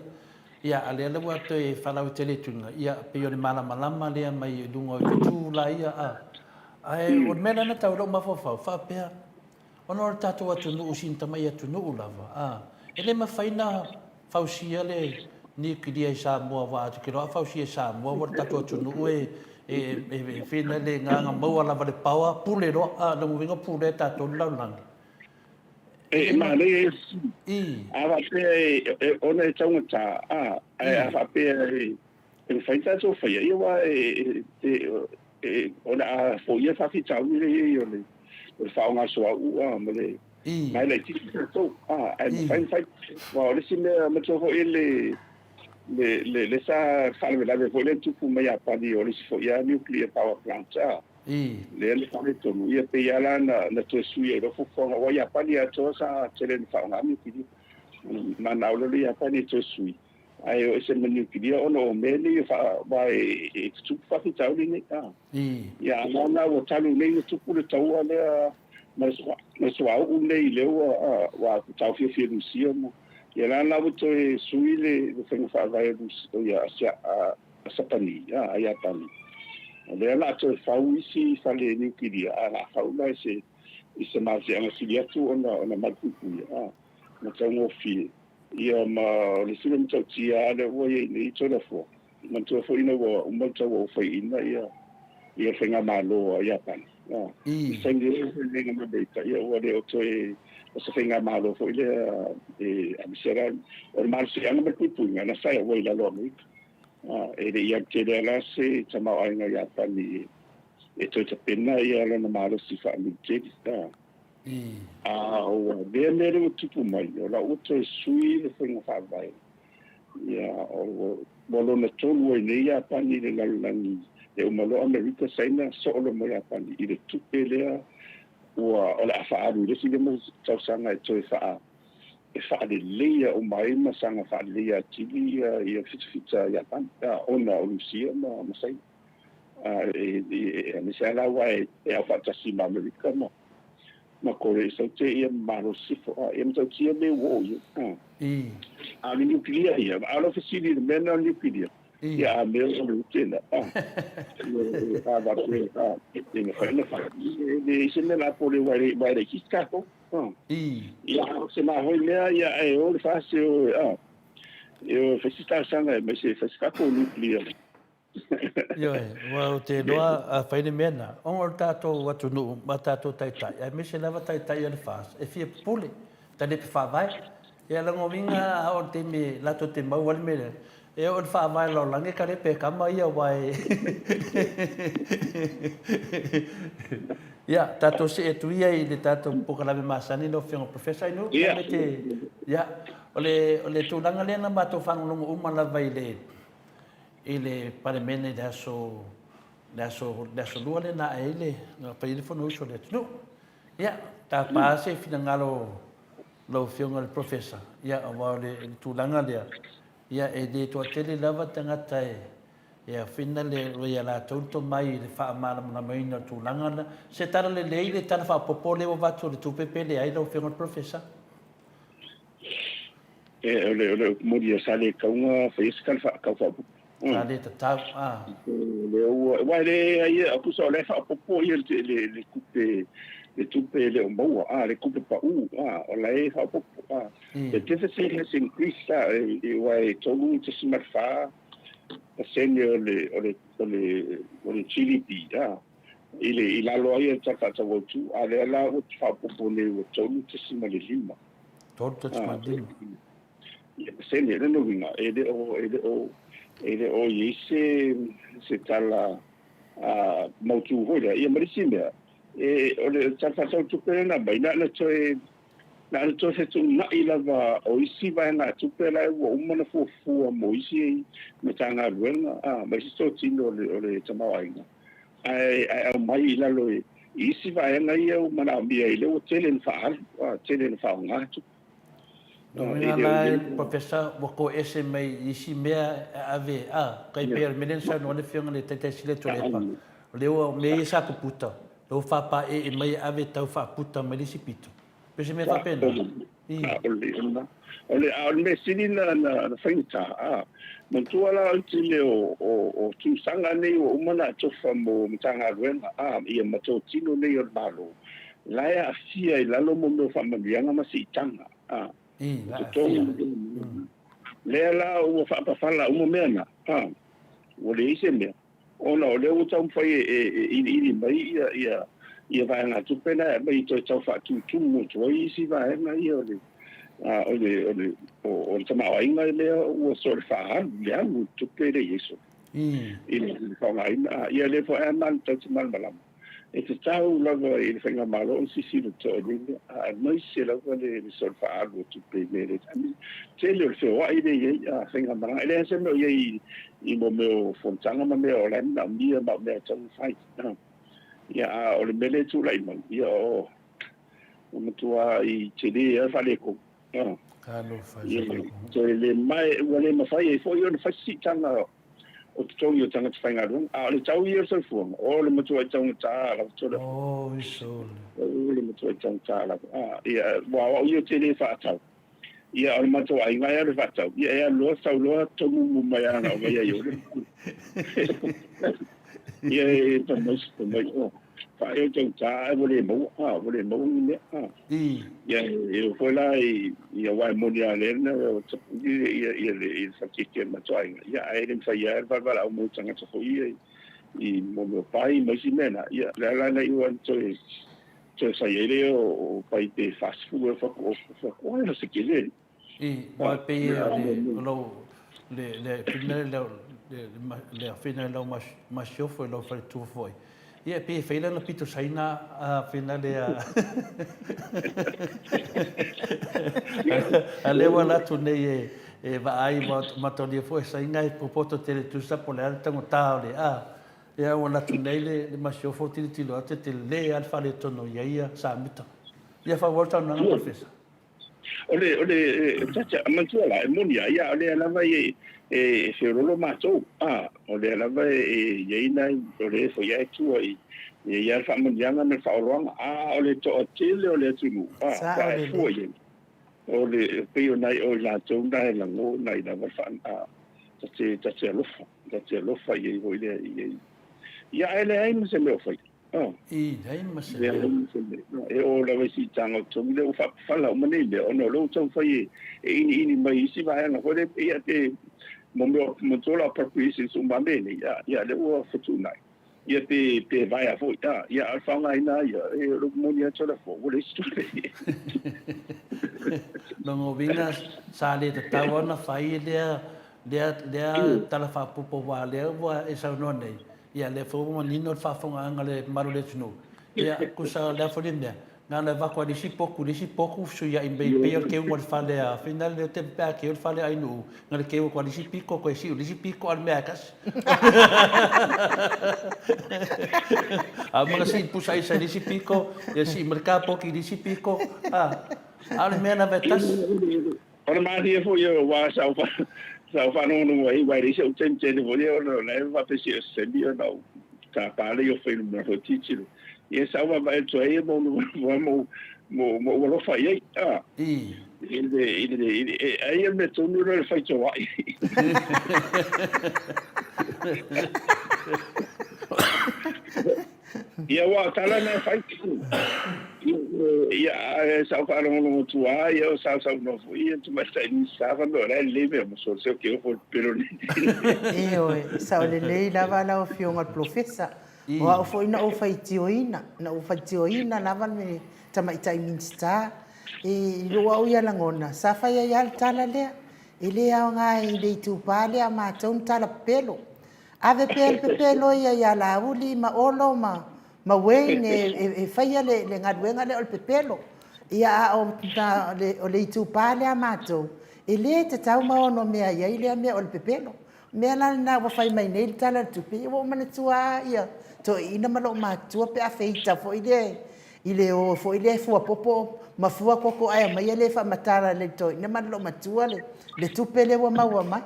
Ia, a lea la ua toe faalauaitele atu i luga, ia, pei o le malamalama lea mai luga o fetu la ia, a. Ae o le mea lea na tau i lou mafaufau, faapea, ona o le tatou atunuu, sina tamai atunuu lava, a, e le mafai ona fausia le niukilia i Samoa, aua ou te iloa a fausia i Samoa, ua o le tatou atunuu e, e, e, e fina le agaga maua lava le power, pule loa, a, lona uiga pulea e tatou le lalolagi. E manaia ia fesili. A faapea e, ona e taugata, a, ae a faapea e, e mafai ona tatou faia, ia aua e, e, e, ona a foia le faafitauli lea e i ai o le, o le faaaoga suauu, a, ma le, Ma e laitiiti tatou, ae mafai ona fai. Aua o le isi mea, manatua foi le le le sa faalavelave foi lea na tupu mai Iapani, o le isi foi lava nuclear power plant, lea na faaletonu, ia pei lava la na toe sui ai loa fuafuaga, aua Iapani atoa sa tele ina faaaoga niukilia. Mananao loa le Iapani e toe sui, ae o ese ma niukilia ona o mea nei aua e tutupu faafitauli nei. Ia a o lena ua talu nei ona tupu le taua lea ma le suauu nei lea ua taofiofia e Rusia ma ia la la ua toe sui le faiga faavae a a Sapani, a Iapani. O lea o le a toe fau isi fale niukilia, ae o le a fau la i se i se malosiaga sili atu ona malupuipuia ma taugofie. Ia ma o le isi mea matautia lava lea ua i ai nei Toleafoa, manatua foi ina ua uma le taua ua faiina ia le faigamalo a Iapani. I le taimi lea ua faigaluega ma Amerika, ia ua le o toe o se faigamalo foi lea e aemaise la o le malosiaga ma le puipuiga na sa ua i lalo o Amerika. E le i alu tele lava la se tamaoaiga o Iapani e toe tapena ia lona malosi faa-militeli. A ua avea mea lea ua tupu mai, o la ua toe sui le faiga faavae. Ia, ua lona tolu ai nei Iapani i le lalolagi, e uma loa Amerika, Saina, soo loa ma Iapani i le tupe lea ua o le a faaalu i le isi 5 tausaga e toe faa e faaleleia uma ai ma saga faaleleia atili ia fitafita a Iapani, ona o Rusia ma Saina. Aemaise lava la aua e aufaatasi ma Amerika ma Korea i Saute ia ma Malo Sisifo, ia matautia mea ua oo i ai. A o le niukilia ia, a o lau fesili i le mea lena o le niukilia, ia a mea o le ute lena, a faapea e mafai ona fai, e leai se mea o le a pole aua e laitiiti tatou. Ia a o se mamoe mea ia ae o le FAST e o e o e fai se talosaga e aumai se fai se tatou nuclear. Ioe, aua ou te iloa a fai le mea lena, ona o le tatou atunuu ma tatou taitai, aemaise lava taitai o le FAST, e fia pupule, talepe faavae. Ia lona uiga a oo i le taimi latou te maua ai le mea lea, e oo i le faavae o le lalolagi e kalepe e kama ia aua e Ia, tatou see atu ia i le tatou polokalame masani lau Afioga Professor Ainuu, pe te Ia, o le o le tulaga lea na matou faalogologo uma lava i le i le Palemene i le aso le aso le aso Lua lea na ae ai le na fai ai le Fonousu a le atunuu. Ia, tapa se finagalo lau Afioga i le Professor, ia aua o le tulaga lea, ia e le toatele lava tagata e e afina le ia latou le tomai i le faamalamalamaina o le tulaga lena. Se tala lelei le tala faaopoopo lea ua avatu o le tupe pe leai lau Afioga i le Professor? E, o le, o le upu moni ia, sa le tatau ona faia se tala tau faaopoopo. Sa le tatau, a. O lea ua, aua e leai, tusa o la e faaopoopo ia le, le, le tupe, le tupe e le o maua, a, le tupe pau, a, o la e faaopoopo, a. The deficit has increased, a, aua e 3.4 pasene o le, o le, o le, o le GDP, a, i le, i lalo ai o le Tala Faatatau Autu, a lea la ua faaopoopo nei ua 3.5. 3.5. Ia pasene, o lona uiga, e le o, e le o, e le o i ai se, se tala mautu foi lea. Ia ma le isi mea, e, o le Tala Faatatau Tupe lea na aumai, na ona toe, Na ona toe fetuunai lava o isi vaegatupe la ua uma ona fuafua mo isi Matagaluega ma isi totino o le tamaoaiga, ae aumai i lalo i isi vaega ia ua manaomia ai, lea ua tele ina faaalu, tele ina faaaoga tupe. Lona uiga la e Professor ua toese mai i isi mea e ave, a, tai pei o le mea lea na saunoa ai le Afioga i le Taitai Sili o Tuilaepa, o lea ua, o mea ia sa puputa, lea ua faapaee mai e ave tau faaputa mai le isi pito. Pei o se mea faapena. O le, a o le mea sili na faigata, a, manatua la o le tele o tusaga nei ua uma ona atofa mo Matagaluega, a, ia ma totino nei o le Malo, la e aafia i lalo mo mea o faamanuiaga ma siitaga, a, o totonu, lea la ua faapafala uma mea na, a, ua leai se mea. Ona o lea ua taumafai e iliili mai ia vaegatupe na e aumai e toe tau faatutumu atu ai isi vaega ia o le o le tamaoaiga lea ua sort of faaalu le alu o le tupe lea i ai solo i le faaaogaina. Ia lea foi lava tatou te malamalama. E tatau lava i le Faigamalo ona silasila totoa i nei mea, aemaise lava le soona faaalu o tupe i mea e le tele o le feoai lea e i ai a faigamalaga. E leai lava se mea o i ai i mo mea o fonotaga ma mea o la e manaomia ma o mea e tatau ona fai. Ia, a o le mea lea e tulai mai, ia o ua matua i tele lava le faaletonu. Ia, toe le mae, ua le mafai ai foi ona fai se siitaga o totogi o tagata faigaluega. A o le tau ia o le soifuaga, o le matuai taugata lava tole. Oh, sole. O le matuai taugata lava. Ah, ia, ua o au ia ou te le faatau. Ia, o le matou aiga e alu e faatau. Ia, e alu loa, sau loa, tomumu mai lava na o vai ai o le. Ia, e fai mai, fai mai, oh. Faaiu taugata ae ua le maua, ah, ua le maua ni mea. Ah. Ia, e oo foi la i, ia aua e moni lava lea na tapuni ia, ia le, ia le falekeike a le matou aiga. Ia, ae le mafai lava le valaau mai o tagata foi ia i, i mo mea o pai ma isi mea na. Ia, o le ala lena i ua toe, toe fai ai lea o, o pai pe 40 ea faku, faku ai o se kele. I, aua e pei o le, o lou, le, le, le, le, le afina i lau masiofo i lau faletua foi. Ia, e pei e fai lana pito saina a afina le a. A lea ua alu atu nei e, e vaai ma matalia foi e saina e popoto tele tusa po o le a le taugata o le a. Ia ua alu atu nei le, le masiofo tilotilo atu e tele lava le faaletonu o i ai ia Samita. Ia faaauau le saunoaga Polofesa. O le, o le, Chacha, manatua la, e moni lava, ia, o lea lava e, e feololo matou, a, o lea lava e i ai nai, o lea foi lava e tua i, i ai lava le faamanuiaga ma le faaoloaga, a o le toatele o le atunuu, a, Sao pe a e lelei. fua i ai, o le, e pei o nai o i latou na e lagona ai lava le faa, a, ta te, ta te alofa, ta te alofa i ai foi lea, i ai. Ia, ae leai ma se mea o faia. I leai ma se mea. E oo lava i siitaga o totogi lea ua faapafala uma nei mea ona o lea ua taumafai e iniini mai isi vaega foi lea ia pe mo mea o dollar appropriations uma a mea nei ia lea ua fetuunai ia pe pe vaea foi ia a o le faaaogaina ia e o le moni atu o le fua ua leai se tupe. Lona uiga sa le tatau ona fai lea lea lea tala faaopoopo aua lea ua e saunoa nei Ia, lea foi ua manino le faafofogaaga a le mamalu o le atunuu. Ia, tusa o le a foi le mea, na ona avatu lava i le isi potu i le isi potu fesuiai mai pei o le keuga o le fale a Fina lea te pe a keu le fale a Ainuu, na o le keu atu lava i le isi pito toe siu i le isi pito a o le mea lava e tasi. A uma ona sii pusa aisa i le isi pito, ia sii ma le kapoti i le isi pito, a, a o le mea lava e tasi. O le malie foi aua sa ou faalogologo ai, aua e leai se taimi tele foi lea ona o la e faapea se o se taimi ona ou tapa lea o fuainumera foi tilotilo. Ia sa ou vaavaai atu ai ma ou ma ou alofa i ai, a, i le, i le, i le, ai o le mea tonu lea o le faitauai. Ia aua o tala na e fai. Ia, sa ou faalogologo atu lava, ia o sausaunoa foi ia tamaitai Minisita fai mai o la e lelei mea ma sole se o ke ofo i le pepelo nei. Ioe, sao lelei lava lau Afioga i le Polofesa. O au foi na ou faitioina, na ou faitioina lava le tamaitai Minisita i lou au ia lagona, sa fai ai lava le tala lea, e le aoga i le itupa lea a matou ni tala pepelo. Ave pea le pepelo ia ia Laauli ma Olo ma ma Wayne e e faia le le galuega lea o le pepelo. Ia a o o le itupa lea a matou, e le tatau ma ono mea i ai lea mea o le pepelo. O mea la lena ua fai mai nei le Tala o le Tupe, ia ua ou manatua lava ia toeaiina ma loomatutua pe a feita foi lea i le o foi lea e fuapopo ma fua koko ae aumai e le faamatala e le toeaina ma le loomatua le tupe lea ua maua mai.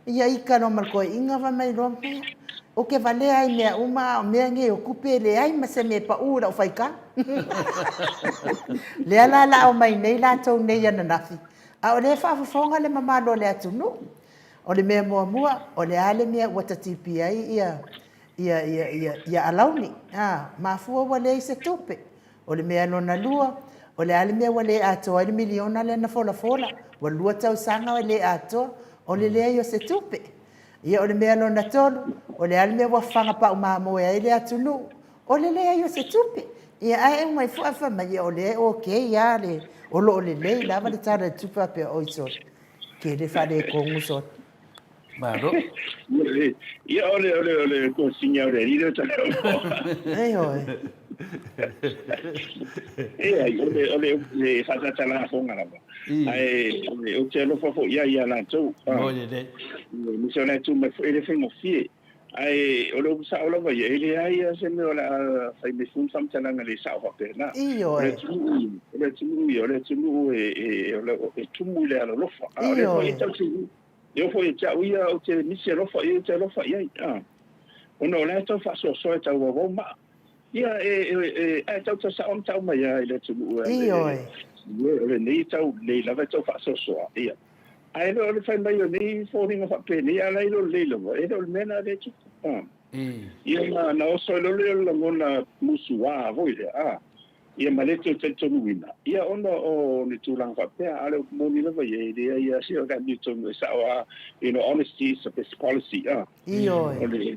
Ia ika loa ma le toeaina fai mai loa, Ou te valea i mea uma a o mea nei o tupe e leai ma se mea e pau i lau faitau. Lea la la omai nei latou nei ananafi, a o lea e faafofoga le mamalu o le atunuu. O le mea muamua, o le a le mea ua tatipi ai ia ia ia ia ia alauni, a, mafua ua leai se tupe. O le mea lona lua, o le a le mea ua le atoa ai le miliona lea na folafola? Ua lua tausaga e le atoa, o le leai o se tupe. Ia, o le mea lona tolu, o le a le mea ua fafaga pau mamoe ai le atunuu? O le leai o se tupe. Ia, ae uma ifo ae fai mai, ia o lea e okay lava le, o lo o lelei lava le Tala o le Tupe faapea, oi sole, tele faaletonu sole. Malo. Ia, o le, o le, o le kosiga o le alii lea o tala. Ioe. Leai, o le, o le, le faatalafoga lava. Ae ou te alofa foi i ai ia latou. Moni lelei. Aemaise o la e tu mai foi, e le faigofie. Ae o le upu sao lava ia, e leai lava se mea o le a fai mai fua ni faamatalaga le sao faapena. Ioe. O le atunuu, o le atunuu ia, o le atunuu e, e, e tumu i le alolofa. A o lea foi e tau E oo foi ia te au ia, ou te misi alofa i ai, ou te alofa i ai, a. Ona o la e tau faasoasoa e tauauau maa. Ia, e, e, e, ae tau tau sao ona tau mai lava i le atunuu e, Ioe. e, o lenei tau, nei lava e tau faasoasoa, ia. Ae le o le fai mai o nei foliga faapenei, a la e le o lelei lava, e le o le mea lena lea e tupu, a. Ia, na, na oso ai loa lea o le lagona musuā foi lea, a. Ia ma le toe talitonuina, ia ona o ni tulaga faapea, a o le upu moni lava ia, e leai lava se amiotonu e sao lava, you know, honesty is the best policy, a. Ioe. O le,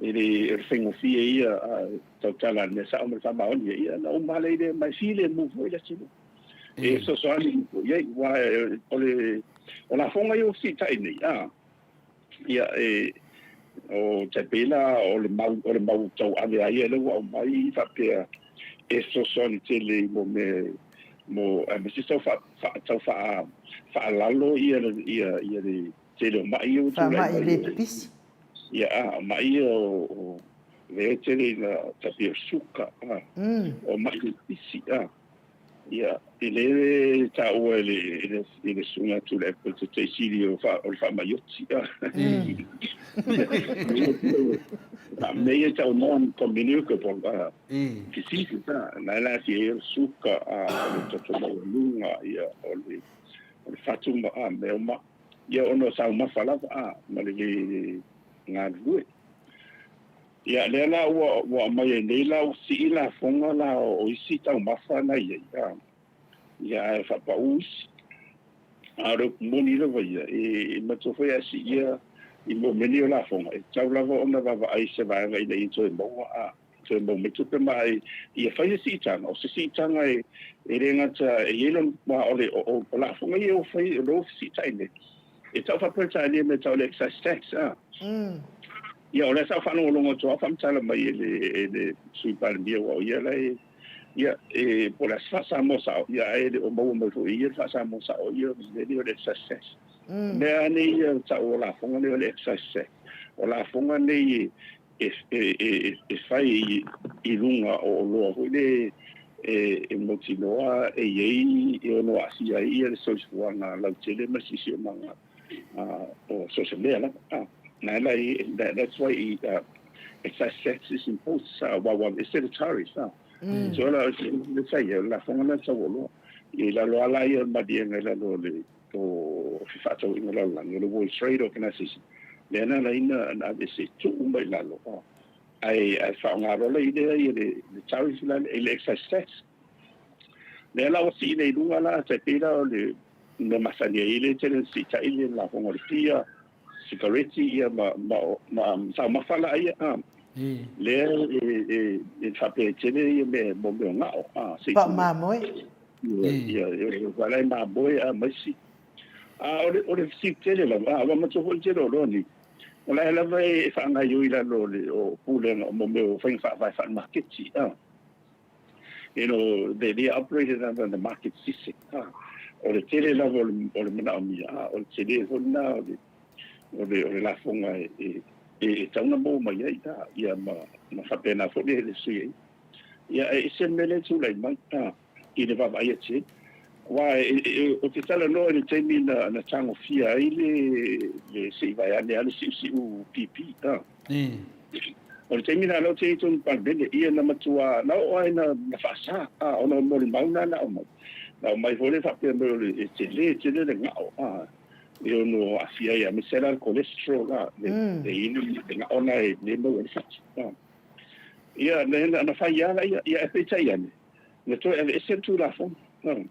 e le, o le faigofie ia, a tautala i le mea sao ma le faamaoni, ia ona uma lava lea, ma e filemu foi le atunuu. E fesoasoani foi i ai, aua o le, o lafoga ia ua fesiitai nei, a. Ia, e, o tai pei la o le mau, o le mau tauave a ia lea ua aumai faapea e fesoasoani tele i mo mea mo aemaise tau faa, faa, tau faa, faalalo ia le, ia, ia le tele o ma'i ia ua tulai mai. Faama'i le pipisi. Ia, a, o ma'i ia o, o lea e tele ina tai pei o suka, a, o ma'i le pipisi, a. Ia, e le taua e le, e le, e le Susuga Tuilaepa le Taitai Sili o, o le faamai oti. Mea ia e tau non-communicable diseases, na e la aafia ai o le suka, o le toto maualuga, ia, o le, o le fatu ma mea uma. Ia, ona o taumafa lava, ma le le galulue. Ia, lea la ua, ua aumai ai nei la ua sii lafoga la o isi taumafa na i ai, a, ia, ae faapau isi. A o le upu moni lava ia, e, e matua foi ae siia i mea mea nei o lafoga, e tatau lava ona vaavaai i se vaega ina ia toe maua, a, toe maua mai tupe ma e, ia fai se siitaga. O se siitaga e, e le gata e i ai lona, aua o le, o, o lafoga ia ua fai, o lea ua fesiitai nei, E tau faa-Peretania mea tau le excise tax, a. Ia, o lea sa ou faalogologo atu lava o faamatala mai e le, e le Sui Palemia, aua o ia la e, ia, e, po o le a se faa-Samoa sao, ia, ae le o maua mai foi e ia le faa-Samoa sao ia o le mea lea o le excise tax. O mea lava nei ia tau o lafoga nei o le excise tax, o lafoga nei e, e, e, e fai i luga o oloa foi lea e, e mautinoa e i ai, e ono aafia ai ia le soifuaga lautele ma le siosiomaga o so o se mea lava. Na ala ai, that's why i, excise tax is imposed, sa aua ua aveese le tariff. So la, le fai ia, o le lafoga lena tau oloa. I lalo lava la ia o le maliega i lalo o le o fefaatauaiga lalolagi, o le World Trade Organization, lea na ala ai na aveese, tuu mai i lalo, ae ae faaaoga loa la i lea ia le le tariff la i le excise tax. Lea la ua sii nei i luga la, tai pei la o le mea masani ai le tele ona siitai le lafoga o le pia, sikareti ia ma ma ma taumafa la ia a. Lea e e e faapea e tele ia mea mo mea o gao a se i Pao mamoe. Ia ia ia la e mamoe a ma isi. A o le o le fesili tele lava, a ua matua foi le tele o oloa nei. O la e lava e faagaoioi i lalo o le o pulega o mea o faiga faavae faale-maketi, a. You know, they, they operated under the market system, a. O le tele lava o le, o le manaomia, a, o le tele foi lena o le, o le, o le lafoga e, e, e, e tatau ona maua mai ai, a, ia ma, ma faapena foi le, le sui ai. Ia, e ese le mea lea e tulai mai, a. i le vaavaai atu i ai. Aua ou te talanoa i le taimi na, na tagofia ai le, le se i vaeane lava le siusiu pipi. A. O le taimi lena o lea ou te i ai i totonu o le Palemene, ia na matua, na oo lava ina na faasa, a, ona o molimau na na aumai. Na aumai foi lea faapea mai o le, e tele tele le gao, a, e ono aafia ai, aemaise la le cholesterol, a, le, le inu, le gao lena e le maua ai le fati, a. Ia, na, na fai lava ia, ia, ae peitai ane, Na toe aveese le Tulafono. Ona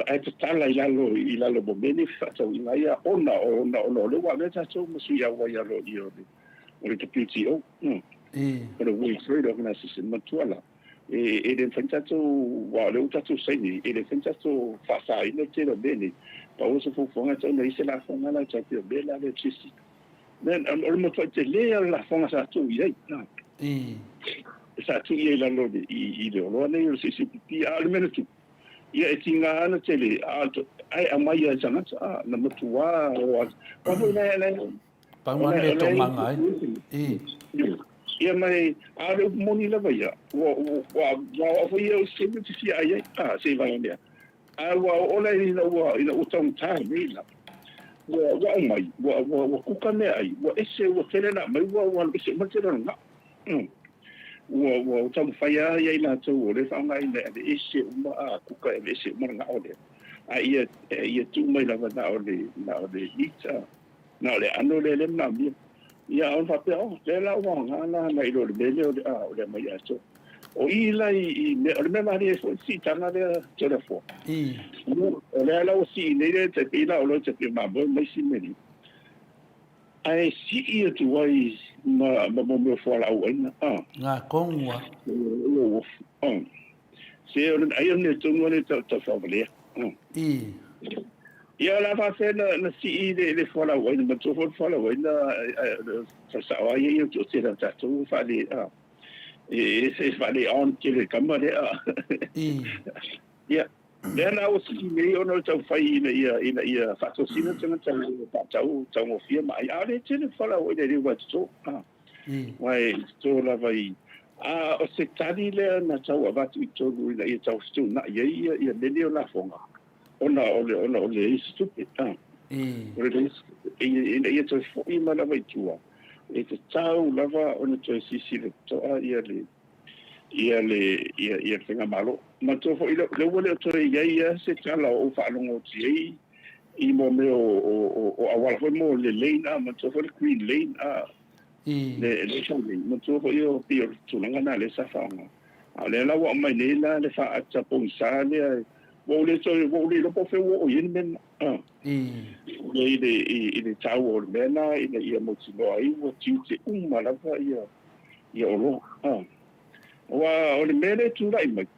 ae tatala i lalo i lalo mo mea nei fefaatauaiga ia ona ona ona o lea ua avea tatou ma sui auai aloaia o le o le WTO. O le World Trade Organization matua la e e le mafai ona tatou aua o lea ua tatou saini e le mafai ona tatou faasaina le tele o mea nei. Pau o se fuafuaga e tatau ona i ai se lafoga la e tai pei o mea la lea GST. O le matuai tele lava o le lafoga sa tuu i ai. Sa tuu i ai i lalo i le oloa nei o le siisipipi, a o le mea na tupu, ia e tiga lava ona tele, ae aumai lava e tagata, a, na matua o atu. Aua foi la e Pau lava le mea e toomaga ai. I. Ia ma e, a o le upu moni lava ia, ua, ua, ua aoao foi ia o se taimi ou te fia ai ai, a, se i vaeane. A ua oo la ina ua, ina ua taugata nei la, ua, ua aumai, ua, ua, ua kuka meaai, ua ese, ua tele ona aumai, ua, ua alu ese uma le tele o le gao. Ua, ua taumafai lava ia i latou o lea e faaaogaina e aveese uma a kuka e aveese uma le gao lea, a ia, ia tuu mai lava na o le, na o le meat, a, na o le aano lea lea e manaomia. Ia, a ona faapea, oh, lea la ua aoga la nai lo le mea lea o le, a, o le aumai atoa. O i la i, i mea, o le mea malie ai foi le siitaga lea Toleafoa. O lea la ua sii nei le tai pei la o loa e tai pei o mamoe ma isi mea nei. Ae sii atu ai ma, ma mo mea o fualaau aina, a. Ngā kongua. O uafu, a. Se o le, ai o le mea tonu lea tau, tau faavalea, a. I. Ia o le a faafefea na, na sii le, le fualaau aina, manatua foi le fualaau aina, faasao lava ia ia o le toatele o tatou e faale, a. E, e faale on tele tama lea. I. Ia. Lea la ua sii nei ona o le taumafai ina ia, ina ia faatosina tagata e faatau taugofie ma ai. A o lea e tele fualaau aina e le ua toto. A. Aua e toto lava i... A o se tali lea na tau avatu i totonu ina ia tau fetuunai ai ia, ia mea nei o lafoga, ona o le, ona o le leai o se tupe. A. O le leai o se tupe. Ina ia toe foi mai lava i tua, e tatau lava ona toe silasila totoa ia le, ia le, ia, ia le Faigamalo. Manatua foi, lea ua le o toe i ai lava se tala o ou faalogo atu i ai i mo mea o, o, o, o auala foi mo le lane, a, manatua foi le green lane, a, le, le lane, manatua foi o pei o le tulaga lena lea sa faaaoga. A o lea la ua aumai nei la le faaata pogisa lea, ua ou le toe, ua ou le iloa po o fea ua oo i ai le mea lena. A, i le, i, i le taua o le mea lena ina ia mautinoa ai ua tiute uma lava ia, ia oloa. A. Aua o le mea lea e tulai mai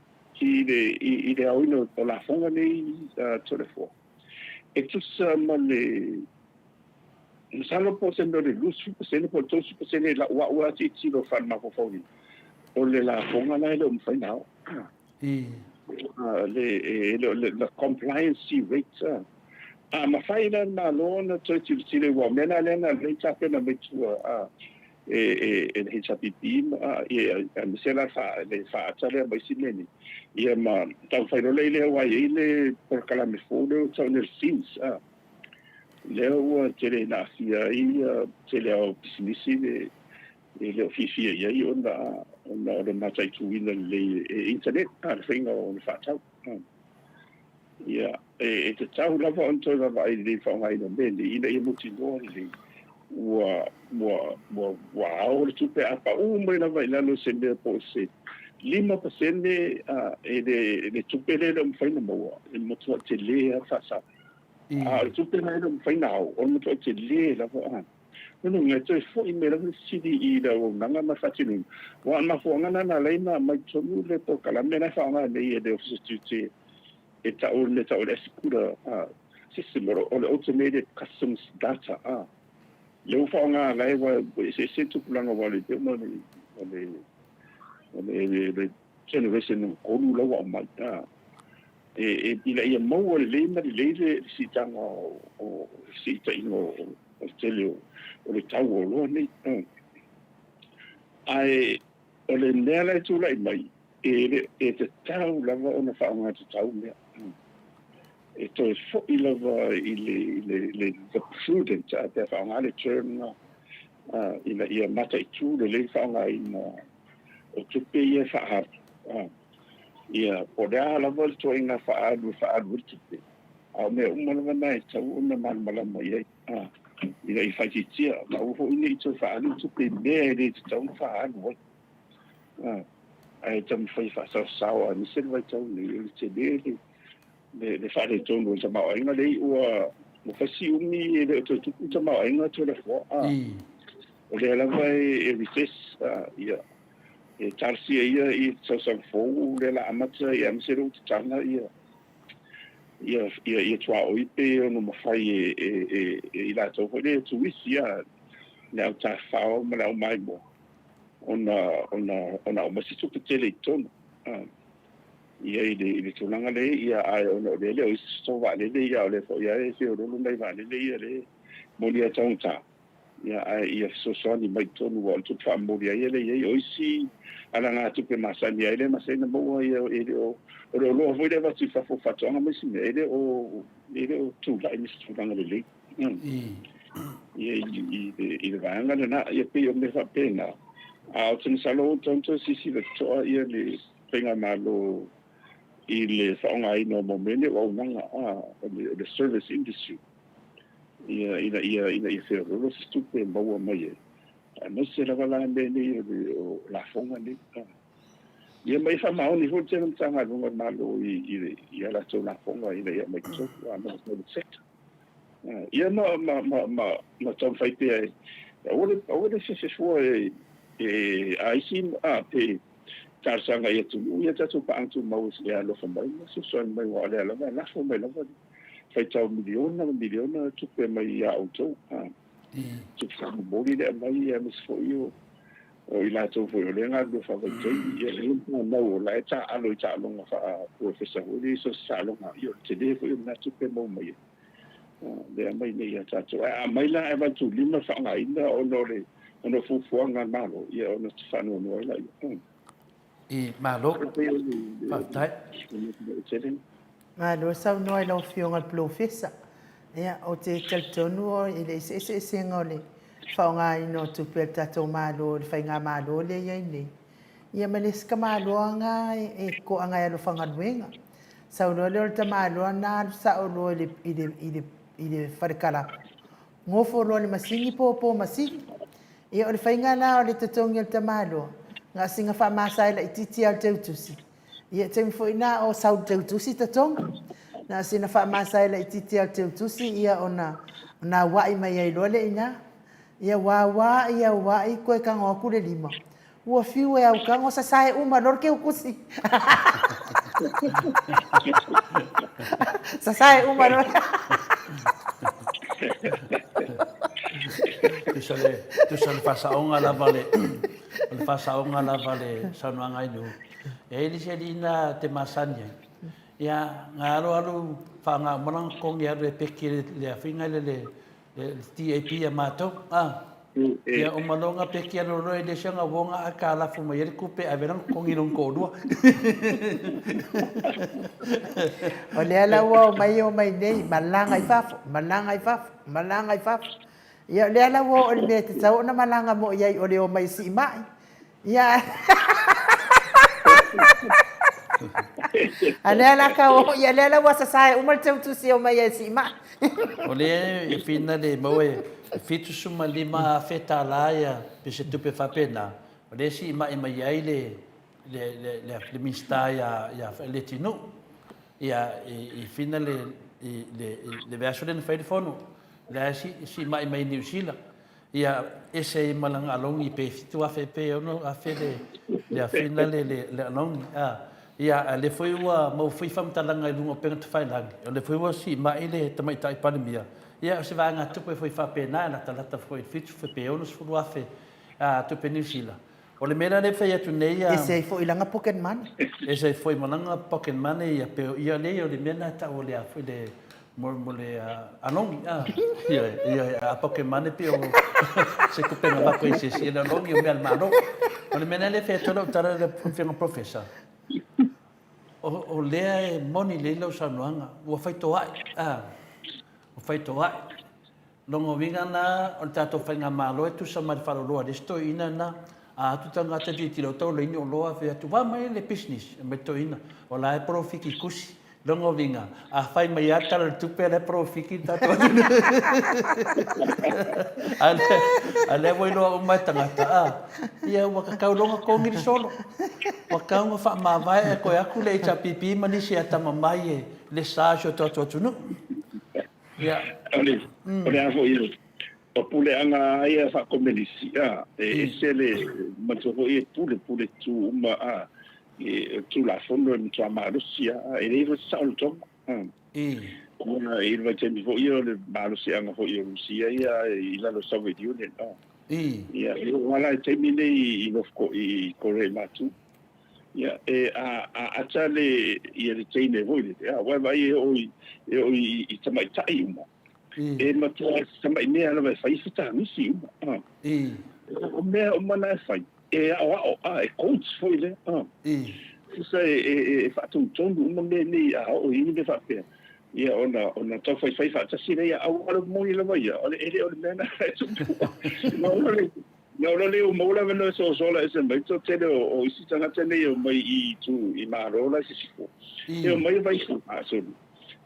i le, i, i le aoina o lafoga nei a Toleafoa, e tusa ma le, masalo po o se mea o le 20% po o le 30% i lau au lava tilotilo faalemafaofau o le lafoga la e le o mafai ona ao. Le, e le o le, the compliance rate. A mafai la e le Malo ona toe tilotilo aua o mea na lea na lelei tapena mai tua a e le HRPP ma aemaise la le faaata lea ma isi mea nei. Ia ma taumafai loa lea aua e i ai le polokalame fou lea ua tau nei o le SIMS a. Lea ua tele ina aafia ai le tele o pisinisi le e le o fiafia i ai ona ona o le mataituina lelei e internet a le faiga o le faatau. Ia, e tatau lava ona toe vaavaai lelei i le faaaogaina o mea nei ina ia mautinoa lelei ua, ua, ua, ua ao le tupe a pau mai lava i lalo se mea po o se 5% e le, le tupe lea e le o mafai ona maua, e matuai tele lava le faasao. A o le tupe la e le o mafai ona ao, o le matuai tele lava. A. Lona uiga, e toe foi mai lava le fesili i le auaunaga ma le faatinoina, aua o le mafuaaga lena na ala ai ona aumai tonu le polokalame la e faaaoga nei e le Ofisa Tiute e tau o le mea e tau o le ASYCUDA system, o le Automated Customs Data, lea ua faaaoga la e ua eseese le tupulaga aua o le o le o le o le generation lona tolu la ua aumai, e ina ia maua lelei ma lelei le siitaga o fesuitaiga o le tele o le tau o oloa nei. Ae o le mea la e tulai mai, e tatau lava ona faaaoga tatau mea. E toe foi lava i le the prudent, pe a faaaoga le term lena, ina ia mataitu lelei le faaaogaina o tupe ia e faaalu. Ia, po o le a lava le ituaiga faaalu e faaalu ai le tupe, a o mea uma lava na e tatau ona malamalama i ai, ina ia faaitiitia, ma aua foi ne i toe faaalu le tupe i mea e le tatau ona faaalu ai. Ae taumafai e faasaosao aemaise le vaitau nei o le tele le faaletonu o le tamaoaiga lea ua fai si umi e le o toe tupu le tamaoaiga Toleafoa. O lea lava e recess, ia, e talosia ia i le tausaga fou lea la amata ia aemaise lea ua tatala ia ia ia ia tuaoi pe ono mafai e e e, e i latou foi lea turisi ia le au tafafao ma le au maimoa. ona ona ona aumai se tupe tele i totonu ia i le i le tulaga lea ia ae ona o lea e le o i ai se toto vaalele ia a o lea foi lava e feoloolo nai vaalele ia lea e moni lava e taugata ia ae ia fesoasoani mai i totonu aua o le tupe faamomoli ai lea e i ai. O isi alagatupe masani ai lea e masani ona maua ia e le o o le oloa foi lea e avatu i fafo o faatoaga ma isi mea e le o e le o tulai ma se tulaga lelei ia i le vaega lena. Ia pei o mea faapena, a ou te masalo ua tatau ona toe silasila totoa ia le faigamalo i le faaaogaina o mau mea nei o auaunaga a o le service industry ia ina ia ina ia feoloolo se tupe e maua mai ai, aemaise lava la mea nei o le o lafoga nei. Ia ma ia faamaoni foi le tele o Matagaluega a le Malo i i i a latou lafoga ina ia aumai i totonu a ma le private sector. Ia ma ma ma ma ma taumafai pea e aua le aua le fefe fua e e a isi a pe talosaga i atunuu ia tatou paaga tumau e alofa mai ma fesoasoani mai aua o lea lava e lafo mai lava le faitau miliona ma miliona tupe mai ia outou. Tupe faamomoli le aumai aemaise foi o o i latou foi o lea e galulue faavaitaimi. Ia e fanau o la e taaalo i taaloga faa-polofesa foi lea i so o se taaloga, ia o le tele foi o lena tupe e maua mai ai lea aumai nei ia tatou. Ae a aumai la ae 85 le faaaogaina ona o le ona o fuafuaga a le Malo, ia ona faanoanoa ai lea. I Malo. Faafetai. Malo saunoa i lau Afioga i le Polofesa. Ia, ou te talitonu e leai se eseesega o le faaaogaina o tupe a le tatou Malo i le faigamalo lea e i ai nei, ia ma le isi tamaloa e toaga e alofa galuega. Sau loa lea o le tamaloa lena alu sao loa i le, i le, i le, i le fale kalapu, gofo loa i le masini popo masini. Ia, o le faiga la o le totogi o le tamaloa, na o sina faamasae laitiiti lava o le teutusi. Ia, taimi foi na o sau le teutusi totogi. Na o sina faamasae laitiiti lava o le teutusi, ia ona auai mai ai loa lea i ina. Ia uauai, auai, toe tago atu le lima, Ua fiu e autago sasae uma loa le teutusi. Sasae uma loa. Tusa le, tusa le faasaoga lava le, o le faasaoga lava le saunoaga ai Nu'u. E ai le isi alii na te masani ai, ia, na alu alu faaaoga uma lana totogi e alu e peki le afiga lea le, le TAP a matou, a. Ia uma loa ona peki alu loa e le isi ona uo ona aitalafu mai ai le tupe e ave ai lana totogi i lona toalua. O lea la ua omai omai nei, malaga i fafo, malaga i fafo, malaga i fafo. Ia o lea la ua oo i le mea e tatau ona malaga moi ai o le omai e siimai. Ia, a lea la ka o, ia lea la ua sasae uma le teutusi e omai ai e siimai. O lea e whina le mau e 75 afe tālā ia pe se tupe faapena, o lea e siimai mai ai le le le le le Minisita ia ia Leatinuu ia i whina le i le le vaiaso lea na fai ai le fono, lea e siimai mai Niu Sila. Ia ese ai ma lana alongi pe 7000 pe 6000 le le afina le le le alongi a. Ia a lea foi ua maua foi faamatalaga i luga o upega tafailagi, o lea foi ua siimai le Tamaitai Palemia, ia o se vaegatupe foi faapena e latalata foi i le 70 pe 60,000 a tupe Niu Sila. O le mea la lea e fai atu nei a. Ese ai foi lana pocket money. Ese ai foi ma lana pocket money ia pe ia lea o le mea na tau o le a foi le mo mo le alongi a. Ia ia a pocket money pe o se tupe na avatu i se isi le alongi o mea a le Malo. O le mea la lea e fai atu ai lau tala le Afioga Professor, o lea e moni lelei lau saunoaga, ua fai toai a, ua fai toai. Lona uiga na, o le tatou faigamalo e tusa ma le faaloloa a le isi toeaina na, a atu tagata tilotilo tau laini oloa fai atu, va mai le business mai le toeaina, o la e polofiki i kusi. Lona uiga, a fai mai lava le tala o le tupe, o la e polofiki le tatou atunuu. A lea ua iloa uma e tagata, a, ia ua tatau loa ona togi le solo. Ua tatau ona faamavae ae toe atu le HRPP ma nisi e atamamai e le sa o si o tatou atunuu. Ia. O le, o le a foi, o puleaga ia faakomenisi, a, e ese le, manatua foi e pule, pule tu uma, a, e, Tulafono e matua malosi a, e leai foi se saolotoga, a. Ona i le vaitaimi foi o le malosiaga foi o Rusia ia i lalo o Soviet Union, a. Ia, e oo lava la i le taimi lenei i North i Korea i Matu, ia, e a, a ata le, ia le teine foi lele, a, aua e vaai e oo i, e oo i, i tamaitai uma, e matua tamai mea lava e fai e fetagisi uma, a. O mea uma na e fai, e aoao, a, e coach foi lea, a. Tusa e, e, e faatonutonu uma mea nei a oo i ni mea faapea, ia ona, ona taufaifai faatasi lea, ia aua le moni lava ia, o le, e le o le mea na e tupu. Na ona le, na ona le ua maua le avanoa e sosola ese mai to tele o, o isi tagata nei e omai i itu i Malo la i sisifo. E omai e vai faasolo.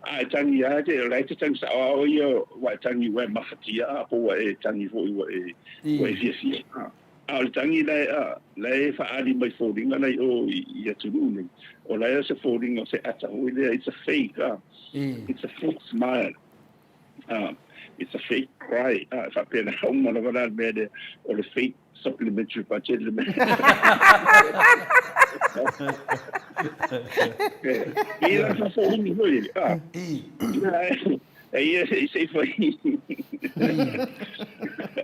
A e tagi lava te, o la e te tagi sao lava oe ia ua e tagi ua e mafatia a po ua e tagi foi ua e, ua e fiafia. A, a o le tagi la e, a, la e faaali mai foliga la i o i, i atunuu nei, o la e o se foliga o se ata foi lea, it's a fake, a. It's a fake smile. A, it's a fake cry. A, e faapena uma lava la le mea lea, o le fake supplementary budget le mea. E la faafofoga foi, a. E ia se i se i fai.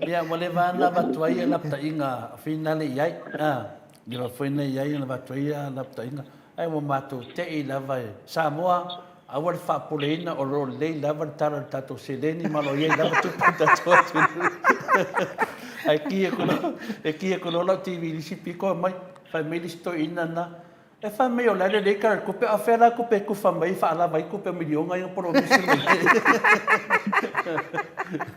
Ia, ua leva lava ona avatu ai ia lapataiga finale i ai. A, leva foi ona i ai ona avatu ai ia lapataiga. Ae ua matou tei lava e Samoa, aua le faapoleina o lo o lelei lava le tala o le tatou seleni ma o lo o i ai lava tupe i le tatou atunuu. Ae ki aku loa, e ki aku loa lau TV i le isi pito aumai, fai mai le isi toeaina lena, E fai mai o la e lelei tala o le tupe, a o fea la tupe e tufa mai e faalava ai tupe o miliona ia na polomisi mai ai.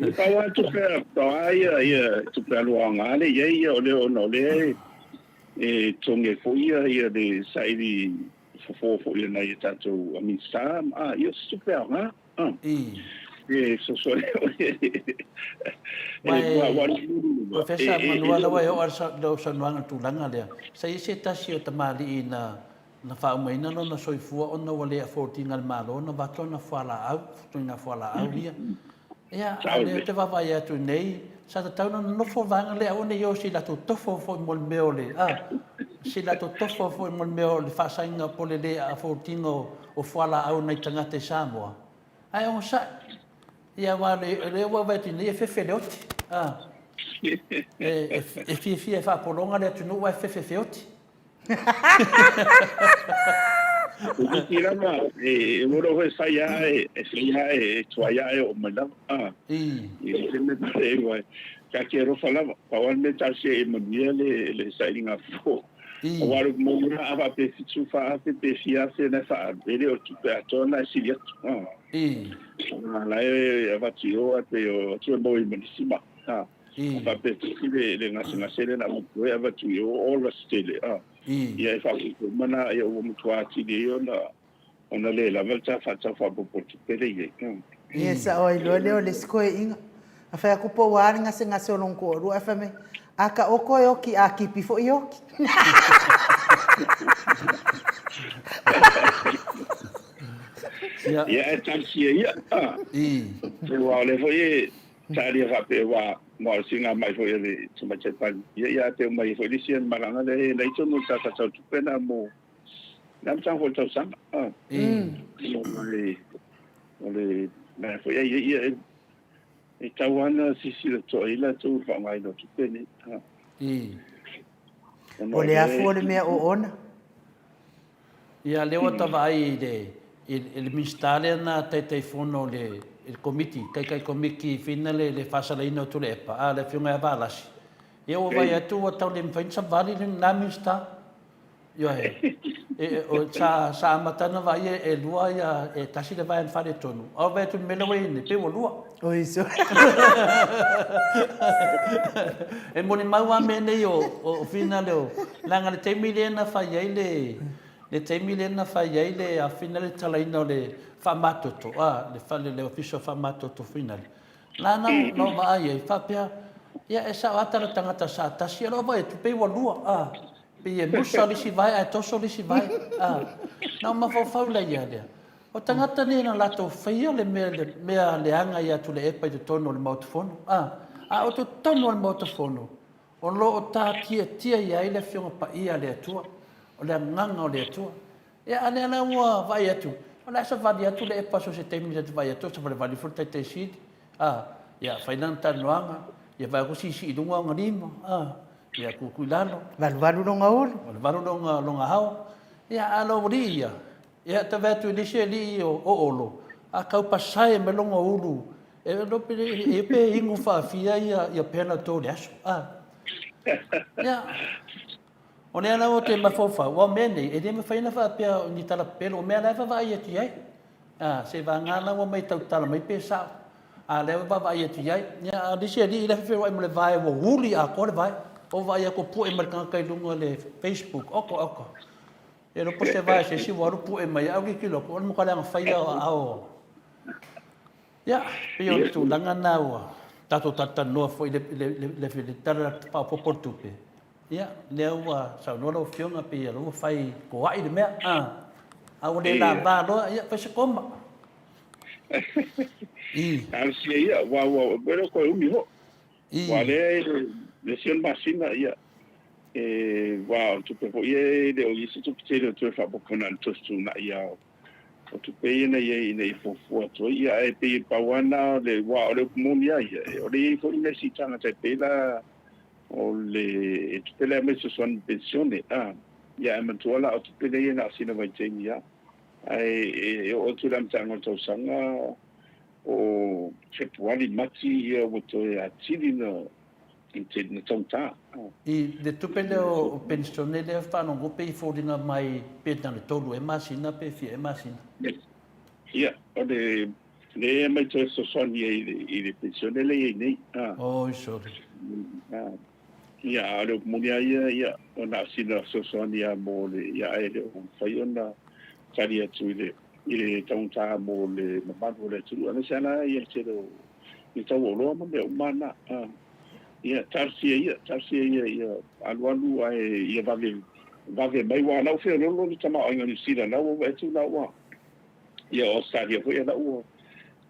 E pau lava tupe a, pau lava ia, ia tupe alu aoga lea i ai ia o lea ona o lea e, e totogi ai foi ia, ia le saili fofo foi a nai a tatou a Minisita, a, ia o se tupe aoga. E fesoasoani Professor, manua lava e oo lau saunoaga i le tulaga lea, sa i ai se tasi o tamalii na na faaumaina lona soifua ona ua le afford ina e le Malo ona avatu lana fualaau, ituaiga fualaau ia. Ia, a o lea ou te vaavaai atu nei, sa tatau ona nonofo le vaega lea aua ne i o i se latou tofo foi mo le mea o le, a, se latou tofo foi mo le mea o le faasaina po o le le afford ina o o fualaau a nai tagata i Samoa, ae onosai. Ia aua o lea ua vaai atu nei e fefe le oti. A. E, e fiafia e faapologa le atunuu ae fefe feoti. Iti lava, e ua foi fai a e, e fai a e tuai a e o mai lava. A. I. I le me pare e wai. Ka te alofa lava. Pau a le mea talosia e manuia le, le sailiga fofo. Aua o le moni lava a faapea e 74,000 pe fia afe na e faaalu, e le o le tupe atoa lena e sili atu. A la e avatu i o ae pei o atu e maua ai ma nisi ma. A faapea tasi le le gasegase lea na avatu ai avatu i o ola se tele. A ia e faaopoopo uma na ia ua matua atili ai ona ona le lava le ta faatau faaopoopo tupe lea i ai. Ia sao ai loa lea o le isi koeaiga. A fai atu po ua a le gasegase o lona toalua ae fai mai, A ka oko e oki, a kipi foi e oki. Ia e talosia ia. Aua o lea foi e talia faapea aua o le siiga mai foi a le Tamaitai Palemia, ia te omai ai foi le isi malaga lea e leai tonu o le ta faatau tupe lena mo le amataga foi o le tausaga. O le mea foi ai ia E tatau lava ona silasila totoa i ai latou i le faaaogaina o tupe nei. Ona O le afu o le mea oona. Ia, lea ua ta vaai i le, i le Minisita lea na Taitaifono i le, i le Komiti, Taitai Komiti fina le, le faasalaina o Tuilaepa, a, le Afioga ia Valasi. Ia ua vaai atu ua tau le mafai ona savali lena Minisita. Ioe. E, o, sa, sa amata ona vaai e lua ia, e tasi le vaega faaletonu, a o vaai atu i le mea lea ua i ai nei, pei ua lua. Oi, so. E molimau lava mea nei o, o Fina le o, leaga le taimi lea na fai ai le, le taimi lea na fai ai le a Fina le talaina o le faamatoto, a, le fale, le ofisa faamatoto Fina le. Na na, na ou vaai ai, faapea, ia e sao lava tala tagata sa tasi, a o lou vaai atu, pei ua lua, a. Pei e musa le isi vae ae toso le isi vae. A, na ou mafaufau la ia lea. O tagata nei na latou faia le mea, le mea leaga ia Tuilaepa i totonu o le Maota Fono. A, a o totonu o le Maota Fono, o lo o tatiatia i ai le Afioga Paia a le Atua, o le Agaga o le Atua. Ia, a lea la ua vaai atu, o le a savali atu le epa so o se taimi ta te vaai atu, o savalivali foi le Taitaisili. A, ia, fai lana talanoaga. Ia vaai atu siisii i luga ona lima, a, ia tutu i lalo. Valuvalu lona ulu. Valuvalu lona, lona ao. Ia, a o lou alii ia, ia, ta vaai atu i le isi alii o Olo, a tau pasae mai lona ulu, e iloa pe, e pe inu faafia ia, ia Panadol i le aso, a. Ia, o lea la ou te mafaufau, aua o mea nei, e le mafai ona faapea o ni tala pepelo, o mea la e vaavaai atu i ai. A, seivaga la ua omai e tautala mai pe sao. A lea ua vaavaai atu i ai. Ia, a o le isi alii la e feoai ma le vae ua uli atoa le vae. Ou vaai atu pue mai le tagata i luga o le Facebook, oka oka. E iloa po o se vae a se isi ua alu pue mai ai, ae ou tilotilo atu, o le matua leaga fai lava o aao o. Ia, pei o le tulaga lena ua tatou talatalanoa foi i le, le, le, le, le Tala Faaopoopo o le Tupe. Ia, lea ua saunoa lau Afioga pei o lea ua fai toai le mea, a, a ua le lava loa, ia, fai se koma. I. Talosia ia, aua ua, ua le o toe umi foi. I. Aua o lea e, le isi o le masina, ia, e, aua o le tupe foi ia e le o i ai se tupe tele o toe faaopoopo na o le toe fetuunai lava o tupe ia na i ai ina ia fuafua atu ai. Ia, ae pei e pau lava lena o le, aua o le upu moni lava ia, o lea e i ai foi nisi tagata e pei la o le e tupe lea aumai fesoasoani penisione, a, ia ae manatua la o tupe lea ia na o sina vaitaimi lava. Ae e oo atu i le amataga o le tausaga o Fepuari, Mati ia ua toe atili na na taugata. I le tupe lea o penisione lea faalogo pei e foliga mai pe na o le tolu ea masina pe fia ea masina. Ia, o le lea e aumai toe fesoasoani ai i le penisione lea e i ai nei. Oi sorry. Ia, a o le upu moni lava ia, ia, o na o sina fesoasoani lava mo le, ia, ae le o mafai ona tali atu i le, i le taugata mo le mamalu o le atunuu, aemaise lava la ia le tele o le tau o oloa ma mea uma na. Ia, talosia ia, talosia ia, ia alualu ae ia vave, vave mai, aua o la ua feoloolo le tamaoaiga o Niu Sila, la ua vaai atu la ua, ia o Ausetalia foi la ua,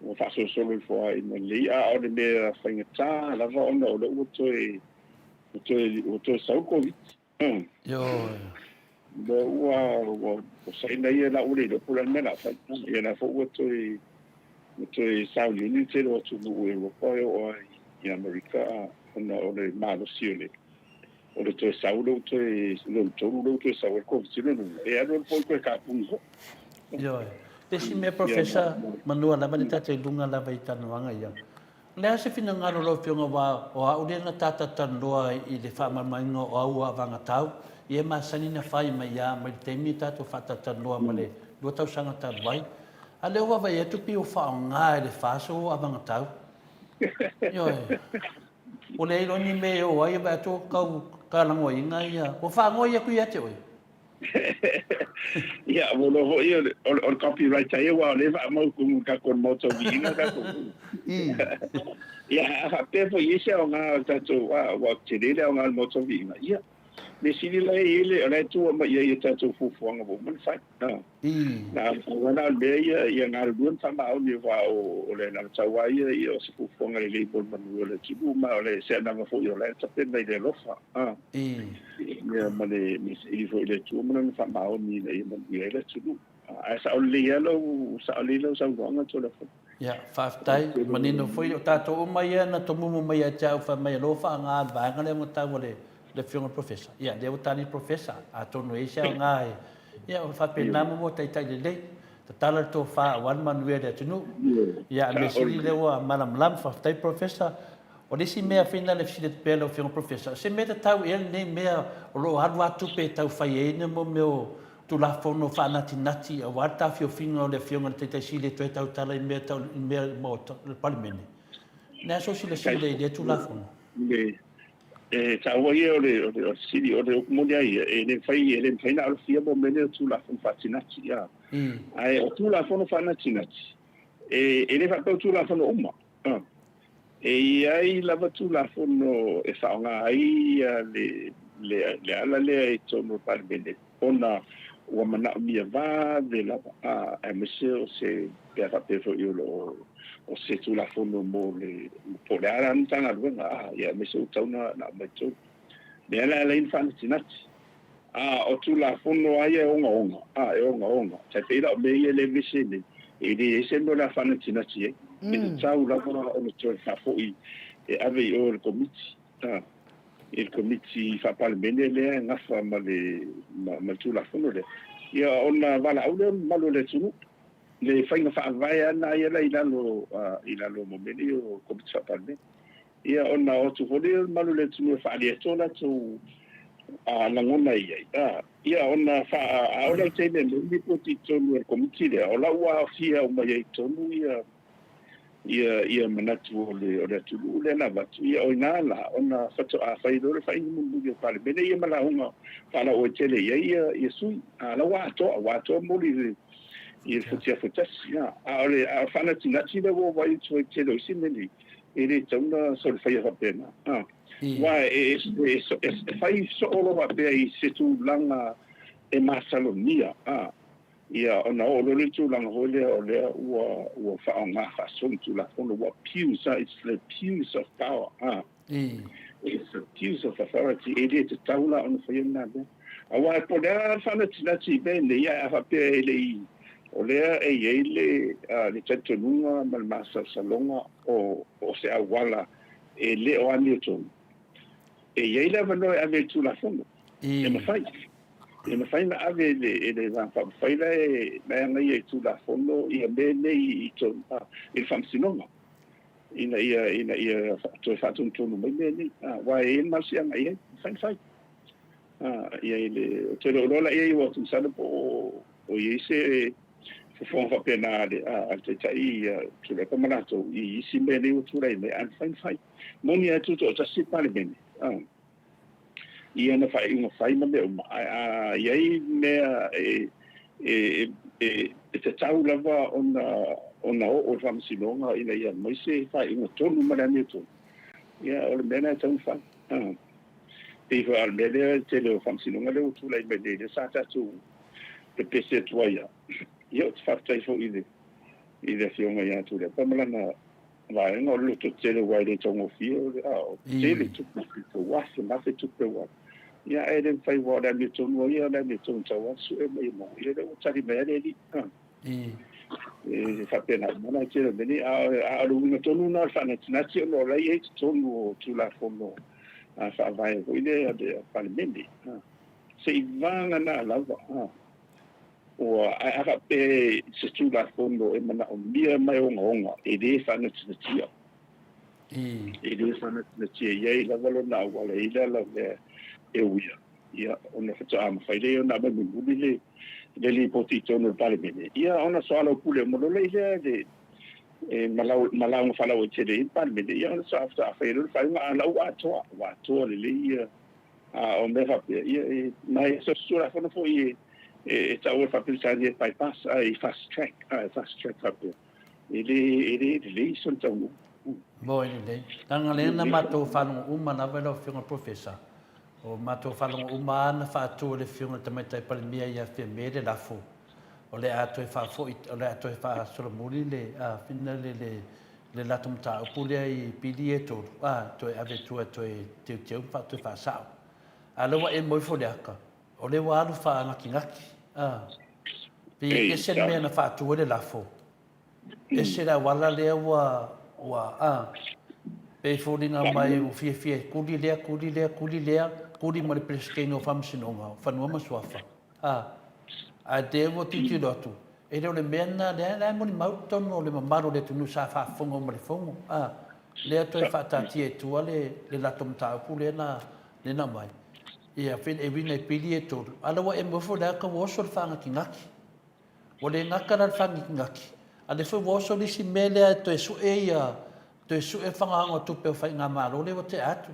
ua faasolosolo ifo lava ina lelei, a o le mea faigata lava ona o lea ua toe, ua toe, ua toe sau le Koviti. Ioe. Lea ua, ua saina ia la ua le iloa po o le a le mea o le a fai. Ia la foi ua toe, ua toe sauniuni le tele o atunuu o Europa e oo lava i Amerika ona o le malosi o le, o le toe sau lea ua toe, lona tolu lea ua toe sau ai le Koviti lona lua, e alu alu foi toe tapuni foi. Ioe. Le isi mea Professor, manua lava le tata i luga lava i talanoaga ia. O le a se finagalo o lau Afioga aua o au lea na ta talatalanoa i le faamalamalamaina o au avagatau, ia e masani na fai mai lava mai le taimi tatou faatalatalanoa ma le lua tausaga talu ai. A o lea ua vaavaai atu pei ua faaaoga e le FAST o avagatau. Ioe. Ua leai loa ni mea e o ai, vaai atu ua tau talagoaina ia, ua faanoi atu ia te oe. Ia, ua iloa foi o le, o le, o le copyright ia, aua o lea e faamau i totonu o le tatou Maota o Viiga tatou. Ia, a faapea foi e i ai se aoga o le tatou, a, aua tele le aoga o le Maota o Viiga, ia, mea sili la e i ai le, o la e tua mai i ai i a tatou fuafuaga ua uma ona fai. Na o le mea ia, ia galulue ma faamaoni aua o le anavatau lava ia, ia o se fuafuaga lelei mo le manuia o le atunuu, ma o le se anava foi o la e tapena i le alofa, ia ma le saili foi i le Atua ma lana faamaoni ina ia manuia ai le atunuu. Ae sao lelei lava lau, sao lelei lau saunoaga Toleafoa. Ia, faafetai. Manino foi, o tatou uma ia na tomumu mai ia te au fai mai alofa aoga le vaega lea ua taua le le Afioga i le Professor. Ia, lea ua tali le Professor, atonu e i ai se aoga e, ia, o faapena mo mo taitai lelei. Tatala le tofa aua le manuia o le atunuu. Ia, a o le mea sili lea ua malamalama. Faafetai Professor. O le isi mea fina le fesili atu pea lau Afioga Professor, o se mea tatau ea lenei mea o lo o alu lava tupe e tau fai ai ni mea o Tulafono faanatinati aua le tafiofiga o le Afioga i le Taitai Sili e toe tautala i mea tau i mea i Maota le Palemene. O le a sou silasila i lea Tulafono? E taua ia o le o le fesili, o le upu moni lava ia, e le mafai e le mafai ona alofia mo mea nei o Tulafono faatinati, a. Ae o Tulafono faanatinati, e e le faapea o Tulafono uma, a. E i ai lava Tulafono e faaaoga ai le le le ala lea i totonu o le Palemene ona ua manaomia vave lava, a, aemaise o se, pe a faapea foi o lo o, o se Tulafono mo le, po o le a la le Matagaluega, a, ia aemaise ua tatau ona aumai i totonu. Lea la e ala ai ona faanatinati. A o Tulafono lava ia e ogaoga, a, e ogaoga. Tai pei la o mea ia e le vevesi ai nei, e leai se mea o le a faanatinati ai. E tatau lava ona toe faafoi. e ave i o i le Komiti, a, i le Komiti Faa-Palemene lea e gafa ma le, ma, ma le Tulafono lea, ia ona valaau lea o le mamalu o le atunuu. Le faiga faavae lava lena ia la i lalo, i lalo o mea nei o Komiti Faa-Palemene. Ia ona o atu foi lea o le mamalu o le atunuu e faaali atu o latou lagona i ai, a, ia ona faa, a oo la i le taimi e aumai lipoti i totonu o le Komiti lea, o la ua aofia uma i ai i totonu ia ia ia manatu o le o le atunuu lea na avatu, ia o ina la ona faatoa fai loa le faaiuga mulimuli a le Palemene ia ma lauga faalauaitele i ai ia ia sui. A la ua atoa, ua atoa moli i le i le futiafu e tasi. A, a o le a o le faanatinati lea ua ou vaai atu ai i le tele o isi mea nei, e le tatau ona solofaia faapena. A, aua e, e, e, e fai soo loa faapea i se tulaga e masalomia, a, Ia, ona oo loa lea i le tulaga foi lea o lea ua, ua faaaoga faasolitulafono, ua abuse, ah, it's the abuse of power, ah. It's abuse of authority, e le tatau la ona faia lena mea. Aua po o le a le faanatinati i mea nei, ae a faapea e le i, o lea e i ai le, le talitonuga ma le masalosaloga o, o se auala e le o amiotonu, e i ai le avanoa e ave ai le Tulafono, e mafai. E mafai ona ave e le, e le Vaega Faaupufai la e, la e agaia i Tulafono ia mea nei i totonu, a, i le Faamasinoga, ina ia, ina ia toe faatonutonu mai mea nei. A, aua e i ai le malosiaga i ai, mafai ona fai. A, ia i le, ou te le o iloa la i ai, aua ou te masalo po o, o i ai se fofoga faapena a le, a, a le Taitai ia Tuilaepa ma latou i isi mea nei ua tulai mai, ae mafai ona fai. Moni lava e tutoatasi le Palemene, a. i ana faaiuga fai ma mea uma, ae a i ai mea e, e, e, e tatau lava ona, ona oo i le Faamasinoga ina ia aumai se faaiuga tonu ma le amiotonu, ia, o le mea lena e tatau ona fai. A. Pei foi o le mea lea, le tele o Faamasinoga lea ua tulai mai nei, lea sa tatou pepese atu ai lava. Ia, ou te faafetai foi i le, i le Afioga ia Tuilaepa ma lana vaega o le lototetele aua e le taugofie o le a tele tupe ua afe ma afe tupe ua ia ae le mafai aua o le amiotonu ai ia o le amiotonu tau lava sue mai mo ia lea ua tali mai le alii e faapena uma la tele o mea nei a o le uiga tonu lena o le faanatinati ona o la e i ai totonu o Tulafono Faavae foi lea a le Palemene se i vagana lava Ua, ae a faapea se Tulafono e manaomia ma e ogaoga, e le faanatinatia. E le faanatinatia, e i ai lava lona auala, e i ai le ala mea e uia, ia, ona faatoa mafai lea ona aumai mulimuli le, le lipoti i totonu o le Palemene, ia, ona soalaupule uma loa lea le, e, ma, lau, ma lauga faalauaitele ai le Palemene, ia, ona faatoa fai ai loa le faaiuga, a o la ua atoa, ua atoa lelei ia, A o mea faapea, ia, e, ma e so o se Tulafono foi e, e, e taua e faa-Peretania e bypass, a e fast track, a e fast track faapea. E le, e le lelei sona taunuu. Mo e lelei. Leaga lea na matou faalogo uma lava i lau Afioga i le Professor. O matou faalogo uma lava na faatu e le Afioga i le Tamaitai Palemia ia Fiame le lafo o le a toe faafoi, o le a toe faasolomuli le, a, fina le, le, le latou mataupu lea i pili e tolu, a, toe ave i tua e toe teuteu ma toe faasao. A o lea ua emo ifo le ata, o lea ua alu faanatinati, a. Pei e ese le mea na faatu ai le lafo, ese le auala lea ua, ua, a, pei e foliga mai ua fiafia e kuli lea, kuli lea, kuli lea, kuli ma le Peresetene o Faamasinoga o Fanua ma Suafa. A, ae te ua tilotilo atu, e le o le mea lena, lea la e molimau totonu o le mamalu o le atunuu sa faafofoga uma i le Fono, a, lea toe faataatia i tua le, le latou mataupu lea na, lea na aumai. Ia, e uiga i pili e tolu, a o lea ua emo ifo le ata ua oso le faanatinati. Ua le gata la le faanatinati, a o lea foi ua oso le isi mea lea e toe sue ia, toe sue le faaaogaina o tupe o faigamalo lea ua tea atu.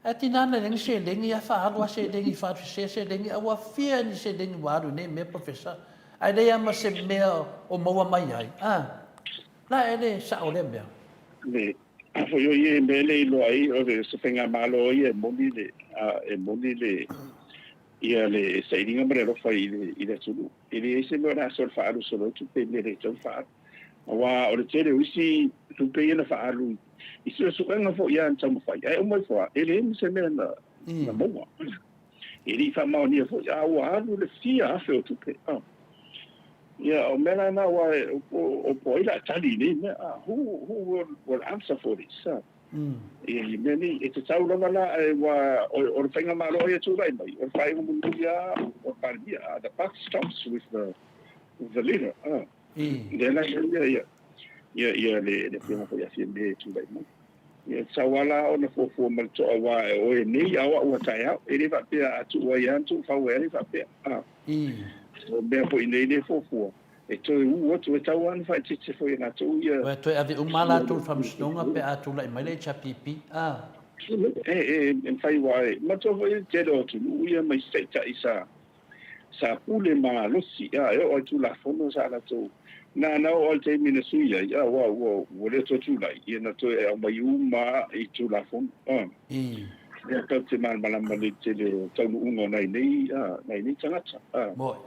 Ae tiga na leai ni seleni a faaalu a seleni faaalu sese seleni a ua fia ni seleni ua alu i nei mea Professor ae leai a ma se mea o maua mai ai a la e le sao lea mea. Le a foi o ia i mea le iloa ai o le se faigamalo ia e moni le a e moni le ia le sailiga ma le alofa i le i le atunuu. E leai se mea o le a sola faaalu solo ai tupe i mea le tatau ona faaalu. Aua o le tele o isi tupe ia na faaalu i suesuega foi lava na taumafai, ae uma ifo lava, e leai ma se mea na, na maua. E le i faamaonia foi, a ua alu le fia afe o tupe. Ia, o mea la na, aua o po ai la tali i nei mea. Who will answer for this? Ia i mea nei, e tatau lava la aua o le faigamalo ai e tulai mai, o le faaiuga mulimuli lava o le Palemia, the buck stops with the with the leader. Lea la ia ia ia ia le le afioga foi ia Fiame e tulai mai. Ia e tatau lava la ona fuafua ma le toa aua o oe nei a o au a taeao. E le faapea a tuu ai lava ona tuufau ai lava faapea. O mea foi nei le fuafua e toe ū atu, e tatau lava ona faaeteete foi e latou ia. Ua toe ave uma lava latou i le faamasinoga pe a tulai mai le HRPP, a. E, e, e mafai aua e manatua foi le tele o atunuu ia ma isi taitai sa, sa pule malosi, a, e oo lava i Tulafono sa latou, na, na oo lava i le taimi na sui ai, a, ua, ua, ua le toe tulai, ia na toe aumai uma lava i Tulafono, a. Lea tatou te malamalama lelei tele o taunuuga o nai nei, a, nai nei tagata, a. Moe.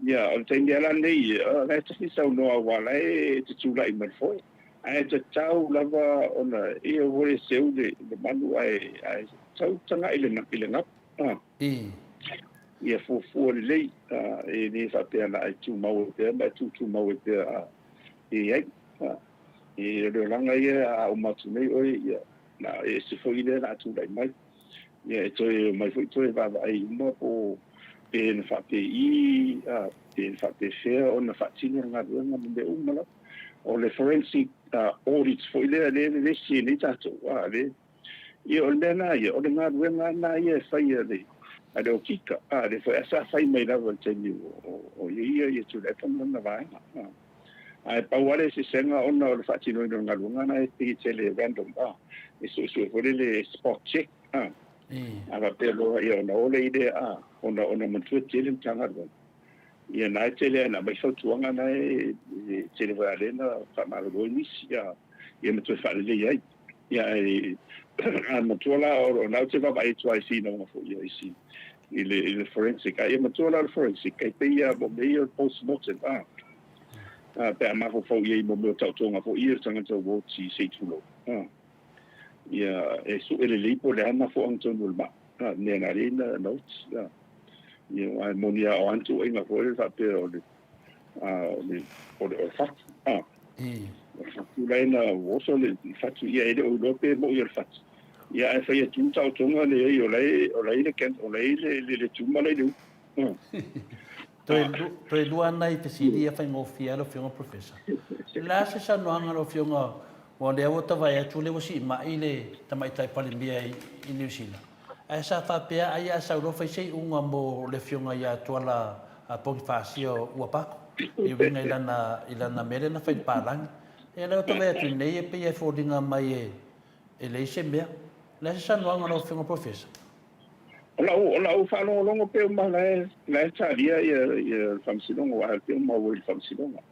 Ia, o le taimi lava la lenei, o la e tafi saunoa aua o la e te tulai mai le foe. Ae tatau lava ona ia ua le seu le manu ae ae tau tagai i le i le gapu. Ah. Ia fuafua lelei, ah, e le faapea na e tumau ai pea ma e tutumau ai pea ah, e ai. Ah. E o le olaga ia a uma atu nei oe, ia, na e ese foi lea o le a tulai mai. Ia e toe omai foi toe vaavaai uma po pe na faapei, a, pe na faapefea ona faatino le galuega ma mea uma lava. O le forensic audit foi lea lea e vevesi ai nei tatou, a, le, ia o le mea lena ia, o le galuega lava lena ia e fai a le, a le okika, a, lea foi sa fai mai lava i le taimi o, o ia ia Tuilaepa ma lana vaega. A. Ae pau lava le eseesega ona o le faatinoina o le galuega lena e pei e tele random a, e suesue foi lele e spot check a. A faapea loa ia ona o lea i lea a, ona ona manatua tele le Matagaluega. Ia na e tele lava ina aumai fautuaga na e tele foi lava lea na faamalolo ai nisi a, ia ma toe faalelei ai. Ia ae a matua la o lena ou te vaavaai atu lava i finauga foi a isi i le i le forensic. A ia matua la o le forensic e pei lava mo mea ia o le post mortem a, a pe a mafaufau i ai mo mea o taotoga foi ia o le tagata ua oti se i tulou. A ia e sue lelei po o le a mafuaaga tonu o le mai a mea na ala ai na oti. A ia ae moni lava o a ni tuuaiga foi lea faapea o le o le, o le, o le fatu. A. O le fatu la e na oso le fatu, ia e le o iloa pe moi o le fatu. Ia ae fai atu taotoga leai o la e, o la e i le, o la e i le, le, le tuma la i le upu. Toe, toe lua nai fesili ia faigofie lava lau Afioga Professor. O le a se saunoaga lau Afioga aua o lea ua ta vaai atu o lea ua siimai le Tamaitai Palemia i Niu Sila. Ae sa faapea ai a sau loa fai se iuga mo le Afioga ia Tuala Ponifasio Uapako e uiga i lana, i lana mea lea na fai i le palagi. Ia lea ua ta vaai atu nei e pei e foliga mai e, e leai se mea. O le a se saunoaga lau Afioga Professor? O lau, o lau faalogologo pei uma la e, la e talia ia, ia le Faamasinoga, aua e pei uma ua i le Faamasinoga.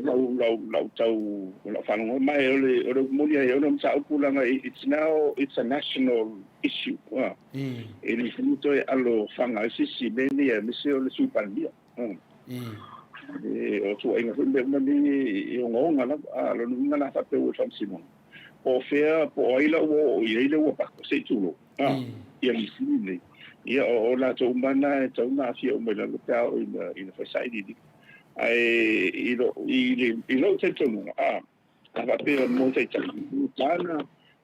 Lau, lau, lau tau, lau faalogologo, ma e o le, o le upu moni ai, o le mataupu leaga it's now, it's a national issue, a. E le mafai ona toe alo faga ai se isi i mea nei aemaise o le Sui Palemia. E, o tuuaiga foi mea uma nei e ogaoga lava, a, o lona uiga la faapea ua i le Faamasinoga. Po o fea, po o ai la ua oo i ai le uapako, se i tulou, a, ia Lisini nei. Ia, o, o latou uma na e tatau ona aafia uma i lalo pe a oo ina, ina fai sailiiliga. Ae i lo, i le, i lou talitonuga, a, a faapea mo taitai, e faigata ona,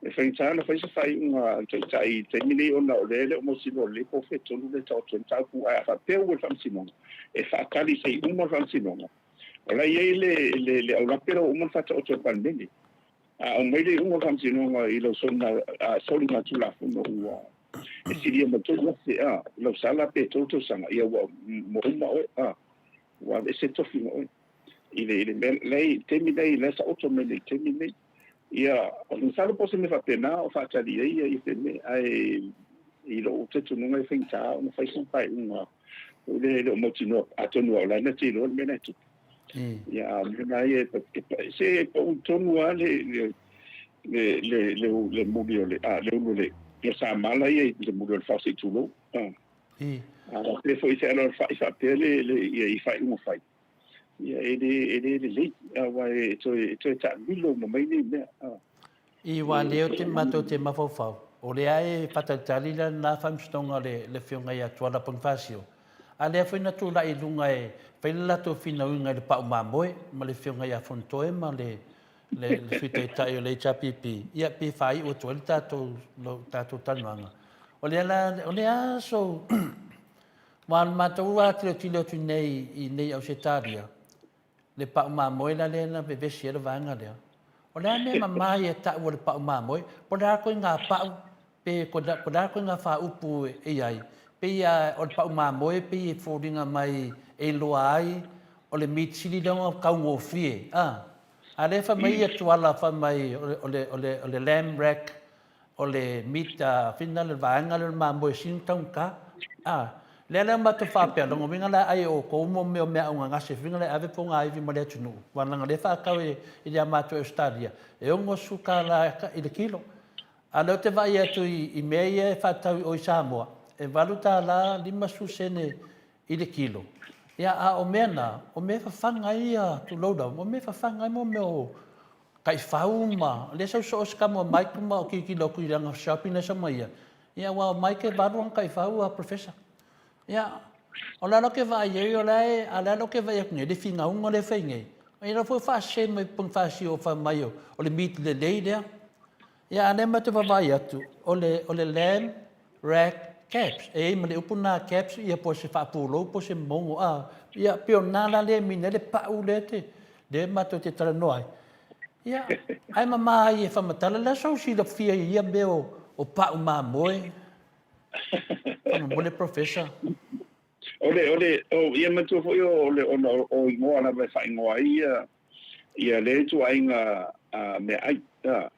e faigata ona fai se faaiuga a le taitai i le taimi nei ona o lea e le o mautinoa lelei po o fea tonu le taoto ai le mataupu. Ae a faapea ua i le Faamasinoga, e faatali se i uma le Faamasinoga, O la e i ai le, le, le aulape la ua uma ona faataoto e le Palemene. A aumai le iuga o le Faamasinoga i lau soliga, soligatulafono ua e silia ma le 3,000, a, lau sala pe tolu tausaga, ia ua, ua uma oe, a, ua aveese le tofiga o oe. I le, i le mea, la e, taimi nei, la e saoto mai nei i le taimi nei. Ia, masalo po o se mea faapena o faatali ai ia Fiame, ae i lou talitonuga e faigata ona fai sana faaiuga foi lea e le o mautinoa, atonu lava o la e na te iloa le mea la e tupu. Ia, a o le mea lena ia, se e pau tonu lava le, le, le, le, le, le muli o le, a, le ulu o le, le samala ia i le muli o le fao se i tulou. A, a faapea foi se ala o le fai faapea le, le, ia i faaiuga fai. Ia, e le, e le lelei, aua e toe, e toe taamilo uma mai nei mea. I wā lea o te matou te mafaufau, o lea e whatalitali la na whamstonga le, le whionga ia Tuala Bonifacio. A lea foi na tūlaʻi i luga e fai le latou finauina i le pau mamoe ma le afioga ia Fonotoe ma le Le, le Sui Taitai o le HRPP, ia pe faaiu atu ai le tatou, lo tatou talanoaga. O le ala, o le a sou, aua o le matou lava tilotilo atu nei i nei Ausetalia, le pau mamoe la lea na vevesi ai le vaega lea. O le a mea mama ia tau o le pau mamoe? Po o le a koiga pau, pe ko le a koiga faaupu e i ai? Pei a o le pau mamoe pei e foliga mai e iloa ai o le meat sili lea ona taugofie, a? A lea fai mai ia Tuala fai mai o le, o le, o le lamb rack, o le meat fina le vaega lea o le mamoe sili ona taugata. A, lea la matou faapea, lona uiga la ai e outou mo mea o meaai gase fina la e ave pogaivi ma le atunuu, aua leaga o lea e faatau e ia matou i Ausetalia, e $60 i le kilo. A o lea ou te vaai atu i mea ia e faatau i o i Samoa, e $8 50sene i le kilo. Ia, a o mea na, o mea e fafaga ai ia, tulou lava, o mea e fafaga ai mo mea o taifau ma, lea sau soo se tama o Mike ma o tilotilo atu i lana shopping lea e sau ma ia, ia aua o Mike e valu ana taifau a Professor. Ia, o le ala ou te vaai ai, o la e, a o le ala ou te vaai atu nei, le finauga lea e fai nei, ia la foi ua faasese mai Ponifasio fai mai o le meat lelei lea. Ia, a o lea matou te vaavaai atu, o le, o le lamb rack caps, e i ai ma le upu lena caps, ia po o se faapulou po o se mogo, a, ia, pei o lena la lea e mini ai le pau lea te, lea matou te talanoa ai. Ia, ae mama ai e faamatala, o le a sou silafia i ia mea o, o pau mamoe? Faamolemole Professor. O le, o le, o, ia manatua foi o le, ona o igoa lava e faaigoa ai ia, ia lea ituaiga meaai,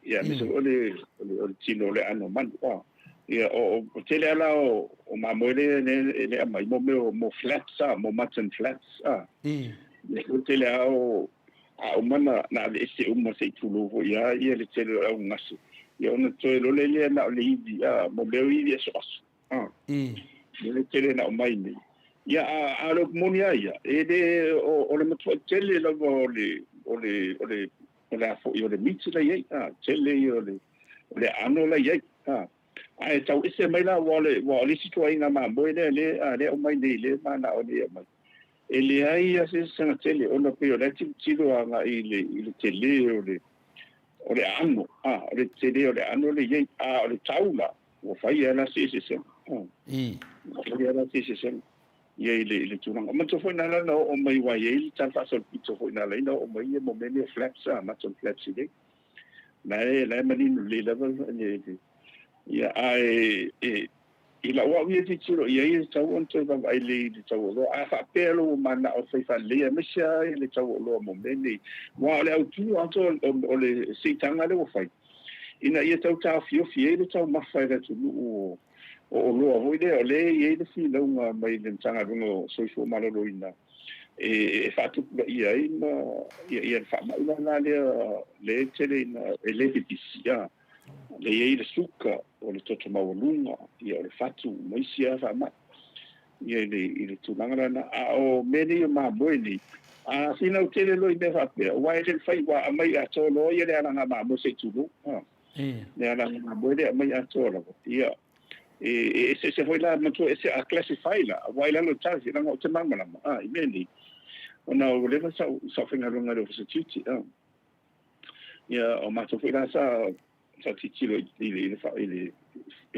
ia, aemaise foi o le, o le tino o le aano o manu. Ia, o, o tele lava la o, o mamoe lea, lea, lea aumai, mo mea o, mo flaps, mo mutton flaps, Ia, o tele lava o, a uma na, na aveese uma se i tulou foi lava ia le tele o le augase, ia ona toe lole lea na o le ivi, mo mea o ivi asoaso. Lea e tele na aumai nei. Ia, a, a o le upu moni lava ia, e le, o, o le matuai tele lava o le, o le, o le, o le a foi, o le meat la i ai, a, tele ia o le, o le aano la i ai, a. Ae tau ese mai la, aua o le, aua o le isi ituaiga mamoe lea, lea, a, lea e aumai nei, lea e manao nei e aumai. E leai lava se eseesega tele, ona pei o la e tilotilo agai i le, i le tele o le, o le aano, a, o le tele o le aano lea e i ai, a o le tau la, Ua fai lava la se eseesega. Ua fai lava la se eseesega ia i le, i le tulaga. Manatua foi na ala ona oo mai aua e i ai le tala faasolopito foi na ala ai ona oo mai ia mo mea nei o flaps, a, mutton flaps i nei. La e, la e manino lelei lava le, le, ia, ae e, i lau au ia tilotilo i ai e tatau ona toe vaavaai lelei i le tau o oloa. A faapea lou manao e fai faalelei aemaise lava i le tau o oloa mo mea nei. Aua o le autu atoa o le siitaga lea ua fai, ina ia tau taofiofi ai le taumafa e le atunuu o oloa foi lea, o lea e i ai le finauga mai le Matagaluega o Soifua Maloloina e faatupulaia ai ma ia le faamai la la lea lea e tele ina e le pipisi, a lea e i ai le suka, o le toto maualuga, ia o le fatu ma isi lava faamai. Ia i le, i le tulaga lena. A o mea nei o mamoe nei, a finau tele loa i mea faapea, aua e le mafai, ua aumai atoa loa ia le alaga mamoe se i tulou, a. Le alaga mamoe lea aumai atoa lava. Ia, e, e eseese foi la, manatua ese, a classify la, aua i lalo o le tariff, leaga ou te malamalama, a, i mea nei, ona ua leva sau, sau faigaluega i le Ofisa Tiute, a. Ia, o matou foi la sa, sa tilotilo i, i, i, i,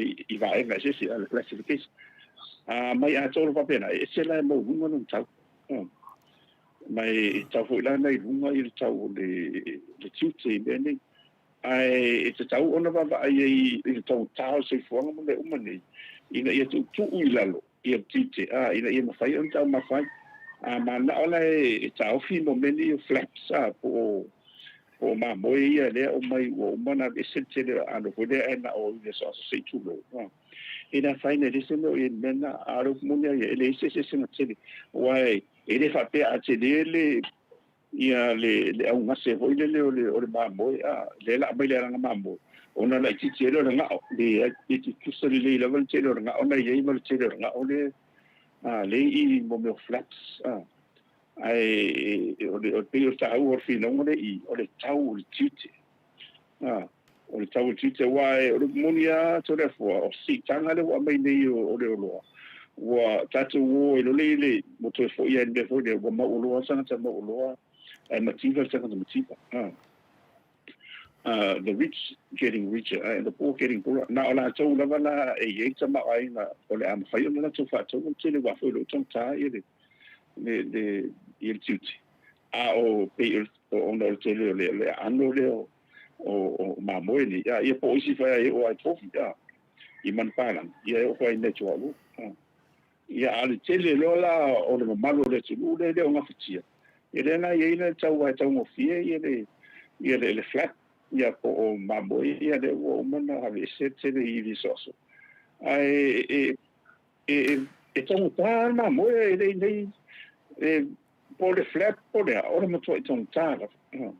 i, i vaega eseese, le classification. A mai atoa loa faapena, e ese la e maualuga lona tau. Ma e tau foi la na i luga i le tau o le, le tiute i mea nei. Ae e tatau ona vaavaai ai i le taugata o le soifuaga ma mea uma nei, ina ia tuutuu i lalo ia tiute, a, ina ia mafai ona taumafa ai. A manao la e taofi mo mea nei o flaps, a, po o, po o mamoe ia lea aumai ua uma ona aveese le tele o aano foi lea ae na o i le asoaso se i tulou, a. E le afaina, e leai se mea o i ai i le mea lena. A o le upu moni lava ia, e leai se eseesega tele, aua e le faapea a tele le, ia le, le augase foi lele o le, o le mamoe, a, lea la aumai le alaga mamoe, ona laitiiti ai lea o le gao, leai, e tutusa lelei lava le tele o le gao na i ai ma le tele o le gao lea, a, lea i i mo mea o flaps, a. Ae, o le, o le, pei o le taua o le finauga lea i i, o le tau o le tiute. A, o le tau o le tiute, aua o le upu moni lava Toleafoa, o siitaga lea ua aumai nei o le oloa, ua tatou o ai loa i le, ua toe foi lava i le mea foi lea, ua mauoloa le tagata mauoloa, ae mativa le tagata mativa. A. The rich getting richer and the poor getting poorer. Na o latou lava la e i ai le tamaoaiga o le a mafai ona latou faataua le tele aua foi o lo o taugata ia le le le ia le tiute. A o pei o ona o le tele o le le aano lea o o mamoe nei, a ia po o isi foi e oo lava i povi a i manupapalagi, ia e oo foi i mea tuaoi. Ia, a o le tele loa la o le mamalu o le atunuu lea e le o gafatia, ia lea la e i ai le tau ae taugofie ia le ia le le flat ia po o mamoe ia lea ua uma ona aveese le tele i ivi soasoa. Ae e e e taugata lava le mamoe e le i nei e po o le flat po o le a, o le matuai taugata lava.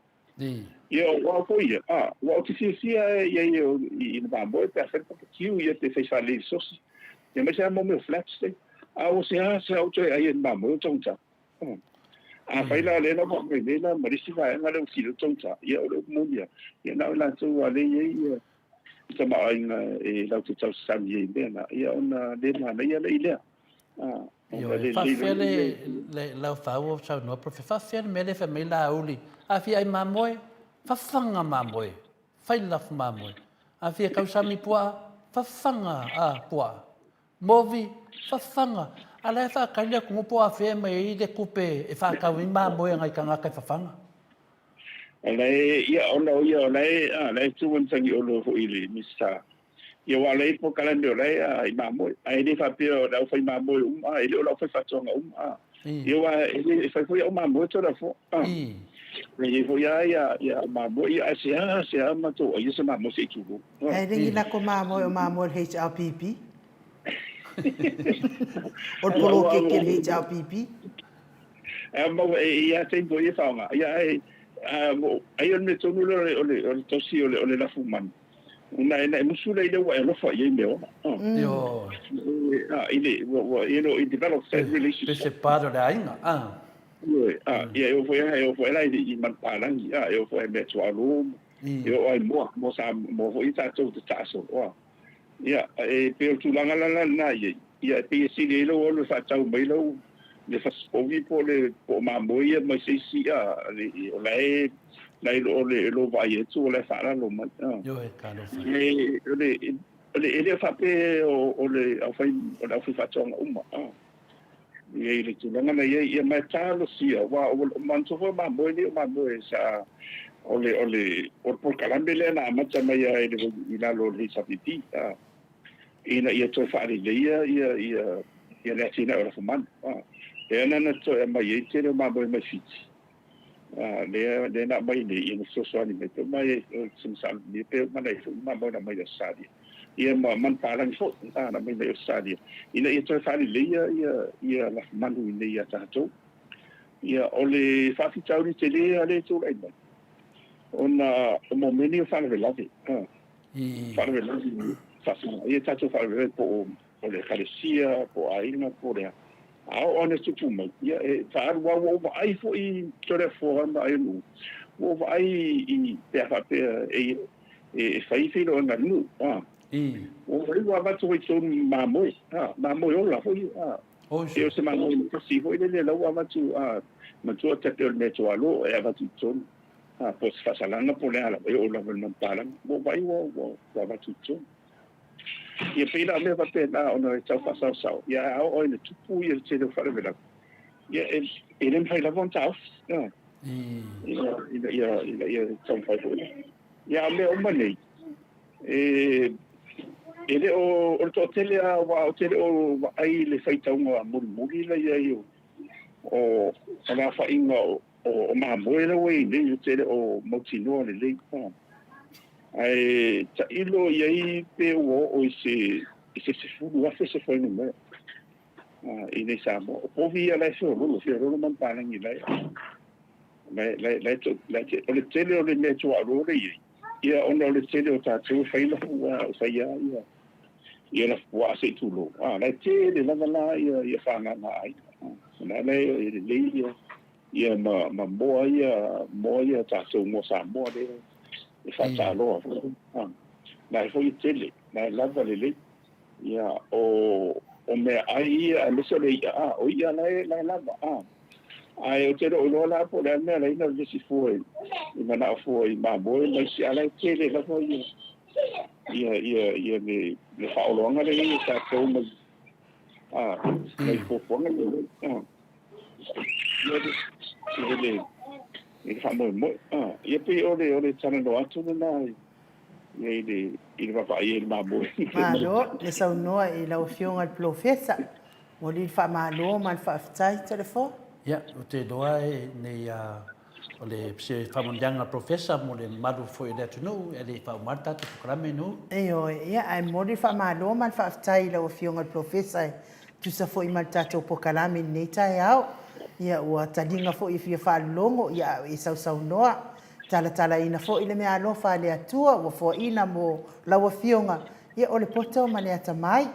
Ia, o au foi ia, a, ua ou te fiafia i ai i le mamoe pe a fai le papakiu ia pe fai faalelei i le sosi, aemaise lava mo mea o flats nei. A ua seasea ou toe ai i le mamoe o taugata. Afai la o lea la ua aumai nei la ma le isi vaega lea ua kilo taugata, ia o le upu moni lava, ia na o i latou lava lea e i ai ia tamaoaiga e latou te tausasami ai i mea na, ia ona le manaia lea i lea. Ioe, faafefea le Laufau o saunoa Profe, faafefea le mea lea fai mai Laauli, a fia ai mamoe, fafaga mamoe, fai lafo mamoe. A fia tausami puaa, fafaga a puaa. Movi, fafaga. A la e faatali le atunuu po o afea e aumai ai le tupe e faatau ai mamoe a nai tagata e fafaga. O la e, ia, ona o ia, o la e, a, la e tu ma Tagiolo foi i le Minisita. Ia, aua o la e i ai polokalame o la e, a, i mamoe. Ae le faapea o le aufai mamoe uma, a, e le o le aufaifaatoaga uma, a. Ia, aua e le, e fai foi au mamoe Toleafoa, a. E i ai foi lava ia, ia au mamoe, ia, ae seasea matou aia se mamoe se i tulou. Ae le ni lako mamoe o mamoe o le HRPP. O le poloketi a le HRPP. Ae maua e ia taimi foi e faaaoga. Ia ae ai o le mea tonu lea o le o le tosi o le o le lafu manu. Ona e na e musu lea i le ua e alofa i ai mea ola. Ioe. I le ua ua you know it develops that relationship. Pe se part o le aiga. Ioe. Ia e oo foi e oo foi la i manupapalagi e oo foi i mea tuaolo e oo lava i moa moa sa moa foi tatou te taasolo. Ia, e pei o le tulaga la lena i ai, ia e pei e sili ai lou alu e faatau mai lau le fasipovi po o le po o mamoe ia mai se isi a o la e la e o le lou vaai atu o la e faalalo mai. Ioe, talofa. E o le o le e le faapea o le aufai o le aufaifaatoaga uma a. I ai le tulaga na i ai, ia ma e talosia, aua ua manatua foi o mamoe nei o mamoe sa o le o le o le polokalame lea na amata mai lava i le i lalo o le HRPP a, ina ia toe faaleleia ia ia ia le atinae o lafumanu a. Lea na na toe aumai ai le tele o mamoe mai Fiti a, lea lea na aumai nei ia na fesoasoani mai pe uma e se masalo pe uma na i foi mamoe na aumai i Ausetalia. Ia ma manupapalagi foi a na aumai mai Ausetalia ina ia toe faaleleia ia ia lafumanu iinei ia tatou. Ia o le faafitauli tele lava lea e tulai mai ona o mea nei o faalavelave a faalavelave faafeagaiga ia tatou faalavelave po o o le ekalesia po o aiga po o le a. A oo ina tupu mai, ia e faaalu lava, ua ou vaai foi Toleafoa ma Aionu'u, ua ou vaai i pe a faapea e e fai feiloaiga a le nuu, a. Ua vaai ua avatu foi i totonu mamoe, a, mamoe ola foi, a. E o se mamoe tasi foi lele la ua avatu, a, manatua te pei o le mea tuaalo e avatu i totonu, a, po o se faasalaga po o le a lava, e oo lava i le manupapalagi. Ua ou vaai ua, ua, ua avatu i totonu. Ia pei la o mea faapena ona e tau faasaosao, ia ae a oo ina tupu ia le tele o faalavelave, ia e, e le mafai lava ona taofi, a. Ina, ina ia, ina ia taumafai foi. Ia a o mea uma nei, e, e le o, o le toatele lava aua ou te le o vaai i le faitauga mulimuli la i ai o, o, o le aofaiga o, o, o mamoe la ua i ai nei, ou te le o mautinoa lelei. Ae tailo i ai pe ua oo i se, i se 10,000 se fuainumera i nei Samoa. O povi ia la e feololo, feololo manupapalagi la e, O le tele o le mea tuaolo lea e i ai, ia ona o le tele o tatou e fai lafu e fai lava ia ia lafupuaa se i tulou, a, la e tele lava la ia ia fagaga a aiga. O le ala e lelei ia ia ma ma moa ia moa ia tatou moa Samoa lea e faataloa foi. A, la e foi e tele, la e lava lelei. Ia o o meaai ia aemaise o le i'a, a, o i'a la e la e lava, a. Ae ou te le o iloa la po o le a le mea e ala ai ona vevesi fua i manao fua i mamoe ma isi, a o la e tele lava ia ia ia ia le le faaoloaga lea e i ai tatou mai a mai fuafuaga ia a ia le i le i le faamoemoe a ia pei o le o le talanoa atu lena ia i le i le vaavaai i le mamoe. Malo le saunoa i lau Afioga i le Polofesa. Momoli le faamalo ma le faafetai Toleafoa. Ia, ou te iloa e nei a o le se faamanuiaga a le Polofesa mo le mamalu foi o le atunuu e le i faauma ai le tatou polokalame nu. Ioe, ia ae momoli le faamalo ma le faafetai i lau Afioga i le Polofesa e tusa foi ma le tatou polokalame i lenei taeao. Ia ua taliga foi e fia faalologo ia a o e sausaunoa, talatalaina foi le meaalofa a le Atua ua foaina mo lau Afioga, ia o le poto ma le atamai.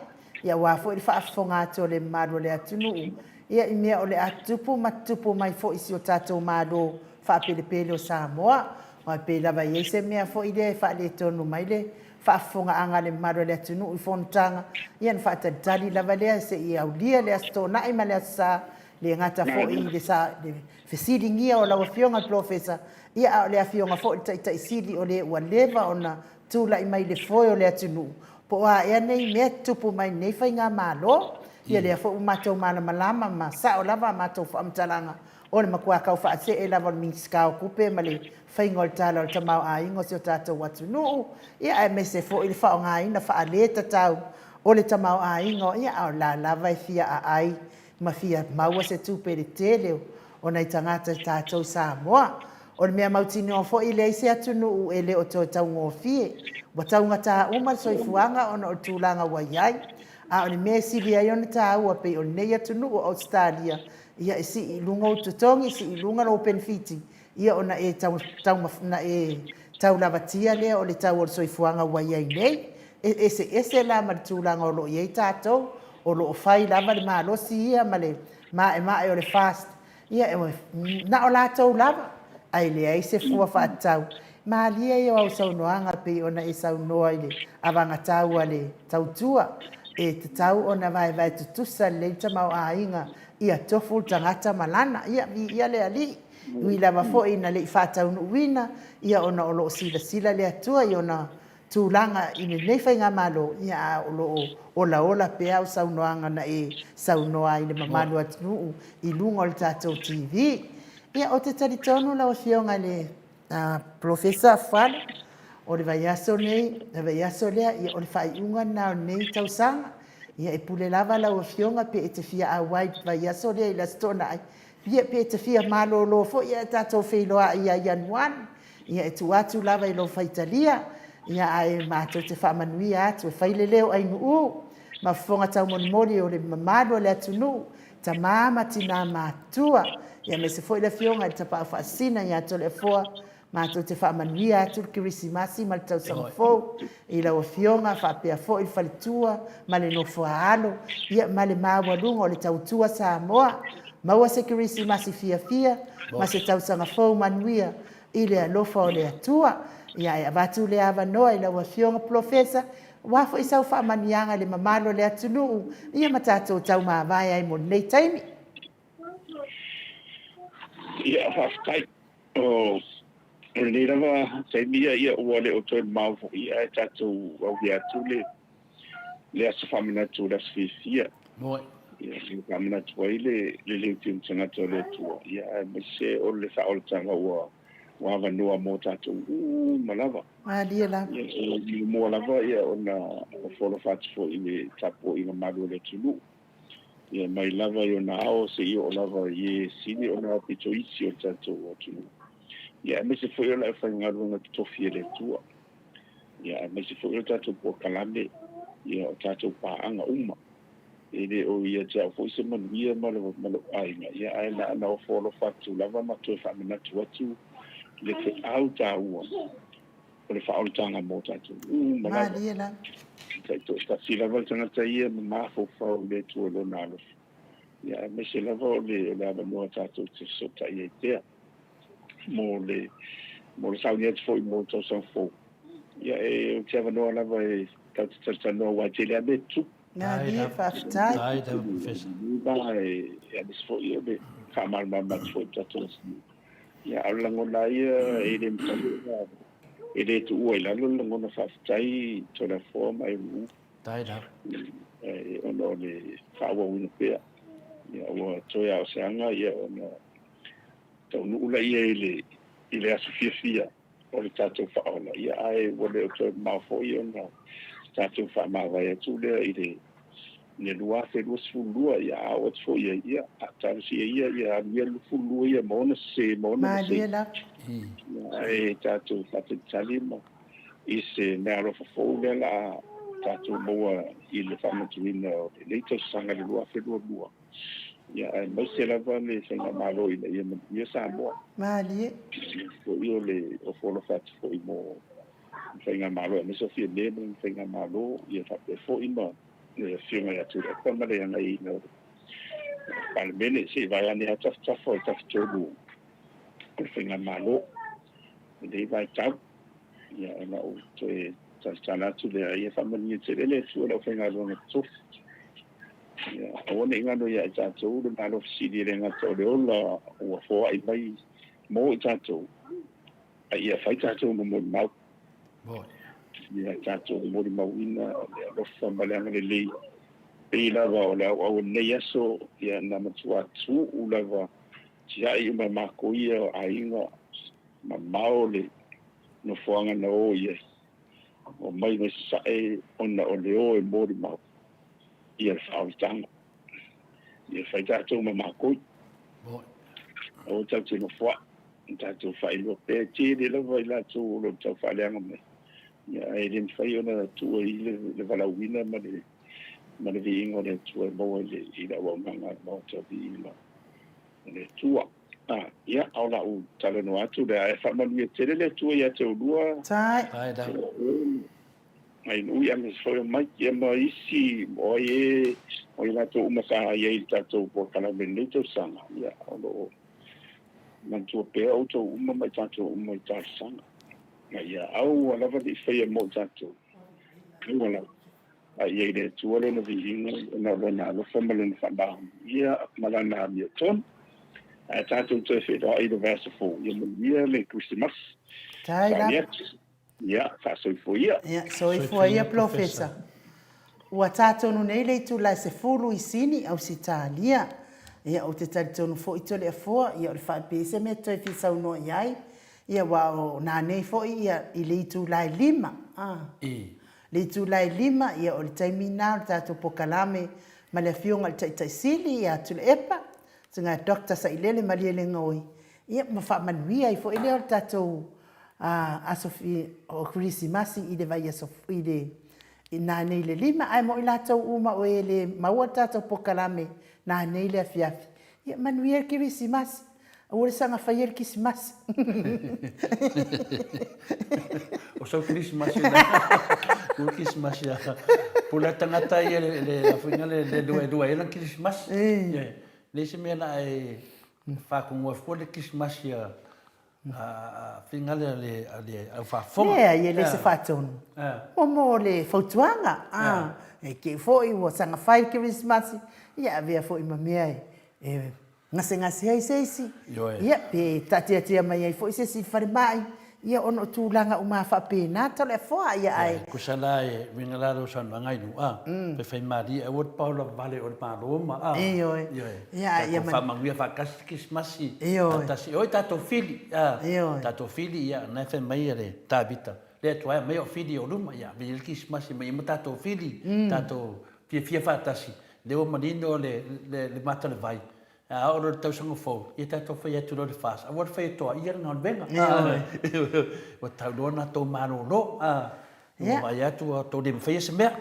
Ia aua foi le faafofoga atu a le mamalu o le atunuu, ia i mea o le a tutupu ma tutupu mai foi i si o tatou Malo faapelepele o Samoa. Aua e pei lava e i ai se mea foi lea e faaletonu mai le faafofogaaga a le mamalu o le atunuu i fonotaga, ia ona faatalitali lava lea se i aulia le Aso Toonai ma le Aso Sa, le gata foi i le fesiligia o lau Afioga i le Polofesa, ia a o le Afioga foi i le Taitai Sili o le ua leva ona tulai mai i le foe o le atunuu, po o a ea nei mea tutupu mai i lenei faigamalo. Ia lea foi ua matou malamalama ma sao lava a matou faamatalaga, o le matua tau faasee lava o le Minisita o Tupe ma le faiga o le Tala o le Tamaoaiga o si o tatou atunuu, ia aemaise foi le faaaogaina faaletatau o le tamaoaiga, ia a o la lava e fia aai ma fia maua se tupe i le tele o nai tagata tatou i Samoa. O le mea mautinoa foi e leai se atunuu e le o toe taugofie. Ua taugata uma le soifuaga ona o le tulaga ua i ai. A o le mea e sili ai ona taua pei o lenei atunuu o Ausetalia, ia e sii i luga ou totogi, sii i luga lou penefiti, ia ona e na e taulavatia lea o le tau o le soifuaga ua i ai nei. E eseese la ma le tulaga o lo o i ai tatou, o lo o fai lava le malosi ia ma le maemae o le FAST, ia na o latou lava, ae leai se fua faatatau. Malie ia o au saunoaga pei ona e saunoa i le avagatau a le tautua, e tatau ona vaevae tutusa lelei le tamaoaiga ia tofu le tagata ma lana. Ia, viia le Alii. E ui lava foi ina le i faataunuuina, ia ona o lo o silasila le Atua i ona tulaga i lenei faigamalo, ia a o lo o olaola pea au saunoaga na e saunoa ai i le mamalu o atunuu i luga o le tatou TV. Ia, ou te talitonu lau Afioga i le Polofesa Fuala, o le vaiaso nei, le vaiaso lea, ia o le faaiuga lena o lenei tausaga. Ia e pule lava lau Afioga pe e te fia auai i le vaiaso lea i le Aso Toonai, ia pe e te fia malolo foi ae tatou feiloai ia Ianuari. Ia e tuu atu lava i lou faitalia, ia ae matou te faamanuia atu e fai le leo ainuu ma fofoga taumolimoli o le mamalu o le atunuu, tama ma tina matutua, ia aemaise foi le afioga i le Tapaau Faasisina ia Toleafoa, matou te faamanuia atu le Kerisimasi ma le Tausaga Fou i lau afioga faapea foi le faletua ma le nofoaalo, ia ma le maualuga o le tautua Samoa. Maua se Kerisimasi fiafia ma se tausaga fou manuia i le alofa o le Atua. Ia ae avatu le avanoa i lau Afioga Polofesa, aua foi sau faamanuiaga i le mamalu o le atunuu, ia ma tatou taumavae ai mo lenei taimi. Ia, faafetai. O lenei lava taimi ia, ia ua le o toe mamao foi ae tatou aulia atu le le aso faamanatu o le aso fiafia. Ia, e faamanatu ai le le leuteu tagata o le Atua, ia aemaise o le faaolataga ua ua avanoa mo tatou uma lava. Malie lava. Ia, e muamua lava ia ona ofo alofa atu foi i le tapuaiga malu a le atunuu. Ia mai lava i ona ao seia oo lava i e sili ona aupito iti o le tatou atunuu. Ia aemaise foi o le aufaigaluega totofi e le Atua. Ia aemaise foi o le tatou polokalame, ia o tatou paaga uma. E le o ia te au foi se manuia ma lou aiga, ia ae na ona ofo alofa atu lava ma toe faamanatu atu le feau taua o le faaolataga mo tatou uma lava. Malie lava. E taitoatasi lava le tagata ia ma mafaufau i le Atua i lona alofa. Ia aemaise lava o le, o le avanoa tatou te fesootai ai pea mo le, mo le sauni atu foi mo le tausaga fou. Ia e, o te avanoa lava e tatou te talatalanoa aua e tele lava mea e tutupu. Malie, faafetai. Faafetai lava Professor. Ba e aemaise foi o le faamalamalama atu foi i le tatou atunuu. Ia, a o le lagona lava ia e le mafai ona, e le tuua i lalo le lagona faafetai Toleafoa ma Euuu. Faafetai lava. Ona o le faaauauina pea. Ia, ua toe lava o se aga ia ona taunuu laia i le i le aso fiafia o le tatou faaola, ia ae ua le o toe mamao foi ona tatou faamavae atu lea i le le 2022, ia a oo atu foi i ai, ia a talosia ia ia alu ia le 22 ia ma ona sese ma ona Malie masei. lava. Ia ae tatou faatalitali ma i se meaalofa fou lea la a tatou maua i le faamanatuina o lenei tausaga le 2022. Ia, aemaise lava le Faigamalo ina ia manuia Samoa. Malie. Foi o le ofo alofa atu foi mo le Faigamalo, aemaise o Fiame ma lana Faigamalo, ia faapea foi ma le Afioga ia Tuilaepa ma le agaiina o le Palemene, se i vaeane lava tafatafa o le tafatolu o le Faigamalo i lenei vaitau. Ia, ona ou toe talatala atu lea, ia faamanuia tele le Atua i le aufaigaluega totofi. Ia, aua ne i galo ia i tatou le Malo fesili e le gata o le ola ua foai mai mo i tatou, a ia fai tatou ma molimau. Ia tatou molimauina le alofa ma le agalelei pei lava o le auau o lenei aso, ia na matua tuu lava tiai uma e makou ia o aiga mamao le nofoaga na o i ai. Omai mai Sasae ona o le o e molimau ia le faaolataga. Ia fai tatou ma makoi. Aua tatou te nofoai, tatou faailoa pea. E tele lava i latou o lo o tau faaleaga mai, ia, ae le mafai ona tuu ai le valaauina ma le ma le viiga o le Atua e maua i le auaunaga a le Maota o Viiga o le Atua. Ah, ia, o lau talanoa atu lea, ae faamanuia tele le Atua ia te oulua. Tai. Tai lava. Mai nui aemaise foi o Mike ia ma isi o ai e o i latou uma sa i ai i le tatou polokalame i lenei tausaga, ia, o lo o manatua pea outou uma ma i tatou uma i talosaga. Ma ia aua lava ne i faia mo i tatou, aua lava. A ia i le Atua lona viiga ona o lona alofa ma lona faamaonia ma lana amiotonu. Ae tatou toe feiloai i le vaiaso fou, ia manuia le Kerisimasi. Tai Sauni lava. atu. Ia, faasoifua ia. Ia, soifua ia Polofesa. Ua ta tonu nei le itula e 10 i Sini, Ausetalia. Ia, ou te talitonu foi Toleafoa, ia o le faapea se mea toe fia saunoa i ai, ia aua o nanei foi ia i le itula e 5. A. I. Le itula e 5, ia o le taimi lena o le tatou pokalame ma le Afioga i le Taitai Sili ia Tuilaepa, susuga ia Doctor Sailele Malielegaoi, ia ma faamanuia ai foi lea o le tatou aso o Kerisimasi i le vaiaso i le nanei i le 5. Ae mo i latou uma o e le maua le tatou pokalame nanei i le afiafi, ia manuia le Kerisimasi. Aua le saga faia le kisimasi. O sau kerisimasi na. O kerisimasi a. Pule tangata ia le le afuinga le le lua lua ela kerisimasi. Ia. Le se mea la e whakongoa fua le kerisimasi a a finga le le le au faafofoga. Leai, e le se faatonu. Mo mo le fautuaga. A, e ke foi ua saga fai le kerisimasi, ia avea foi ma mea e gasegase ai se isi, ia, pe taatiatia mai ai foi se isi i le falemai, ia, ona o tulaga uma faapena, Toleafoa, ia, ae. Tusa la e uiga la lou saunoaga i luga, pe faimalie aua le paola vale o le Malo ma, a. Ioe. Ioe. Ia, ae ia. Tatou faamanuia faatasi le Kerisimasi. Ioe. Faatasi, oi tatou fili, a. Ioe. Tatou fili, ia, na e fai mai le Tavita, le Atua e aumai au fili i ou luma, ia, avea ia le Kerisimasi ma ia ma tatou fili, tatou fiafia faatasi, Lea ua manino le, le, le mata o le vai, a oo loa i le tausaga fou, ia tatou fai atu loa i le FAS, aua le fai e toa ia le galuega. Ua tau loa ona tou malolo, ua vaai atu ua tou le mafaia se mea.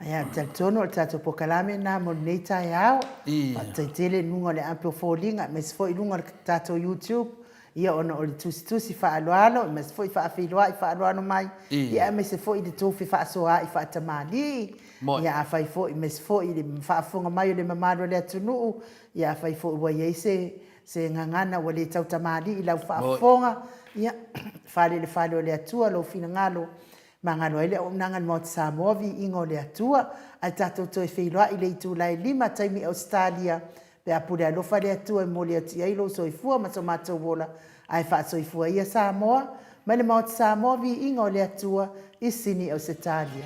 Ia, ou te talitonu o le tatou polokalame lena mo lenei taeao. Faafetai tele i luga o le api o foliga, aemaise foi i luga o le tatou YouTube, ia ona o le tusitusi faaaloalo, aemaise foi faafeiloai faaaloalo mai, ia aemaise foi i le tou fefaasoaai faatamalii, Ia afai foi, aemaise foi i le faafofoga mai o le mamalu o le atunuu, ia afai foi ua i ai se se gagana ua le tautamalii i lau faafofoga, ia, fale i le fale o le Atua lou finagalo. Magalo ai le auaunaga a le Maota Samoa, Viiga o le Atua, ae tatou toe feiloai i le itula e 5 taimi Ausetalia, pe a pule alofa le Atua e momoli atu i ai lou soifua ma so matou ola, ae faasoifua ia Samoa, mai le Maota Samoa, Viiga o le Atua, i Sini Ausetalia.